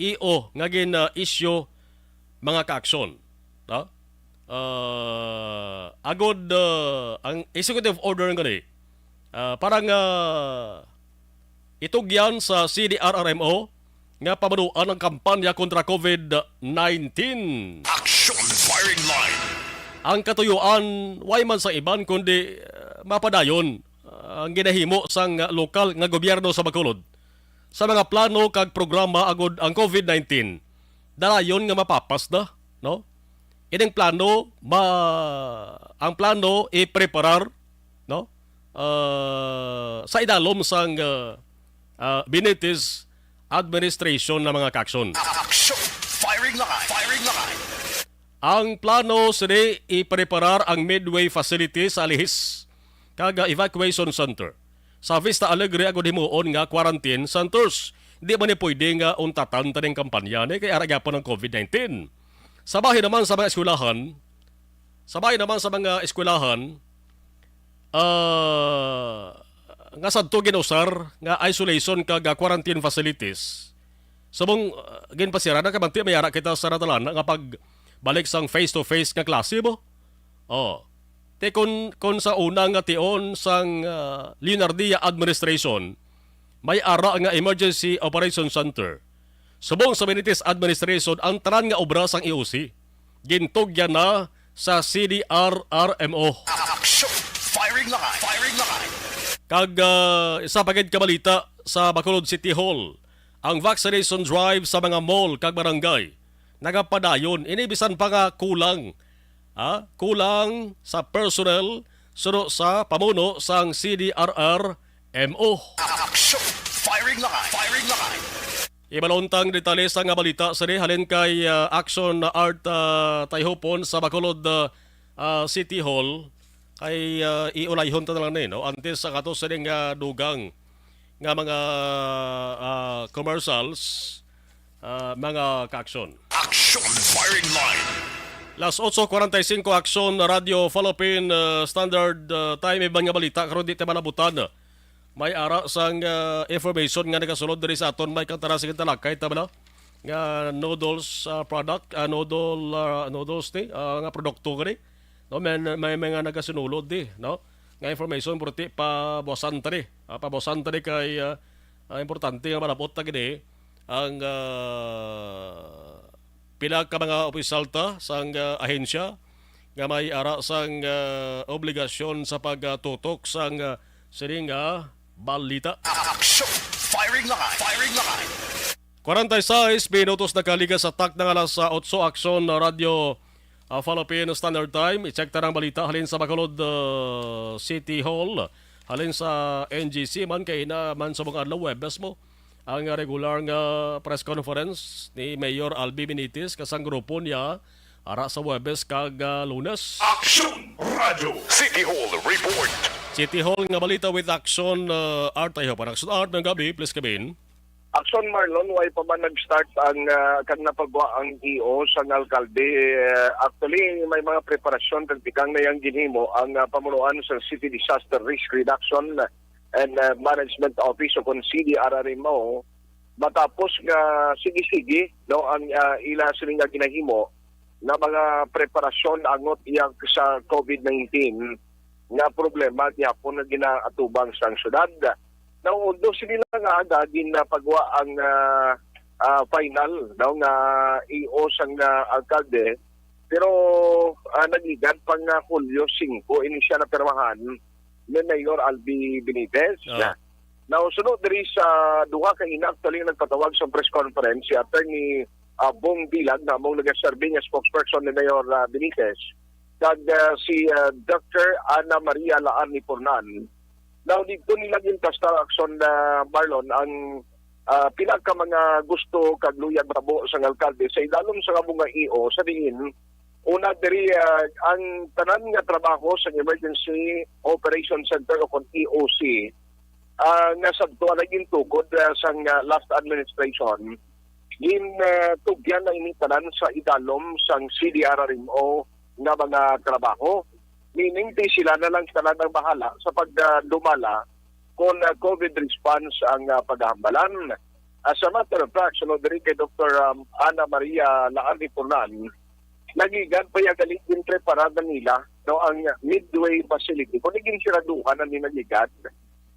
E O, nga gin, ah, issue, mga ka-action. No? Ah, agod, ah, ang executive order nga ni, ah, para nga itugyan sa C D R R M O nga pamanuan ang kampanya kontra COVID nineteen. Action Firing Line. Ang katuyuan, way man sa iban, kundi, ah, mapadayon, ah, ang ginahimo sang, ah, lokal nga gobyerno sa Bacolod sa mga plano kag programa agud ang COVID nineteen dalayon nga mapapas na, no? Ining plano, ma-, ang plano ipreparar, no? Ah, sa idalom sang, ah, ah, Benitez administration na, mga ka-action. Action! Fire Firing line. Firing line. Ang plano sini ipreparar ang Midway facility sa Alihis kag, ah, evacuation center sa Vista Alegre agud himuon nga quarantine centers. Di man ni pwede nga untatan taning kampanya ni kay ara gyapon ang covid nineteen. Sa bahin naman sa mga eskwelahan, sa bahin naman sa mga eskwelahan, ah, nga sadto ginusar nga isolation kag, ah, quarantine facilities. Subong, ah, ginpasira na kamanti, may ara kita sa natalana nga pagbalik sang face-to-face nga klase mo. Oh. Te kun, kun sa una nga tion sang, ah, Leonardia administration, may ara nga Emergency Operation Center. Subong sa Benitez administration, ang tanan nga obra sang E O C gintugyan na sa C D R R M O. Action! Firing line! Firing line! Kag, ah, isa pa gid ka balita sa Bacolod City Hall, ang vaccination drive sa mga mall kag barangay nagapadayon ini bisan pa nga kulang, ha? Kulang sa personnel suno sa pamuno sang C D R R M O. Action! Firing line! Firing line! Ibalon tang detalye sa nga balita sini halin kay, ah, Action Art, ah, Tayhopon sa Bacolod, ah, ah, City Hall. Kay, ah, iulayhon ta na lang ni, no? Antes sa kato sini nga dugang nga mga, ah, commercials, ah, mga ka-action. Action Firing Line. Las otso cuarenta y cinco, Action Radyo Philippine, ah, Standard, ah, Time. Iban nga balita karon di ta malabutan. May ara sang, ah, information nga nagasulod diri sa aton, may kantara sa talakay ta bala nga noodles, ah, product, ah, noodle, ah, noodles ni, ah, nga produkto gani. No, may, may mga nagasinulod di, no? Nga information, pero ti pabuwasan ta ni. Ah, pabuwasan ta ni kay, ah, ah, importante nga malabot ta gani ang, ah, pila ka mga opisyal ta sang, ah, ahensya nga may ara sang, ah, obligasyon sa pagtutok sang, ah, sining, ah, balita. Action! Firing line! Firing line! Kwarenta y seis minutos na kaligas sa takna nga alas, ah, otso, Action Radyo, ah, Philippine Standard Time. I-check ta ang balita halin sa Bacolod, ah, City Hall. Halin sa N G C man kay na man sa mga adlaw Huwebes mo ang regular nga press conference ni Mayor Albi Benitez kasang grupo niya ara sa Huwebes kag, ah, Lunes. Action Radyo City Hall Report. City Hall nga balita with Action, ah, Art. Ayaw pa Action Art, may gabi, please come in. Action Marlon, way pa man nag-start ang, ah, kag napagwa ang E O sang alkalde. Eh, actually, may mga preparasyon kag tikang na yang ginhimo ang, ah, pamunuan sa City Disaster Risk Reduction and, ah, Management Office o kon C D R R M O. Matapos nga sige-sige, no, ang, ah, ila sini nga ginahimo nga mga preparasyon angot iya sa covid nineteen nga problema gihapon nga ginaatubang sang syudad. Now, although sini lang nga aga ginapagwa ang, ah, ah, final, no, nga E O sang, ah, alkalde, pero, ah, nagligad pa nga Hulyo singko ini siya napirmahan ni Mayor Albi Benitez. Ah. Now, sunod diri sa duha ka ina, actually, nagpatawag sa press conference si Attorney, ah, Bong Dilag, na among nagaserbi nga spokesperson ni Mayor, ah, Benitez, kag, ah, si, ah, Doctor Ana Maria Laan ni Furnan. Now, dito nila gintastar, Action, ah, Marlon, ang, ah, pila ka mga gusto kag luyag matabo sang alkalde sa idalom sa amo nga E O, sa diin una diri, ah, ang tanan nga trabaho sa Emergency Operation Center o kon E O C, ah, nga sadto na gintukod, ah, sang, ah, last administration, gin, ah, tugyan na ini tanan sa idalom sang C D R R M O nga mga trabaho. Meaning, di sila na lang tanan ang bahala sa pagdumala kon, ah, covid response ang, ah, paghambalan. As a matter of fact, sunod diri kay Doktor, um, Ana Maria Laan Ipunan, nagligad pa iya gali ginpreparar na nila, no, ang Midway facility. Kung naging siraduhan na ni nagligad,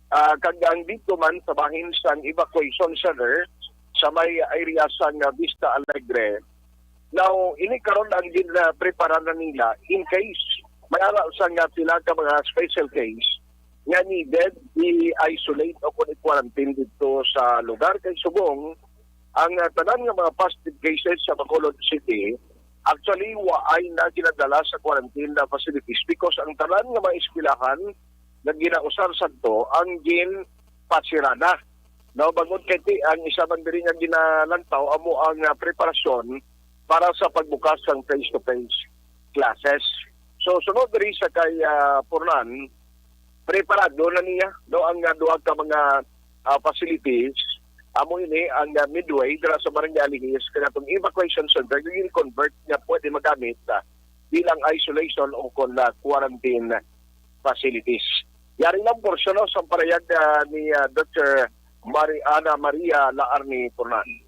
ah, kag ang dito man sa bahin sang evacuation center sa may area sang, ah, Vista Alegre. Now, ini karon ang gin, ah, preparar na nila in case may ara sang, ah, pila ka mga special case nga needed i-isolate o kung i-quarantine dito sa lugar. Kay subong, ang, ah, tanan nga mga positive cases sa Bacolod City, actually, waay na ginadala sa quarantine na facilities because ang tanan nga mga eskwelahan nga ginausar sadto ang ginpasira na. No, bangod kay ti-, ang isa man diri nga ginalantaw amo ang, ah, preparasyon para sa pagbukas sang face-to-face classes. So, sunod diri sa kay, ah, Furnan, preparado na niya, no, ang, ah, duha ka mga, ah, facilities. Amo ini ang, ah, Midway dira sa Barangay Alihis, kay atong evacuation center nga gin-convert nga pwede magamit, ah, bilang isolation o kon, ah, quarantine facilities. Yari lang porsyon, no, sa parayag, ah, ni, ah, Doctor Mari-, Ana Maria Laarni Furnan.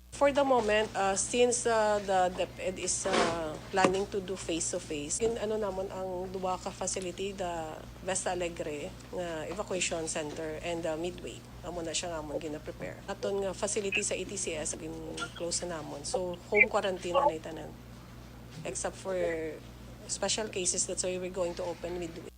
For the moment, uh, since, uh, the DepEd is, uh, planning to do face-to-face, in ano namon ang duha ka facility, the Vista Alegre nga evacuation center and the Midway. Amo na siya nga amon gina-prepare. Aton nga facility sa A T C S, gin-close na namon. So, home quarantine na tanan. Except for special cases, that's why we're going to open Midway.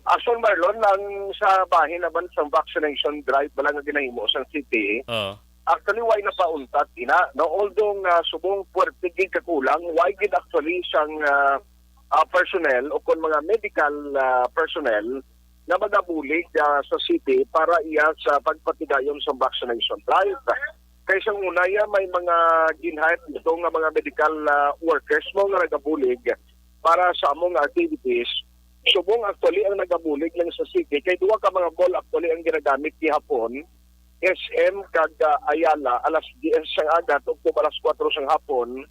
Ason, Marlon, ang sa bahin naman sa vaccination drive bala nga ginahimo sang city, Oo. actually, why napauntat ina, no? Although nga subong puwerte gid kakulang, why gid actually sang, ah, ah, personnel o kon mga medical, ah, personnel nga magabulig, ah, sa city para iya sa pagpatigayon sa vaccination drive. Kay sa una, ya, may mga gin-hire dito nga mga medical, ah, workers mo nga nagabulig para sa among activities. Subong actually ang nagabulig lang sa city, kay duha ka mga mall actually ang ginagamit gihapon, S M kag, ah, Ayala, alas diyes sang aga tubtob alas kuwatro sang hapon.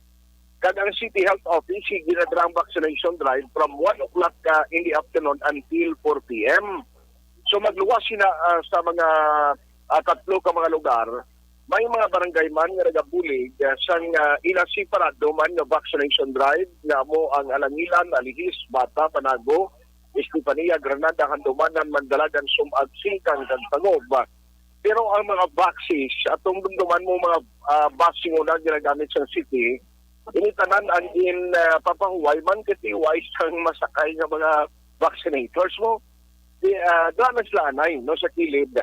Kag ang City Health Office, sige na dira ang vaccination drive from one o'clock, ah, in the afternoon until four P M. So, magluwas sina, ah, sa mga, ah, tatlo ka mga lugar. May mga barangay man nga nagabulig, ah, sang, ah, ila separado man nga vaccination drive, nga amo ang Alangilan, Alihis, Bata, Panago, Estefania, Granada, Handumanan, Mandalagan, Sumag, Singkang, kag Tagob. Pero ang mga boxes, atong dumduman mo mga, ah, box nga una ginagamit sa city, ini tanan ang gin, ah, papahuway man kay tiway sang masakay nga mga vaccinators mo. Di, ah, doon na sila anay, no, sa kilid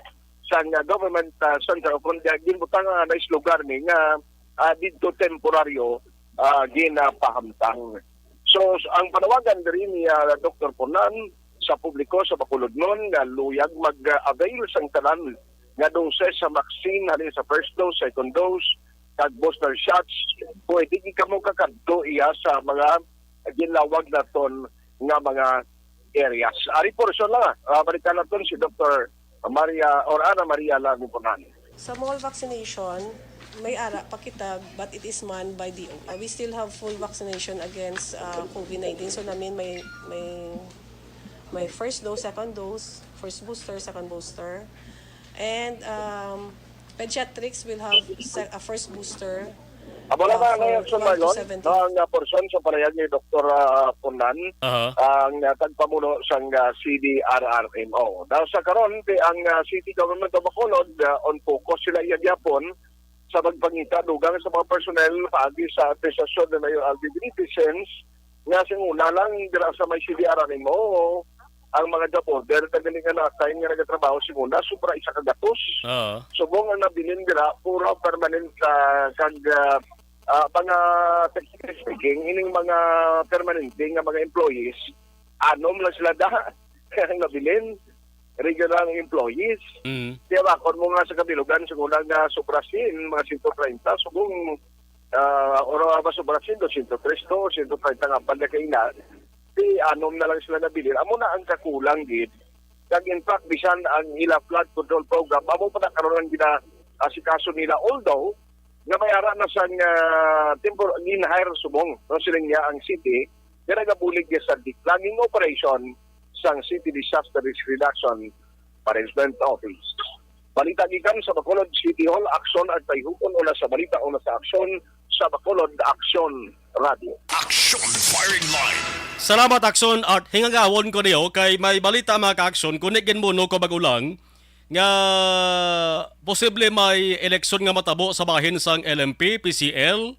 sang, ah, government, ah, center o kung di, ginbutang ang anay sa lugar ni nga, ah, dito temporaryo, ah, ginapahamtang. So, s-, ang panawagan diri ni, ah, Doktor Punan sa publiko sa Bacolodnon nga luyag mag-avail sang tanan nga dose sa vaccine halin sa first dose, second dose, kag booster shots, pwede gid kamo kakadto iya sa mga ginlawag naton nga mga areas. Ari porsyon lang, ah, balikan naton si Doktor Maria or Ana Maria Lagupunan. Sa mall vaccination, may ara pa kita, but it is manned by D O H. Uh, we still have full vaccination against, uh, COVID nineteen. So, namin may, may, may first dose, second dose, first booster, second booster. And, um, pediatrics will have se-, a first booster. Amo lang, ah, na, for ngayon, twelve to Marlon, seventeen. No, ang, ah, porsyon sa panayag ni Doktor, ah, Punan, Aha. ang, ah, tagpamuno sang, ah, C D R R M O. Now, sa karon, ti-, ang, ah, City Government of Bacolod, ah, on focus sila iya gyapon sa pagpangita dugang sa mga personnel paagi sa administrasyon ni Mayor Alvin Benitez, since nga sing una lang dira sa may C D R R M O, ang mga job order na gali nga na-assign nga nagatrabaho sing una, sobra isa ka gatos. Oo. Subong ang nabilin dira, puro permanent, ah, kag, ah, ah, mga, technically speaking, ining mga permanente nga mga employees, anom lang sila da ang nabilin, regular employees. Mm. Kaya ba, kung mo nga sa kabilugan, siguro nga sobra sin, mga sento treinta, subong, ah, or, ah, mas sobra sin, dosyentos tres to, sento treinta nga pala kayo na, di anom na lang sila nabilin. Amo na ang kakulang, gid. Kag in fact, bisan ang ila flood control program, amo pa na karon ang gina-, asikaso nila. Although, nga may ara na sang, ah, tempor-, gin-hire subong, no, siling niya ang city, nga nagabulig niya sa declogging operation sang City Disaster Risk Reduction Management Office. Balita gikan sa Bacolod City Hall, aksyon at kayhukon una sa balita, una sa aksyon sa Bacolod Aksyon Radio. Action Firing Line. Salamat, Aksyon Art. Hingagawon ko niyo kay may balita, mga ka-aksyon, kundi ginbuno ko bag-o lang nga posible may eleksyon nga matabo sa bahin sang L M P, P C L.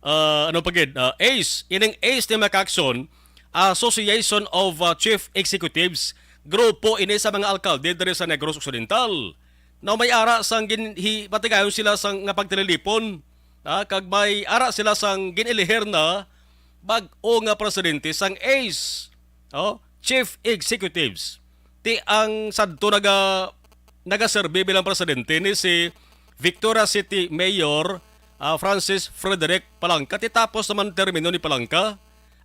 Ah, ano pa gid? Ah, ace. Ining ace ni, mga ka-aksyon, Association of, ah, Chief Executives. Grupo ini sa mga alkalde diri sa Negros Occidental. Now, may ara sang gin-, hi-, patigayon sila sang nga pagtililipon. Ah, kag may ara sila sang gin-elihir na bag-o nga presidente sang ace. Oh, Chief Executives. Ti ang sadto naga-, nagaserbi bilang presidente ni si Victoria City Mayor ah, Francis Frederick Palanca. Ti tapos naman termino ni Palanca.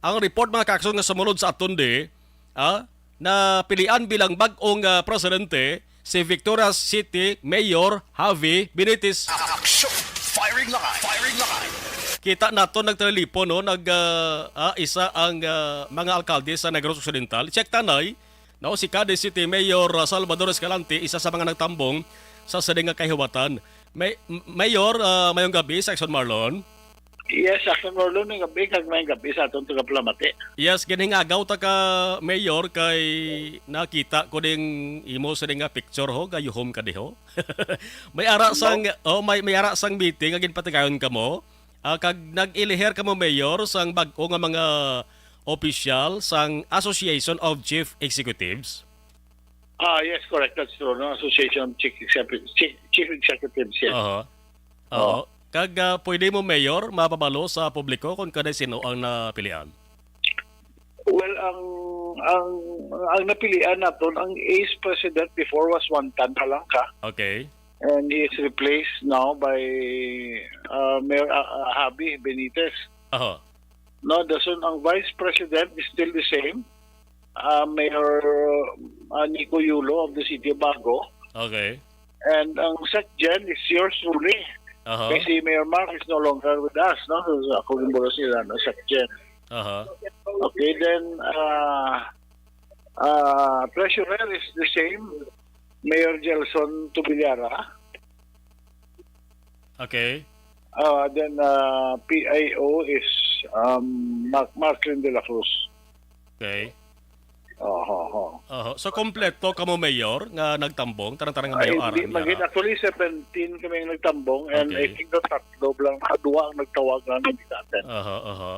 Ang report, mga kaakson, nga sumunod sa aton di, ah, napilian bilang bag-ong, ah, presidente si Victoria City Mayor Javi Benitez. Action! Firing line! Firing line! Kita nato nagtalipon, no, nag, ah, ah, isa ang, ah, mga alkalde sa Negros Occidental. Check tanay, no, si Cadiz City Mayor, ah, Salvador Escalante, isa sa mga nagtambong sa sini nga kahiwatan. May, M-, Mayor, ah, mayong gabi sa Action Marlon. Yes, Action Marlon, mayong gabi, kag mayong gabi sa atong tagapalamati. Yes, ginhingagaw ta ka, Mayor, kay nakita ko ding imo sa nga picture, ho, gayuhom ka diho. May ara sang, oh, may, may ara sang meeting nga ginpatigayon kamo. Ah, kag nag-iliher kamo, Mayor, sang bag-o nga mga opisyal sang Association of Chief Executives. Ah, yes, correct. That's true, no? Association of Chief Execu-, Chief, Chief Executives, yes. Aha. Oo. Oo. Kag, ah, pwede mo, Mayor, mapabalo sa publiko kung kanay sino ang napilian? Well, ang, ang, ang napilian naton, ang ACE president before was Juan Tan Palanca. Okay. And he is replaced now by, uh, Mayor, uh, uh, Javi Benitez. Aha. No, dason ang vice president is still the same, uh, Mayor, uh, Nico Yulo of the City of Bago. Okay. And ang SecGen is yours truly. Aha. Kay si Mayor Mark is no longer with us, no? So, ako rin bulo sila, no, SecGen. Aha. Okay, then, uh, uh, treasurer is the same, Mayor Gelson Tubillara. Okay. Uh, then, uh, P I O is, um, Mark, Marklin de la Cruz. Okay. Oho, oho. Oho. So, kompleto kamo, Mayor, nga nagtambong? Tarang-tarang nga Ay, Mayor, hindi, aran nga magin-, ra. Actually, seventeen kami ang nagtambong, and I Okay. think the tatlo lang, ah, duwa ang nagtawag lang, hindi sa atin. Aha, aha.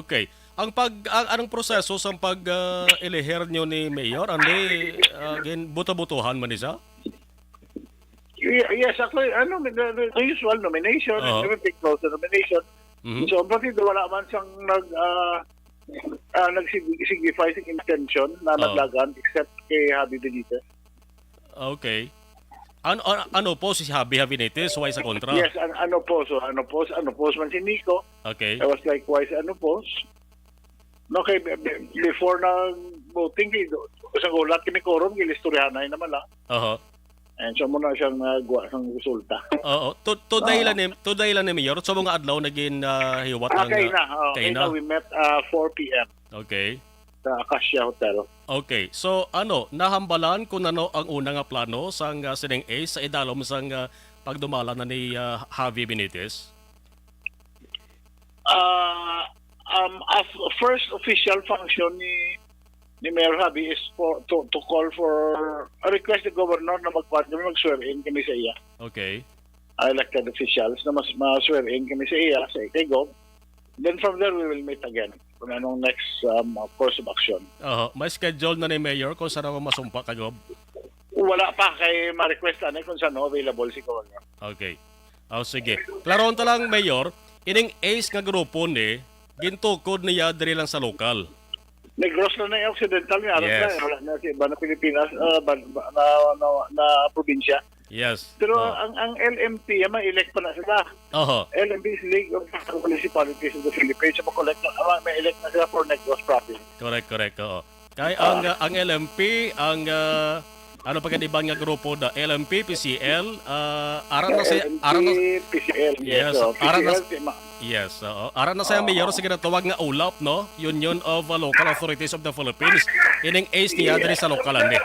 Okay. Ang pag, ang, anong proseso sa pag, ah, eleher nyo ni Mayor? Andi, ah, gin-, buto-butuhan man ni siya? Ye-, yes, actually, ano, the, the, the usual nomination, Oo. Everything close the nomination. Mhm. So, ang partido, wala man siyang nag, ah, ah, nag-sig-, signify sa intention na Oo. naglagan except kay Javi Benitez. Okay. Ano, ano, ano po si Javi Benitez? Why sa kontra? Yes, an-, ano po, so, ano po, ano po man si Nico. Okay. I was likewise, ano po. No, kay be-, be-, before na voting, kay do-, sa gulat kini quorum, gilistoryahanay naman lang. Aha. And so, muna siyang nagwa sang resulta. Oo. To-, today Oo. lang ni, today lang ni Mayor. So, mga adlaw naging, ah, hiwat Ah, ang, kaina, ah, oo, kaina? kaina we met, ah, four P M. Okay. Sa Acacia Hotel. Okay. So, ano, nahambalan kung ano ang una nga plano sang, ah, sining ACE sa idalom sang, ah, pagdumala na ni, ah, Javi Benitez? Ah, um, a f-, first official function ni, ni Mayor Javi is for, to, to call for, a request the governor na magkuhan kami, mag-swear in kami sa iya. Okay. Ah, elected officials na mas, ma-swear in kami sa iya, sa kay Gov. Then from there, we will meet again kung anong next, um, course of action. Oho. May schedule na ni Mayor kung saan ako masumpa kay Gov? Wala pa kay ma-request ani kung saan available si Governor. Okay. Oh, sige. Klaron ta lang, Mayor, ining ACE nga grupo ni, gintukod niya diri lang sa lokal. Negros na na yung Occidental nga, aras Yes. na, wala na sa iba na Pilipinas, ah, ba-, ba-, na, na, na probinsya. Yes. Pero Oh. ang, ang L M P, ah, may elect pa na sila. Oho. L M P is League of Municipalities of the Philippines. So, ma-collect na, ah, may elect na sila for Negros Province. Correct, correct. Oo. Kay Ah. ang, ah, ang L M P, ang, ah, ano pa gani iban nga grupo da? L M P, P C L, ah, ara na sa, L M P, ara na, P C L, yes, yes, so, ara na, P C L, si ma- yes, oo. Ara na sa Oo. Mayor sa ginatawag nga ULAP, no? Union of, ah, Local Authorities of the Philippines. Ining ACE niya Yes. diri sa lokal, ani.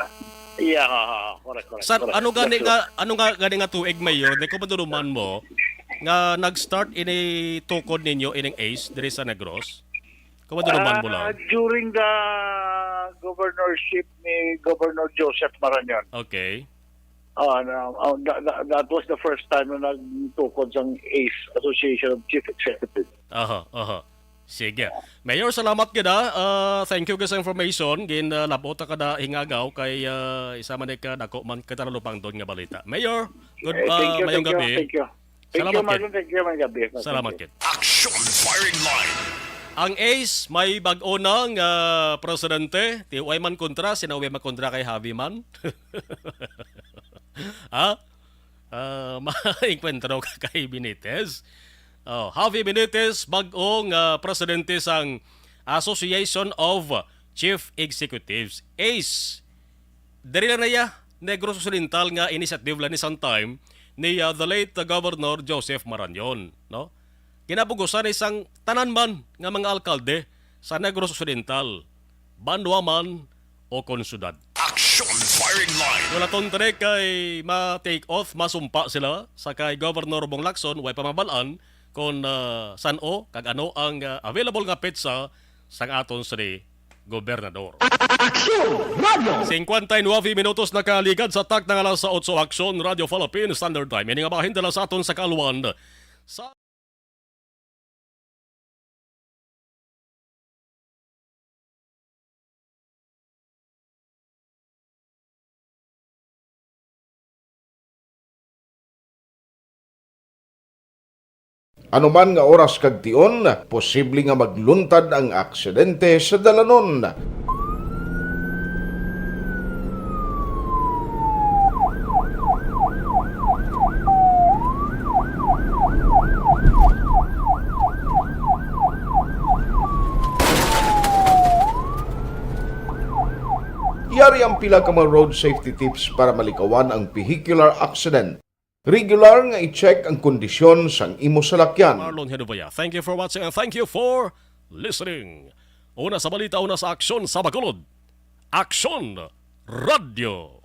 Yeah, ha, ha, ha. Correct, correct, Sir, correct. ano gani That's nga, true. ano nga gani nga tuig, Mayor, di ko maduluman mo, nga nag-start ini tukod ninyo ining ACE diri sa Negros? Kung maduluman mo Ah, lang. During the governorship ni Governor Joseph Marañon. Okay. Ah, na, ah, that, that, that was the first time na nagtukod sang ACE, Association of Chief Executive. Aha, aha. Sige. Mayor, salamat gid, ah. Ah, thank you gid sa information. Gin, ah, labot ka da hingagaw kay, ah, isa man ka dako man ka talupangdon nga balita. Mayor, good, Eh, thank ah, you, mayong thank you, gabi. thank you. Thank Salamat you, gid. Marlon. Thank you, mayong gabi. Salamat Thank you. Gid. Action Firing Line. Ang ACE may bag-o na nga presidente. Ti way man kontra, sinawi man kontra kay Javi man. Ha? Ah, maengkwentro ka kay Benitez? Oh, Javi Benitez, bag-ong, ah, presidente sang Association of Chief Executives, ace. Diri lang na iya, Negros Occidental, nga initiative lang ni sang time ni, ah, the late, ah, Governor Joseph Marañon, no? Ginabugusan ni sang tanan man nga mga alkalde sa Negros Occidental, banwa man o kon syudad. Action Firing Line. Wala ton tani kay ma-take off, masumpa sila sa kay Governor Bong Lacson, way pa mabal-an kon, ah, san-o kag ano ang, ah, available nga petsa sang aton sini gobernador. Action Radio. Singkwenta y nuebe minutos nakaligad sa takna nga alas otso. Action Radio Philippine Standard Time. Ini nga bahin dala sa aton sa kaalwan sa Ano man nga oras kag tion, posible nga magluntad ang aksidente sa dalanon. Yari ang pila ka mga road safety tips para malikawan ang vehicular accident. Regular nga i-check ang kondisyon sang imo salakyan. Marlon Hedovaya. Thank you for watching and thank you for listening. Una sa balita, una sa aksyon sa Bacolod. Aksyon Radio.